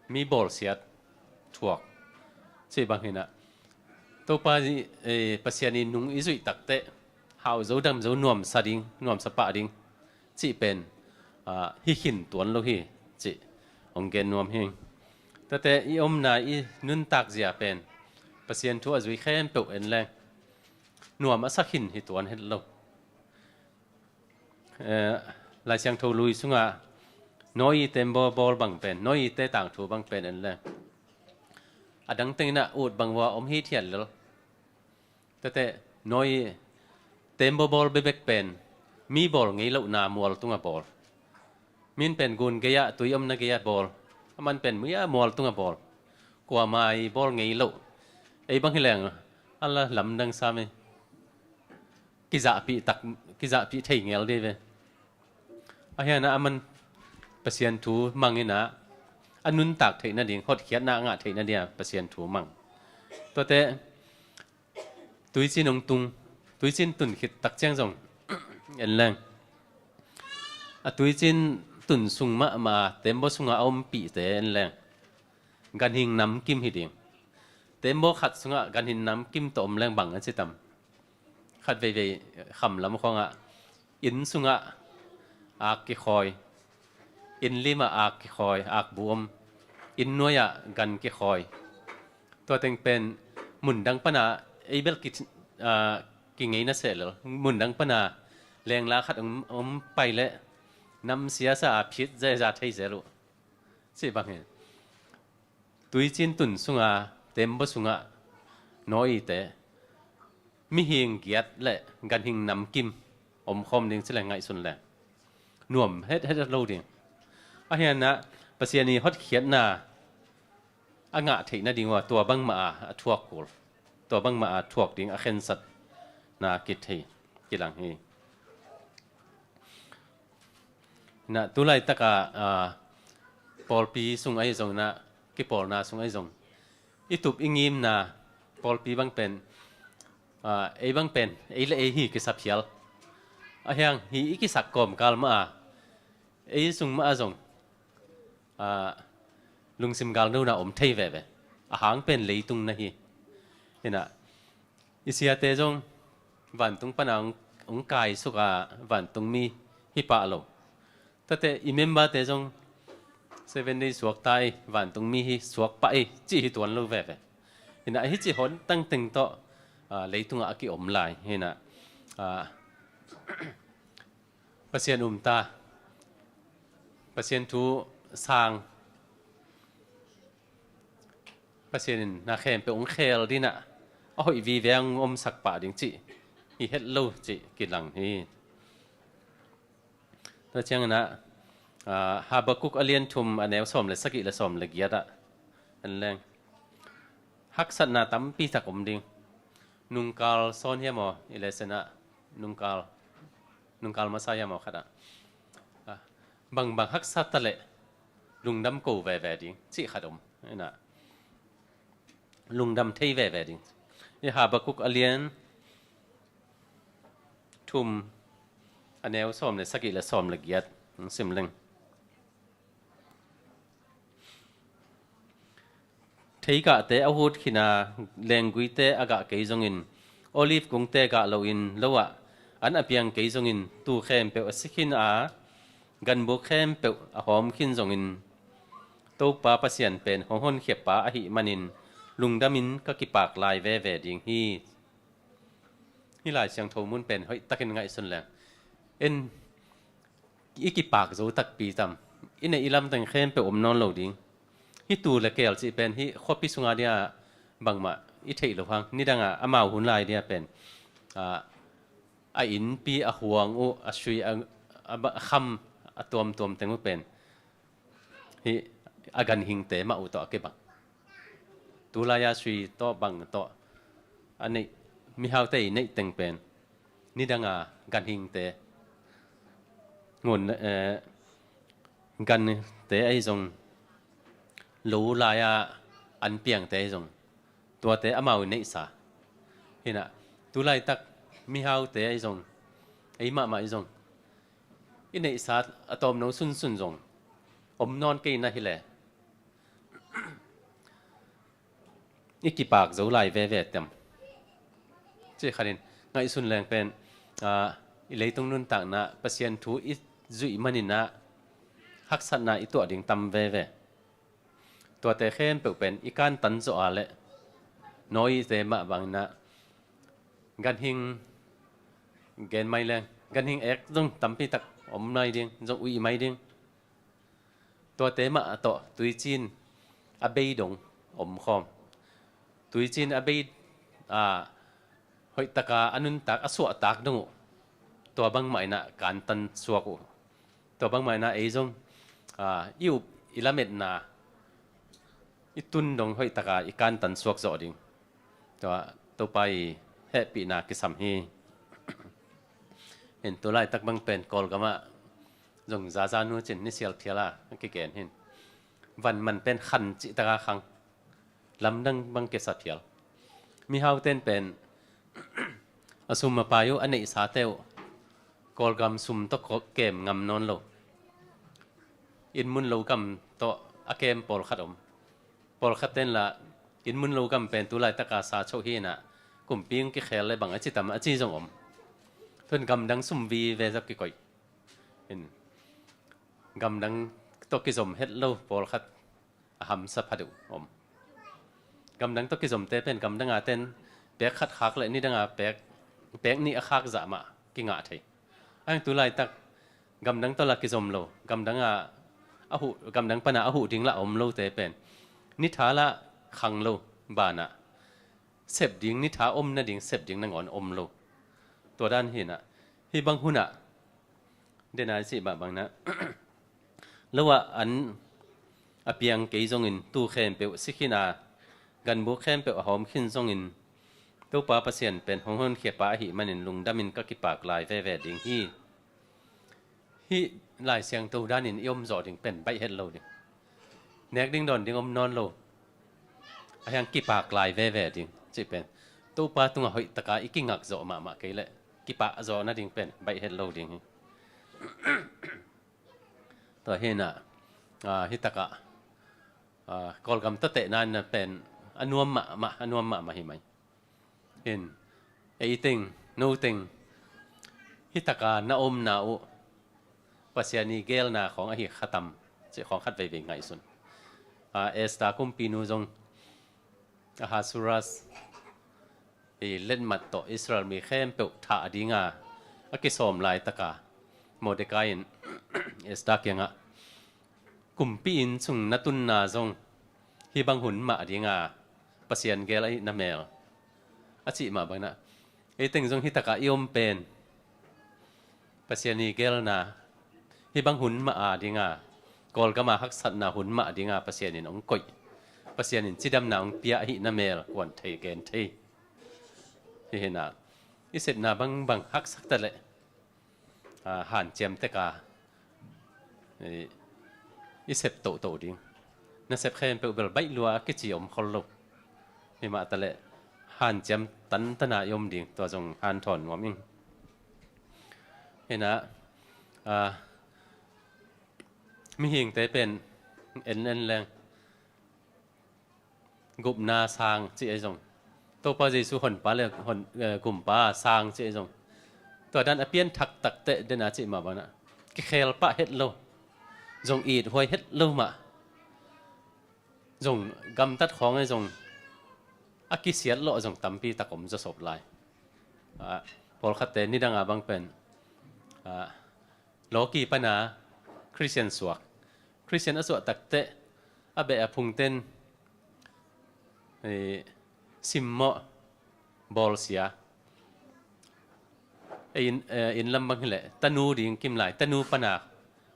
mi bawlsiat thuak. Cih bang hi-in ah Topa i, eh, Pasian i nung i zuih takteh hau zo dam zo, nuamsa ding, nuamsa pah ding cih pen, ah, hi khin tuan lo hi cih hong gen nuam hi. Tuate i omna i nuntak zia pen Pasian thu a zui khempeuh en leng nuam a sa khin hi tuan het lo. Eh, Lai Siangtho Lui sungah Noah i tembaw bawl bang pen, Noah i te tangthu bang pen en leng a dang tengin ah ut bang ua om hi thiat lel. Tuate Noah i tembaw bawl bekbek pen mi bawl ngei lohna mual tungah bawl. Min pen gun gei-ah, tui omna gei-ah bawl. Aman pen muia mual tungah bawl. Kuamah i bawl ngei loh. Ei bang hi leng a la lamdang sam hi. Kizahpih tak, kizahpih thei ngel dih ve. Ahi hangin ah aman Pasian thu mang in ah a nuntak theih nading, hotkhiatna a ngah theih nading a Pasian thu mang. Tuate tuicin hong tung, tuicin tun khit tak ciang zong en leng a tuicin tun sung mahmah a tembaw sungah a ompihte en leng ganhing namkim hi ding. Tembaw khat sungah ganhing namkim tawh om leng bang a ci tam? Khat veivei kham lam khawngah inn sungah ak kikhawi, inn limah ak kikhawi, ak bu om, inn nuai-ah gan kikhawi. Tua teng pen mundang pana ei bel ki, ah, kingei na seh lel. Mundang pana lengla khat om, om pai leh namsia sa a phit zeza thei zel uh. Cih bang hi. Tuicin tun sunga, tembaw sungah Noah i te mihing giat le ganhing namkim omkhawm ding ci le ngaihsun le nuam het het lo ding. Ahi hangin ah Pasian i hotkhiatna a ngah theih nading uh a tua bangmah a, a thuak kul, tua bangmah a thuak ding a khensatna kithei kilang hi. Inah tu laitak a, ah, pawlpi sung ahi zong inah, kipawlna sung ahi zong i tup i ngimna pawlpi bang pen, ah, ei bang pen ei le ei hi kisa phial. Ahi hang hi i kisak kawmkal mah a ei sung mah a zong, ah, lungsim galnona om thei veve. A hang pen leitung na hi. Inah i siate zong vantung pana hong, hong kaisuk a vantung mi hi pah lo. Tate i member te zong Seven Day suak ta i, vantung mi hi suak pah i, cih hi tuan lo veve. Inah hi cih hon tangteng tawh, ah, leitungah a kiom lai. Inah, ah, Pasian um ta, Pasian thu sang, Pasian in na khempeuh hong khel dinah a hoih vive hong omsak pah ding cih hi het lo cih kilang hi. Tua cianginah Ah, Habakuk a lian thum, a neu sawm le sagih le sawm le giat ah en leng, haksatna tampi tak om ding. Nungkal sawn hiam aw, i le sen ah, nungkal, nungkal masa hiam aw khat ah, ah, bangbang haksa ta leh lungdam ko veve ding cih khat om. Ina, lungdam thei veve ding. I Habakuk a lian thum, a neu sawm le sagih le sawm le giat hong sim leng. Theigahte a hut khin a, lengguite a gah kei zongin, olive kungte gah loin lo ah an a piang kei zongin, tuu khempeuh a si khin a, ganbuk khempeuh a hawm khin zongin, Topa Pasian pen hong honkhia pa ahih manin lungdamin ka kipak lai veve ding hi. Hih Lai Siangtho mun pen hoih takin ngaihsun leng, en, i kipak zo takpi tam. I neih i lamteng khempeuh om nawn lo ding. Hih tuu le keel cih pen hih khuapi sunga dia bangmah i theih loh hang, nidangah amau hun lai dia pen, ah, a innpi, a huang uh, a sui, a, a ba-, a kham, a tuamtuam teng uh pen hih a ganhingte mah uh tawh a kibang. Tulai-a sui tawh bang tawh a neih, mihaute i neih teng pen nidanga ganhingte, ngun, eh, gante ahi zong, lo lai-a an piangte ahi zong, tuate amau i neihsa. Hinah, tulaitak mihaute ahi zong, ei mahmah ahi zong, i neihsa a tawmno sunsun zong om nawn kei na hileh, i kipak zo lai veve tem. Cih khatin ngaihsun leng pen, ah, i leitung nuntakna Pasian thu i zuih maninah haksatna i tuah ding tam veve. Tuate khempeuh pen i kantan zawh a leh, Noah-te mah banginah ganhing, gen mai leng, ganhing ek zong tampi tak om mai ding, zong uih mai ding. Tuate mah tawh tuicin a bei dong om khawm. Tuicin a bei, ah, hoihtaka a nuntak, a suahtak dong uh, tua bangmah inah kantan suak uh. Tua bangmah inah ei zong, ah, i up, i lametna, i tun dong hoihtaka i kantan suak zawh ding. Tua Topa i hehpihna kisam hi. Hin, tulaitak bang pen Kawlgamah zong zaza nu cin ni sial phial a kigen hin. Van man pen khan cihtaka khang, lamdang bang kesa phial. Mihauten pen a sum a pai uh, a neihsate uh Kawlgam sum tawh ko-, kem ngam nawn lo. Inn mun lo gam tawh a kem pawlkhat om. Pawlkhat ten lah inn mun lo gam pen tulaitaka sa choh hinah, kumpi hong kikhel le bang a ci tam a ci zong om. Tun gamdang sum vive zak kikoih. Hin, gamdang tawh kizom het lo pawlkhat a hamsa pha deuh om. Gamdang tawh kizomte pen gamdanga ten pek khat khak le nidanga pek, pek nih a khak zah mah kingah thei. Ahi hang tulaitak gamdang tawh la kizom lo, gamdanga a huh, gamdang pana a huh ding lah om lote pen nitha lah khang lo banah, sep ding, nitha om nading sep ding nangawn om lo. Tua dan hinah, hih bang hunah, dena i cih mah banginah, lo ah an a piang kei zongin, tuu khempeuh si khin a, ganbuk khempeuh a hawm khin zongin, Topa Pasian pen hong honkhia pa ahih manin lungdamin ka kipak lai veve ding hi. Hih Lai Siangtho danin i om zawh ding pen baih het lo ding. Nek ding dawn ding om nawn lo. Ahi hang kipak lai veve ding cih pen Topa tungah hoihtaka i kingak zawh mahmah kei leh, kipak zawh nading pen baih het lo ding hi. Tua hinah, ah, hitakah, ah, Kawlgam tawh tehna in pen a nuam mahmah, a nuam mahmah hi mai. Hin, ei teng, no teng, hitaka na omna uh Pasian i geelna khawng ahi kha tam cih khawng khat veivei ngaihsun. Ah, Esther kumpinu zong Ahasuerus i letmat tawh Israel mi khempeuh thah dinga a kisawm laitaka Mordecai in Esther kiangah, kumpi inn sung na tunna zong hih bang hun mah dinga Pasian geel ahi na mel, a cih mah banginah, ei teng zong hitakah i om pen Pasian i geelna, Hih bang hun mah a dinga, Kawlgama haksatna hun mah dinga Pasian in hong koih, Pasian in cidamna hong pia ahihna mel kuan thei gen thei. Hih hinah i sepna bangbang haksak taleh, a, hanciam teka i, i sep tohtoh ding. Na sep khempeuh bel baih lua a kici om khol lo. Himah taleh hanciam tantana i om ding, tua zong hanthawn nuam ing. Hinah, a, mihingte pen en en leng gupna sang cih ahi zong, Topa Jesu honpa le hon, eh, gumpa sang cih ahi zong, tua dan a pianthak takteh dena cih mah banah kikhel pah het lo, zong ithuai het lo mah, zong gamtat khawng ahi zong a kisiat lawh zong tampi tak om zawsop lai. Ah, pawlkhatte nidanga bang pen, ah, lawki pana Khristian suak, Khristian a suah takteh a beh a phungten, eh, simmawh, bawlsia. Eh, inn, eh, inn lam bang hileh tanu ding kimlai tanu pana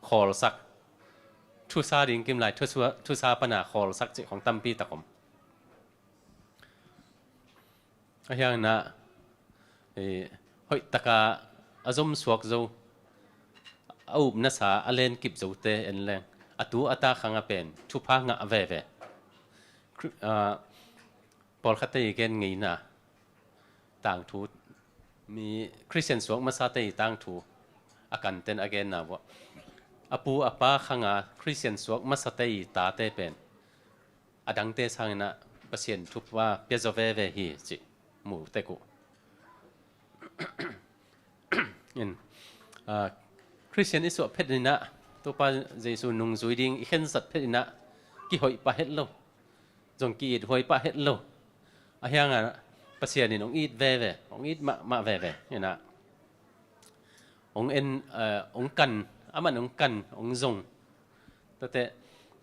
khawlsak, thusa ding kimlai thusa, thusa pana khawlsak cih khawng tampi tak om. Ahi hangin ah, eh, hoihtaka a zomsuak zo, a upnasa a lenkip zote en leng, a tu a ta khanga pen thupha ngah veve. Khri-, ah, pawlkhatte i gen ngeina tangthu, mi Khristian suak masate i tangthu a kanten a genna vuah, a pu a pa khanga Khristian suak masate i tate pen a dangte sangin ah Pasian thupha pia zaw veve hi cih mu tek uh. In, ah, Khristian i suah phet in ah, Topa Jesu nungzui ding i khensat phet in ah, kihoih pah het lo, zong ki-ithuai pah het lo. Ahi hangin ah Pasian in hong it veve, hong it mahmah veve. In ah, hong en, eh, hong kan, aman hong kan, hong zong. Tate,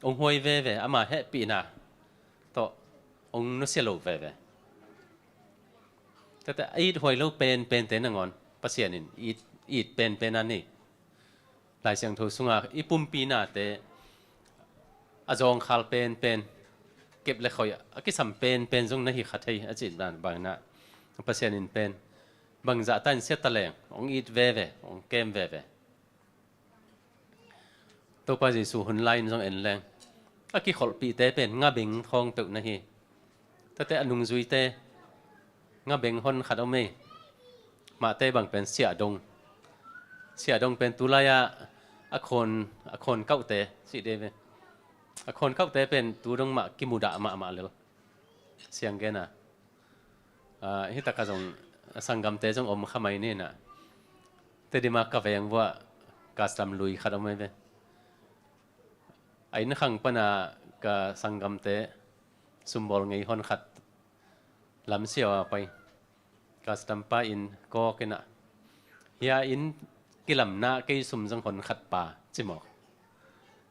hong huai veve, ama hehpihna tawh hong nusia lo veve. Tate, a ithuai lo penpente nangawn Pasian in it, it penpen a nei. Lai Siangtho sunga i pumpi nate a zawngkhal penpen, kep le khoih a kisam penpen zong na hi kha thei a cih dan bangin ah, Pasian in pen bangzah ta in sia taleng hong it veve, hong kem veve. Topa Jesu hun lai-in zong en leng, a kikholhpihte pen ngabeng khawng peuh na hi. Tate a nungzuite ngabeng hon khat om ei. Mahte bang pen siahdong. Siahdong pen tulai-ah a khawn, a khawn kauhte cih dei ve. A khawn kauhte pen tu dong mah kimudah mahmah lel. Siang gen a. Ah, hih takah zong a sanggamte zong om kha mai ni na. Tedim a ka veng vuah custom lui khat om ei ve. A inn khang pana ka sanggamte sumbawl ngei hon khat lam siau a pai. Custom pa in kawk in ah, hia inn kilamna kei sum zong hon khat pa ci mawk.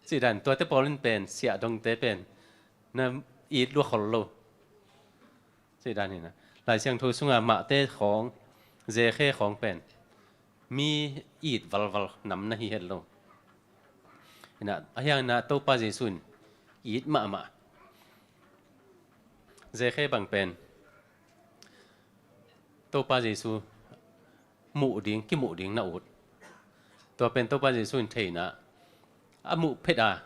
Cih dan tuate pawl in pen siahdongte pen na it lua khol lo. Cih dan hi na. Lai Siangtho sunga mahte khawng, zekhe khawng pen mi it valval nam na hi het lo. Hi na, ahi hangin ah Topa Jesu in it mahmah. Zekhe bang pen Topa Jesu muh ding, kimuh ding na ut. Tua pen Topa Jesu in thei in ah, a muh phet a,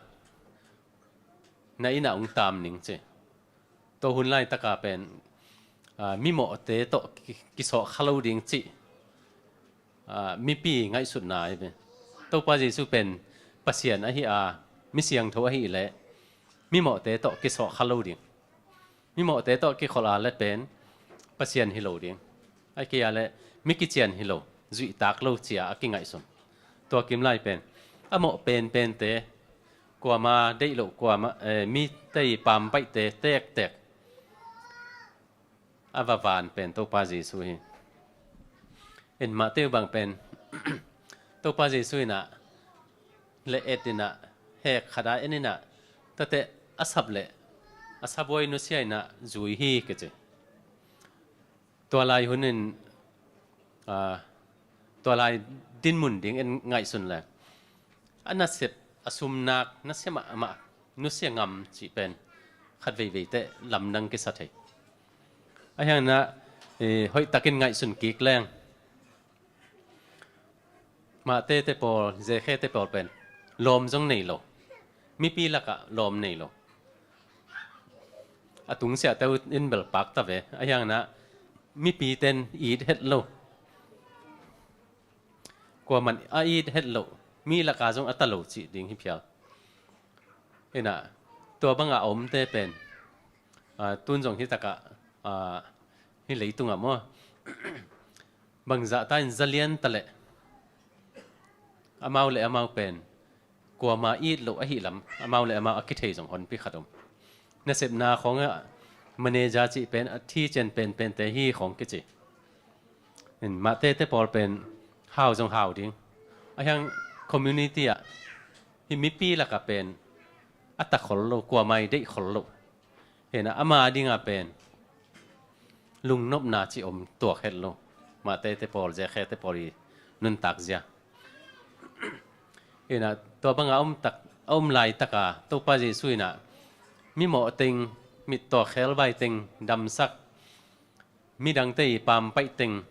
na inn ah hong tam ning ci. Tua hun laitaka pen, ah, mimawhte tawh ki, kisawh kha lo ding cih, ah, mipi ngaihsutna hi ve. Topa Jesu pen Pasian ahi a, mi siangtho ahi leh mimawhte tawh kisawh kha lo ding. Mimawhte tawh kikholh a le pen Pasian hi lo ding. Ahih kei a le mi kician hi lo, zuihtak lo ci-a a kingaihsun. Tua kim lai pen a mawh penpente, kuama deih loh, kuama, eh, mite i pambaihte tektek a va van pen Topa Jesu hi. En mahte uh bang pen Topa Jesu in ah le et in ah, hek khat a en in ah, tate a sap leh a sabuai nusia in ah zui hi kici. Tua lai hun in, ah, tua lai dinmun ding en ngaihsun le A nasep, a sumnak nasia mahmah nusia ngam cih pen khat veivei teh lamdang kisa thei. Ahi hangin ah, eh, hoihtakin ngaihsun kik leng, Matthai te pawl, Zekhei te pawl pen lawm zong nei lo. Mipi lakah lawm nei lo. A tungsiahte uh in bel pakta ve. Ahi hangin ah mipi ten it het lo. Kuaman a it het lo. Mi lakah zong a ta lo cih ding hi phial. Inah, tua bangah a omte pen, ah, tun zong hi takah, ah, hi leitungah maw, bangzah ta in zalian ta leh amau le amau pen kuama it loh ahi lam amau le amau a kithei zong honpi khat om. Nasepna khawngah manager cih pen a thi cian penpente hi khawng kici. In Matthai te pawl pen hau zong hau ding. Ahi hang community ah hih mipi lakah pen a ta khol lo, kuama i deih khol lo. Hinah ama dingah pen lungnopna cih om tuak het lo. Matthai te pawl, Zekhei te pawl i nuntak zia. Inah, tua bangah a om tak, a om laitakah Topa Jesu inah mimawh teng, mittuak khelvai teng damsak, midangte i pampaih teng,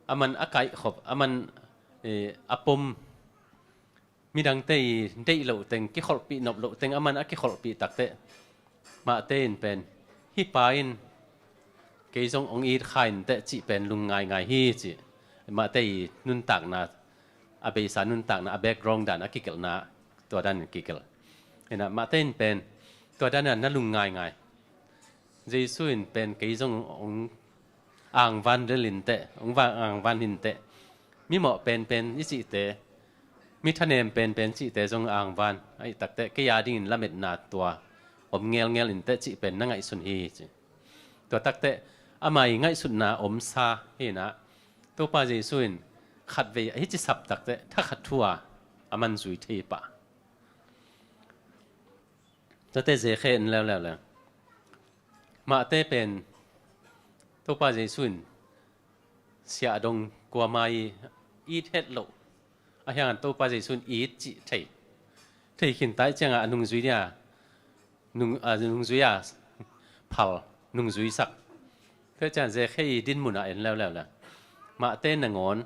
aman a kaihkhop, aman, eh, a pom, midangte i deih loh teng, kikholhpih nop loh teng, aman a kikholhpih takteh, Matthai in pen, hih pa in kei zong hong it kha inteh cih pen lung ngaingai hi cih. Matthai i nuntakna, a beisa nuntakna, a background dan a kigelhna, tua dan in kigelh. Inah Matthai in pen tua dan a na lung ngaingai. Jesu in pen kei zong hong angvan lel inteh, hong va angvan inteh. Mimawh penpen i cihte, mi thanem penpen cihte zong angvan. Ahih takteh kei a dingin lametna tua om ngelngel inteh cih pen na ngaihsun hi ci. Tua takteh ama i ngaihsutna omsa hinah, Topa Jesu in khatvei a hici sap takteh thakhat thu a aman zui thei pah. Tuate Zekhei en leuleu leng, Matthai pen Topa Jesu in siahdong kuama i it het loh. Ahi hangin Topa Jesu in it cih thei. Thei khinta i ciangah a nungzui dia, nung, a nungzui a phal, nungzuisak. Tua ciang Zekhei i dinmunah en leuleu leng, Matthai nangawn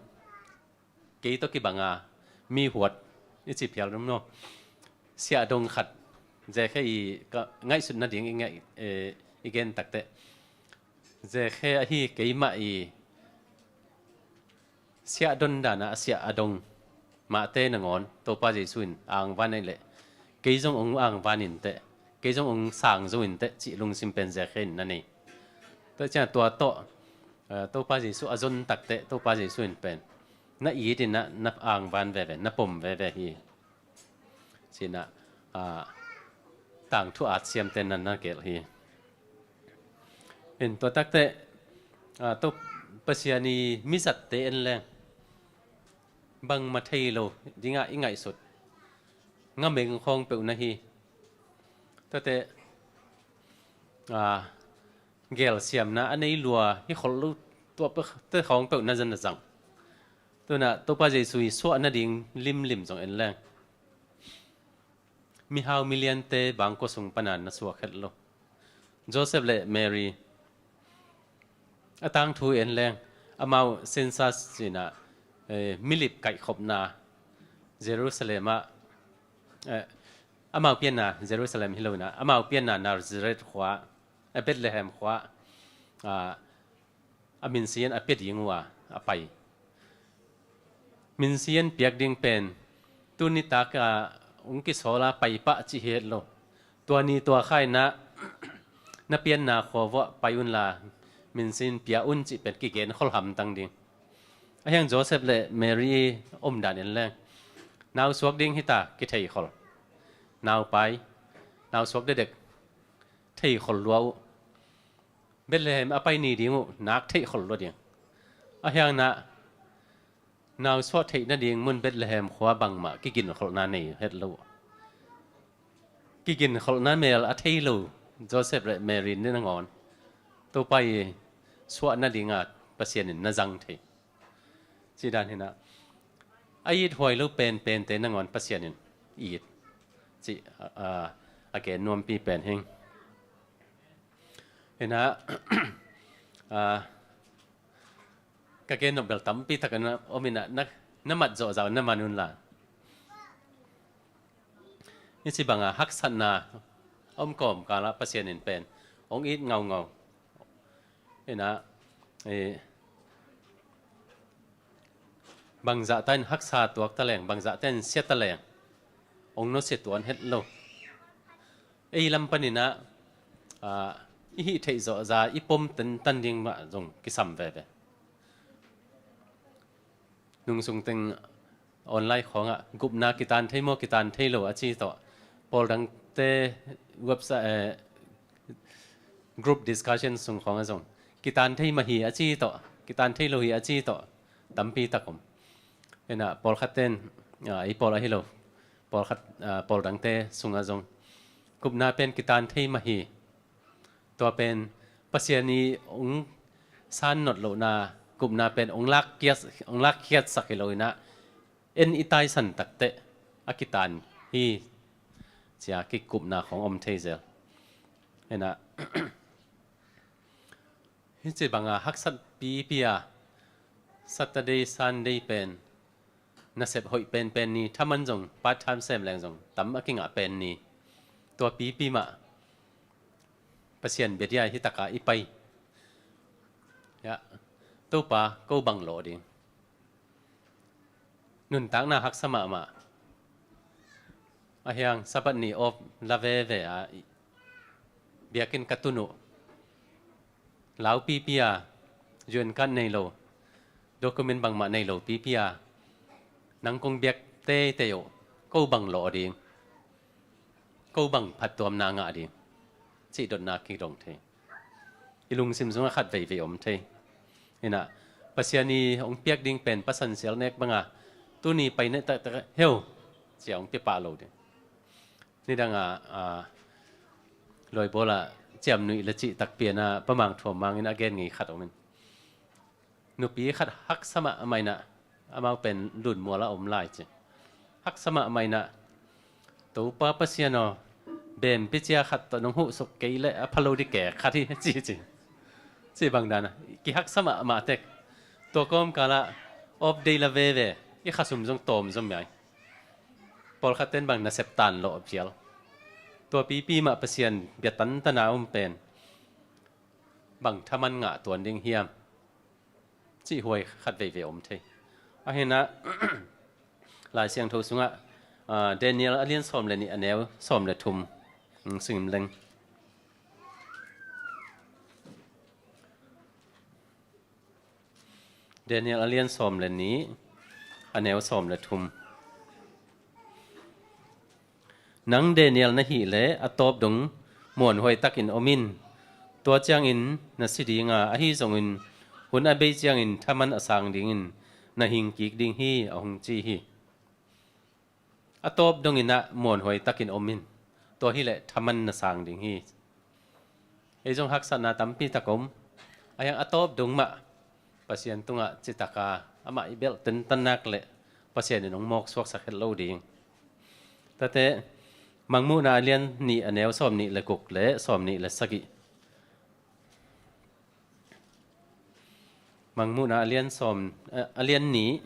kei tawh kibanga mi huat i ci phial dum no. Siahdong khat Zekhei i ka ngaihsut nading i ngaih, eh, i gen takteh, Zekhei ahi keimah i siahdon dana a siah a dong Matthai nangawn Topa Jesu in angvan ahih leh kei zong hong angvan inteh, kei zong hong sang zo inteh cih lungsim pen Zekhei in na nei. Tua ciang tua tawh, eh, Topa Jesu a zon takteh Topa Jesu in pen na it inah na angvan veve, na pom veve hi. Cinah, ah, tangthu at siamte nan na gelh hi. In tua takteh, ah, Topa Pasian i mizatte en leng bangmah thei lo dingah i ngaihsut ngameng khawng peuh na hi. Tuate, ah, gelsiamna a nei lua hi kholh lo, tuate khawng peuh na zan na zang. Tunah Topa Jesu i suah nading limlim zong en leng mihau miliante bangkua sung pana na suak het lo. Joseph le Mary a tangthu en leng amau census cinah, eh, milip kaihkhopna Jerusalem ah, eh, amau pianna Jerusalem hi lo inah amau pianna Nazareth khua, eh, Bethlehem khua, ah, a minsian a pia ding uh a, a pai. Minsian piak ding pen tuni taka hong kisawl a pai pah cih hi het lo. Tua ni tua kha inah na pianna khua vuah pai unla minsian pia un cih pen kigen kholh hamtang ding. Ahi hang Joseph le Mary i omdan en leng nau suak ding hita kithei khol. Nau pai, nau suak dedek thei khol lua uh. Bethlehem a pai ni ding uh nak theih khol lua ding. Ahi hangin ah nau suah theih nading mun Bethlehem khua bangmah kiginkholhna nei het lo uh. Kiginkholhna mel a thei lo Joseph le Mary nangawn Topa i suah nadinga Pasian in na zang thei. Cih dan hinah a ithuai lo penpente nangawn Pasian in it cih a, a, a gen nuampi pen hi. Hi na, a, ka gen nop bel tampi tak a om hi na, na, na mat zawh zah un na man un la. Hi ci banga haksatna om kawmkal ah Pasian in pen hong it ngaungau. Hi na, eh, bangzah ta in haksa tuak ta leng, bangzah ta in sia ta leng, hong nusia tuan het lo. Ei lam panin ah, ah, i hih theih zawh zah i pom tentan ding mah zong kisam veve. Nungsung teng online khawngah gupna kitan thei maw, kitan thei lo a ci tawh, pawl dangte website, eh, group discussion sung khawngah zong kitan thei mah hi a ci tawh, kitan thei lo hi a ci tawh tampi tak om. Hi na, pawlkhat ten, ah, i pawl ahi lo, pawlkhat, ah, pawl dangte sungah zong gupna pen kitan thei mah hi. Tua pen Pasian i hong san not lohna, gupna pen hong lak khiat, hong lak khiatsak hi lo hi na, en i taisan takteh a kitan hi, cia kigupna khawng om thei zel. Hi na, hi ci banga haksat pipi a Saturday, Sunday pen nasep hoih penpen ni, thaman zong part time sem leng zong tam a kingah pen ni. Tua pipi mah Pasian bia dia hi taka i pai. Ya, Topa, ko bang lawh ding. Nuntakna haksa mahmah. A hiang Sabbath ni off la veve a, biakinn ka tun uh. Lau pipi a, U N card nei lo, document bangmah nei lo pipi a, nang kong biak teitei uh, ko bang lawh ding, ko bang phattuamna ngah ding, cih dotna kidong thei. I lungsim sungah khat veivei om thei. Hi na, Pasian i hong piak ding pen pasan sial nek banga, tuni pai nek taktak heu, cia hong pia pah lo ding. Nidang a, a, luaibawl a ciamnuih le cih takpi a Pa Mang Thuam Mang in a gen ngei khat om in. Nupi khat haksa mahmah in ah, amau pen Lunmual ah om lai ci. Haksa mahmah in ah, Topa Pasian aw, bempi cia khat tawh nong huhsuk kei leh a pha lo ding kek khat hi, ci ci. Ci bang dan a, kihaksa mahmah tek. Tua kawmkal ah off day la veve, i khasum zong tawm zong mai. Pawlkhat ten bang nasep tan lawh phial. Tua pipi mah Pasian bia tantan a om pen bang thaman ngah tuan ding hiam, cih huai khat veivei om thei. Ahi na, Lai Siangtho sungah, ah, Daniel a lian sawm le nih a neu sawm le thum, mm, sim leng. Daniel a lian sawm le nih, a neu sawm le thum. Nang Daniel na hih leh a tawp dong muanhuai takin om in. Tua ciangin na si ding a, ahi zongin hun a bei ciangin thaman a sang dingin na hing kik ding hi, a hong ci hi. A tawp dongin ah muanhuai takin om in. Tua hileh thaman na sang ding hi. Ei zong haksatna tampi tak om. A hiang a tawp dong mah Pasian tungah citaka amah i belh tentan nak leh Pasian in hong mawk suaksak het lo ding. Tate, Mangmuhna a lian nih a neu sawm nih le guk le sawm nih le sagih. Mangmuhna a lian sawm, eh, a lian nih,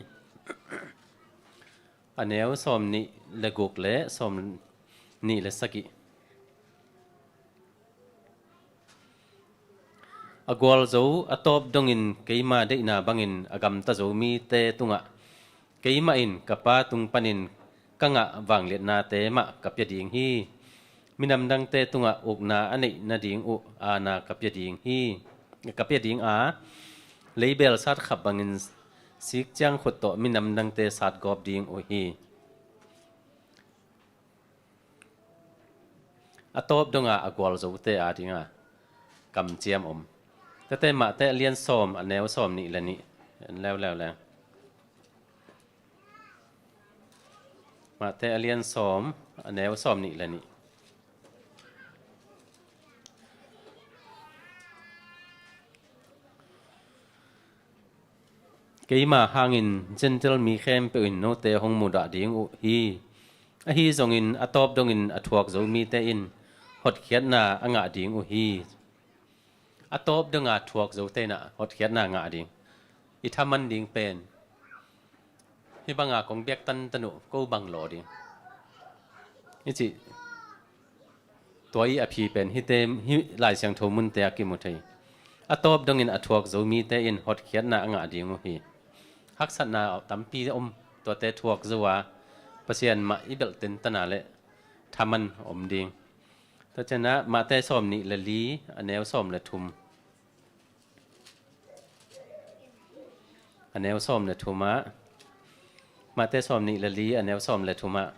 a neu sawm nih le guk le sawm nih le sagih. A gualzo a tawp dongin keima deihna bangin a gamta zo mite tungah keimah in ka Pa tung panin ka ngah vangliatnate mah ka pia ding hi. Minam dangte tungah ukna a neih nading uh aana ka pia ding hi. Ka pia ding a, leibel satkhap bangin sik ciang khut tawh minam dangte satgawp ding uh hi. A tawp donga a gualzote adinga kamciam om. Tate Mahte a lian sawm a neu sawm nih le nih. Leuleu le. Mahte a lian sawm a neu sawm nih le nih. Keima hangin Gentile mi khempeuh in note hong mudah ding uh hi. Ahi zongin a tawp dongin a thuak zo mite in hotkhiatna a ngah ding uh hi. A tawp donga thuak zote in ah hotkhiatna ngah ding. I thaman ding pen hih banga kong biak tantan uh ko bang lawh ding i cih. Tua i a phi pen hihte, hih Lai Siangtho munte a kimu thei. A tawp dongin a thuak zo mite in hotkhiatna a ngah ding uh hi. Haksatna tampi om, tuate thuak zo a Pasian mah i belh tentana le thaman om ding. Tua cianah Mate sawm nih le li a neu sawm le thum. A neu sawm le thumah, Mate sawm nih le li a neu sawm le thumah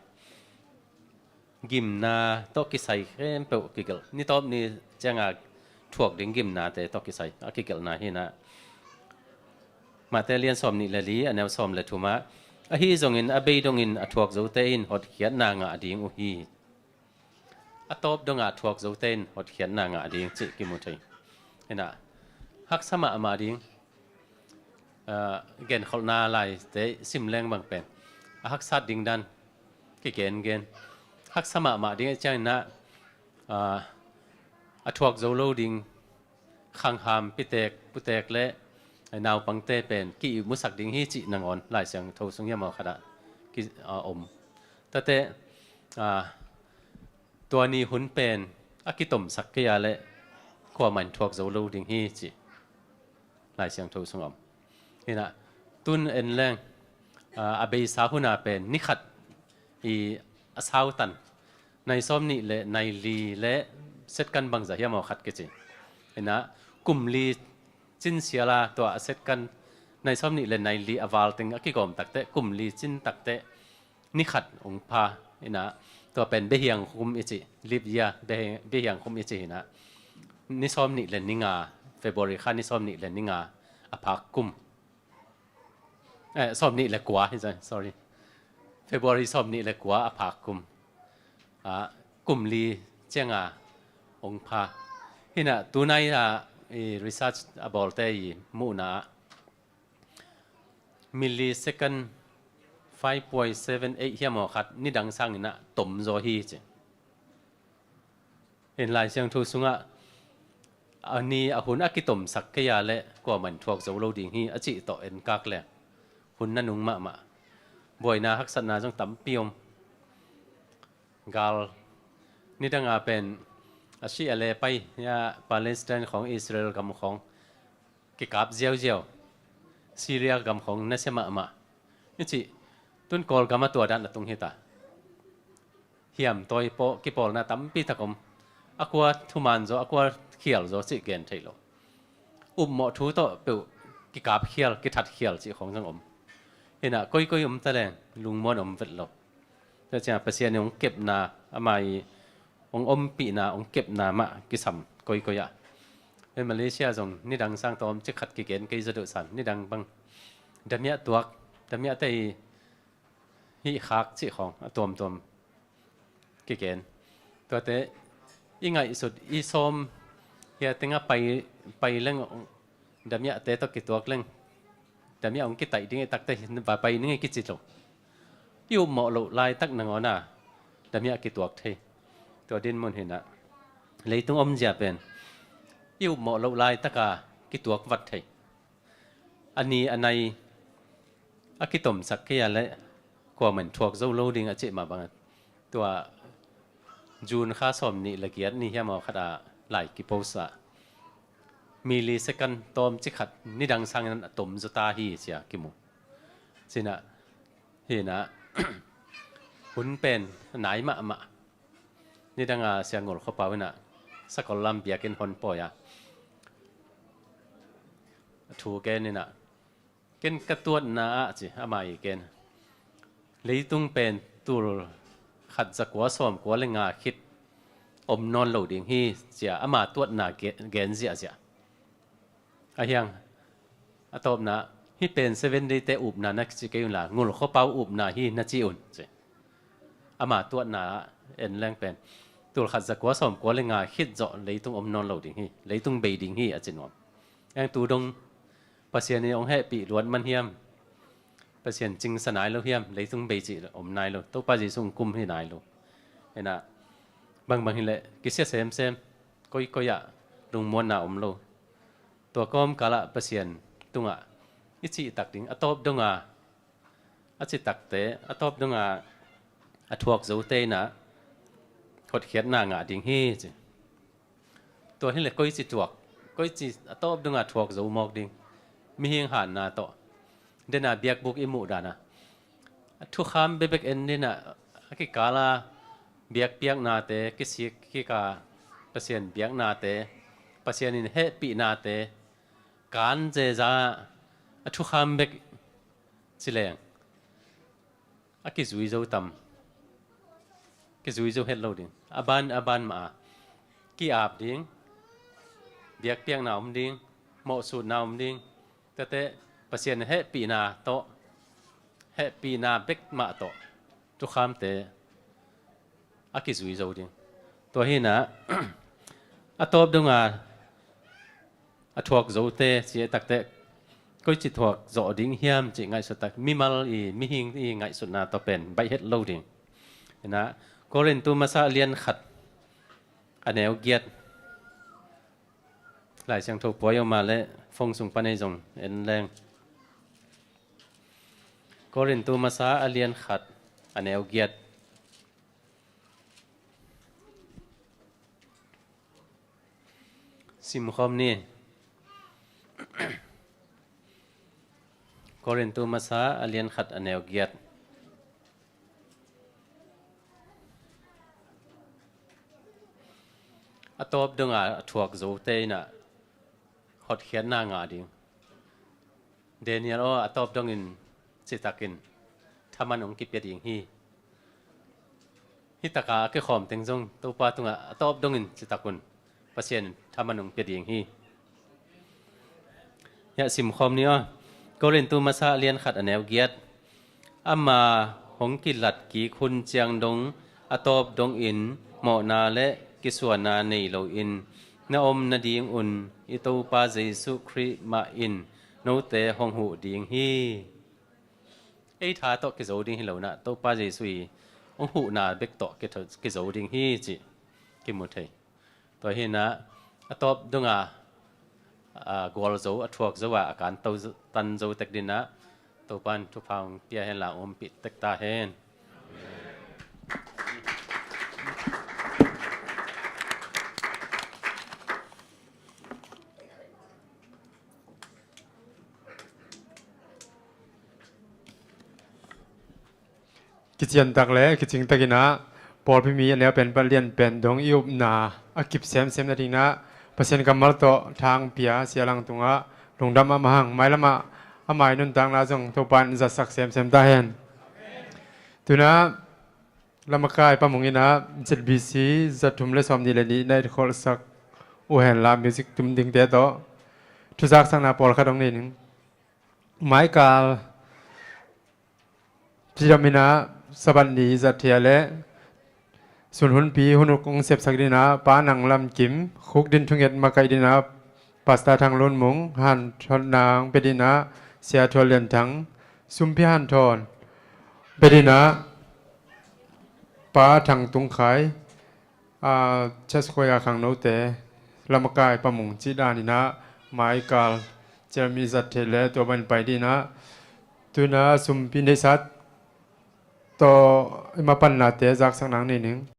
gimna tawh kisai khempeuh kigelh. Nitawp ni cianga thuak ding gimnate tawh kisai a kigelhna hi in ah. Mate lian sawm nih le li a neu sawm le thumah, ahi zongin a bei dongin a thuak zote in hotkhiatna ngah ding uh hi. A tawp donga thuak zote in hotkhiatna ngah ding cih kimu thei. Hi in ah, haksa mahmah ding. Aa, genkholhna laite sim leng bang pen a haksat ding dan kigengen. Haksa mahmah ding a ciang in ah, aa, a thuak zo lo ding khangham pitek putek le naupangte pen ki-ihmusak ding hi cih nangawn Lai Siangtho sung hiam aw khatah ki, aa, om. Tate, aa, tua ni hun pen a kitomsak kei a le kuamah in thuak zo lo ding hi cih Lai Siangtho sung om. Hi in ah, tun en leng, aa, a beisa huna pen ni khat i a sautan nai sawm nih le nai li le second bangzah hiam aw khat kici. Hi in ah, kum li cin siala tua a second nai sawm nih le nai li a val teng a kigawm takteh, kum li cin takteh ni khat ong pha. Hi in ah, tua pen biahiang khum i cih, leap year, biahiang, biahiang khum i cih hi in ah, ni sawm nih le ni nga, February kha ni sawm nih le ni nga a phak kum. Eh, sawm nih le kua hi zong, sorry. February sawm nih le kua a phak kum. Ah, kum li cianga ong pha. Hi in ah, tunai ah i research a bawlte i muhna ah millisecond five point seven eight hiam aw khat nidang sangin ah tom zaw hi ci. Hi in Lai Siangtho sungah a ni a hun a kitomsak kei a le kuamah in thuak zo lo ding hi a cih tawh en kak le hun nanung mahmah. Buaina haksatna zong tampi om. Gal nidanga pen a si a le pai a Palestine khawng, Israel gam khawng kikap ziauziau. Syria gam khawng nasia mahmah. I cih, tun Kawlgam a tua dan a tung hi ta. Hiam tawi pawh kipawlna tampi tak om. A kua thuman zaw, a kua khial zaw cih gen theih lo. Upmawh thu tawh peuh kikap khial, kithat khial cih khawng zong om. Hi in ah, koikoi om ta leng lungmuan om vet lo. Tua ciang Pasian in hong kepna, ama i hong ompihna, hong kepna mah kisam koikoi ah. Hei, Malaysia zong nidang sang tawm cik khat kigen kei zaw deuh san, nidang bang damiah tuak, damiah tei hih khak cih khawng a tuamtuam kigen. Tuate i ngaihsut i sawm hia tengah pai, pai leng, damiahte tawh kituak leng, damiah hong kitaih ding i takte va pai ning i kici lo. I upmawh loh laitak nangawn a damiah kituak thei. Tua din mun hi in ah, leitung omzia pen i upmawh loh laitaka kituak vat thei. A ni a nai a kitomsak kei a le kuamah in thuak zo lo ding a cih mah bangin, tua June kha sawm nih le giat ni hiam aw khat a lai kipost ah millisecond tawm cik khat nidang sangin a tom zaw ta hi cia kimu. Ci in ah, hi in ah, hun pen a nai mahmah. Nidanga Sia Ngul Khua Pau in ah sakol lam biakinn hon pawi a, a thu gen in ah, ken ka tuatna ah ci, ama i gen, leitung pen tul khat za kua sawm kua le nga khit om nawn lo ding hi cia ama tuatna ge-, gen ziahziah. A hiang, a tawpna, hih pen Seven Day te upna na ci kei un la, Ngul Khua Pau upna hi na ci un ci. Ama tuatna ah en leng pen tul khat za kua sawm kua le nga khit zawh leitung om nawn lo ding hi, leitung bei ding hi a ci nuam. Eng tu dong Pasian in hong hehpih luat man hiam? Pasian cingsa nai lo hiam, leitung bei cih om nai lo, Topa Jesu hong kum hi nai lo. Hi na, bangbang hileh kisia semsem, koikoi ah lungmuanna om lo. Tua kawmkal ah Pasian tungah i cihtak ding, a tawp donga a citakte, a tawp donga a thuak zote in ah hotkhiatna ngah ding hi ci. Tua hileh koici thuak, koici a tawp donga thuak zo mawk ding, mihing hanna tawh. Dena biakbuk i muh dana, a thukham bekbek en dina, a kikala biakpiaknate, kisik kika Pasian biaknate, Pasian in hehpihnate, kan zeza a thukham bek ci leng a kizui zo tam? Kizui zo het lo ding. A ban a ban mah a ki-ap ding, biakpiakna om ding, mawhsutna om ding. Tate Pasian hehpihna tawh, hehpihna bek mah tawh thukhamte a kizui zo ding. Tua hi na, a tawp donga a thuak zote ci a takte, koici thuak zawh ding hiam cih ngaihsut tak, mimal i, mihing i ngaihsutna tawh pen baih het lo ding. Hi na, Korintu masa a lian khat a neu giat. Lai Siangtho puai om a leh phone sung pan ei zong en leng. Korintu masa a lian khat a neu giat. Simkhawm ni. Korintu masa a lian khat a neu giat. A tawp donga a thuak zote in ah hotkhiatna ngah ding. Daniel aw, a tawp dongin citakin thaman hong kipia ding hi. Hi taka a kikhawm teng zong Topa tungah a tawp dongin citakun Pasian in thaman hong pia ding hi. Hiah simkhawm ni aw. Korintu masa a lian khat a neu giat. Ama hong kilat kik hun ciang dong a tawp dongin mawhna le kisuanna nei loin na om nadingun i Topa Jesuh Khrih mah in note hong huh ding hi. Ei tha tawh kizo ding hi lo in ah, Topa Jesuh i hong huhna bek tawh kitho-, kizo ding hi cih kimu thei. Tua hi in ah, a tawp donga, a, gual zo, a thuak zo a, a kan to zo, tan zo tek ding in ah, Topa in thupha hong pia hen la, hong ompih tek ta hen. Kiciantak le kicingtak in ah, pawlpi mi a neu pen pan lian pen dong i upna a kip semsem nading in ah, Pasian kammal tawh thang pia Sia Lang tungah lungdam a mahang, mailam ah a mai nuntakna zong Topa in zatsak semsem ta hen. Tu in ah, Lamakai Pamung in ah Z B C za thum le sawm nih le nih na i kholhsak uh hen la, music tum dingte tawh thuzaksakna pawlkhat hong nei ning. Maikal cidam in ah Sabbath ni zathia le sun hunpi hun uk hong sepsak ding in ah Pa Nang Lam Kim, khukdin thunget makaih ding in ah Pastor Thang Lun Mung, hanthotna hong pia ding in ah Sia Thual Lian Thang, sumpi hanthawn pia ding in ah Pa Thang Tung Khai, a, church choir khangnote, Lamakai Pamung cih dan in ah, Maikal Jeremy Zatthei le tua bangin pai ding in ah, tu in ah sumpi neihsa tawh i mapannate zaksak nang nei ning.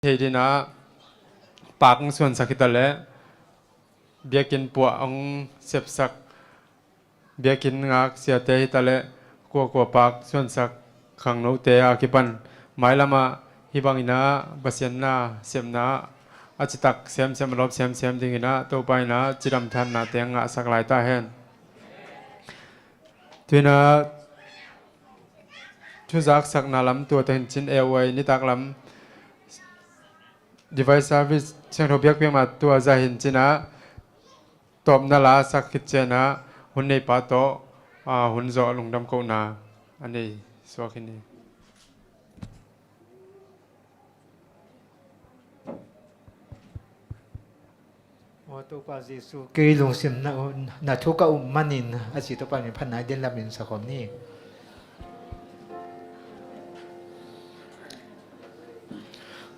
Thei ding ah, pak hong suansak hi ta leh, biakinn puah hong sepsak, biakinn ngak siate hi ta leh, kuakua pak suansak khangnote a kipan, mailam ah hih bangin ah Pasian na sepna a citak semsem, a lawp semsem dingin ah Topa in ah cidam thannate ngahsak lai ta hen. Tu in ah thuzaksakna lam tua tawh hincin A Y nitak lam Divine Service siangtho biakpiak mah tua zah hincin ah tawpna la sak khit ciangin ah hun neipa tawh, aa, hun zawh lungdam kohna a nei suak hi ni. Aw Topa Jesu, kei lungsim na, na thu ka um manin a ci Topa min phatna i den lamin sakhawm ni.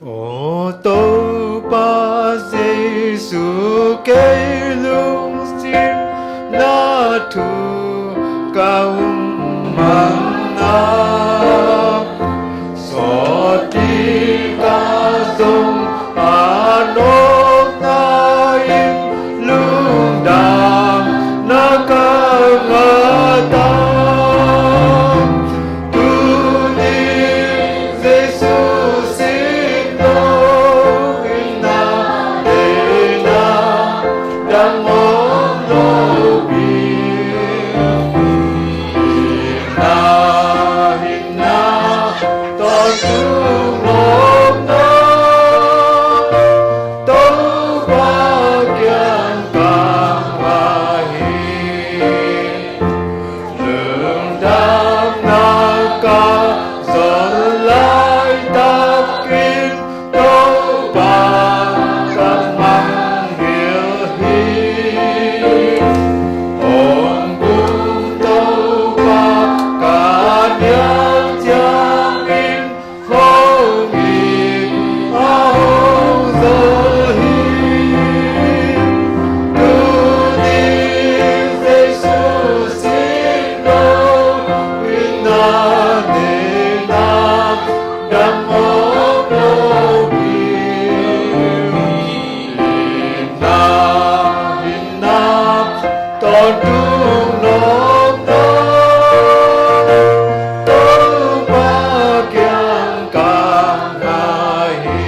Aw Topa Jesu, kei lungsim na thu ka um manin sawt ding ka zong a nopna in lungdamna ka ngah ta. Tuni Jesu sin lo in na deihna dang om lo pi. Hinna, hinna, tawntung nopna Topa kiang ka ngah hi. Lungdamna ka zon laitakin Topa ka mangngilh hi. Hong bum Topa ka nial ciangin hong it a hong zol hi. Tuni Jesu sin lo in na deihna dang om lo hi. Hinna, hinna, tawntung nopna Topa kiang ka ngah hi.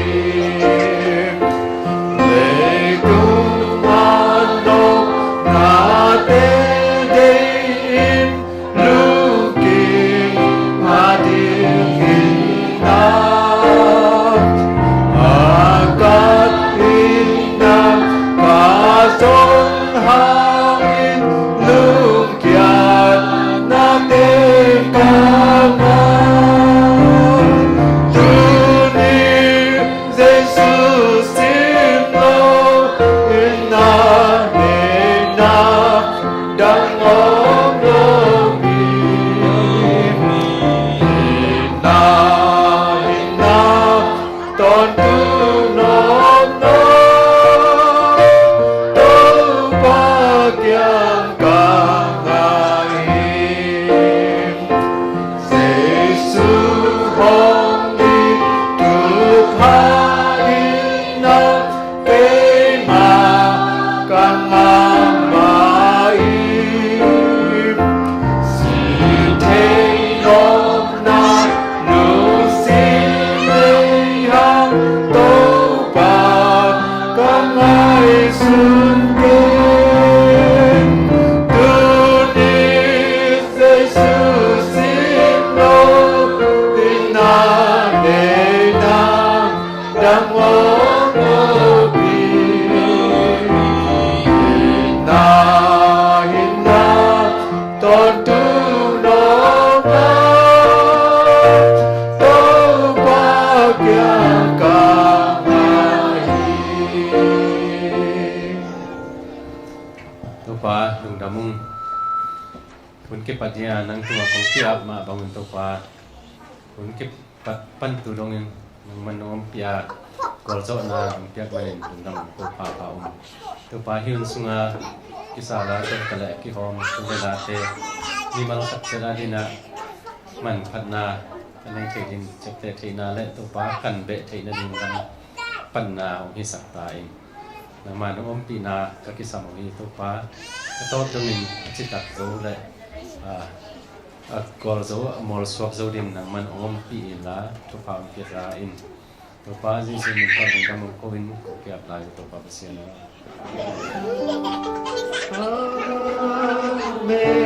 Leitung a nopnate deih in lungkim a ding hi na. A kat in na ka zon hangin lungkiatnate ka ngah. Tuni Jesu sin lo in na deihna dang om lo hi. Hinna, hinna, tawntung nopna Topa kiang ka ngah hi. Jesu hong it thupha in na keima ka ngah mah hi. Sin thei nopna lungsim nei hang Topa ka ngaihsun kei. Tuni Jesu sin lo in na deihna dang om lo pi. Hinna, hinna, tawntung nopna Topa kiang ka ngah hi. Topa lungdam ung. Hun kipat hi a, nang tungah kong ki-ap mah bangun Topa, hun kipat pan tu dongin nangman nong ompih a, gualzawhna nong piak manin lungdam ko papa um. Topa, hih hun sungah kisala tawh ka leh kihawm tu le late mimal khat ciat a dinah manphatna ka nei thei ding, ciapteh theihna le Topa kan beh theihna ding lam panna hong hisak ta in. Nangmah nong ompihna ka kisam uh hi Topa. Ka tawp dongin a citak zo le, ah, a gual zo, a mualsuak zo ding nangman hong ompih inla thupha hong pia ta in. Topa Jesu min tawh lungdam hong ko in, ko ki-ap lai uh Topa Pasian aw. Amen.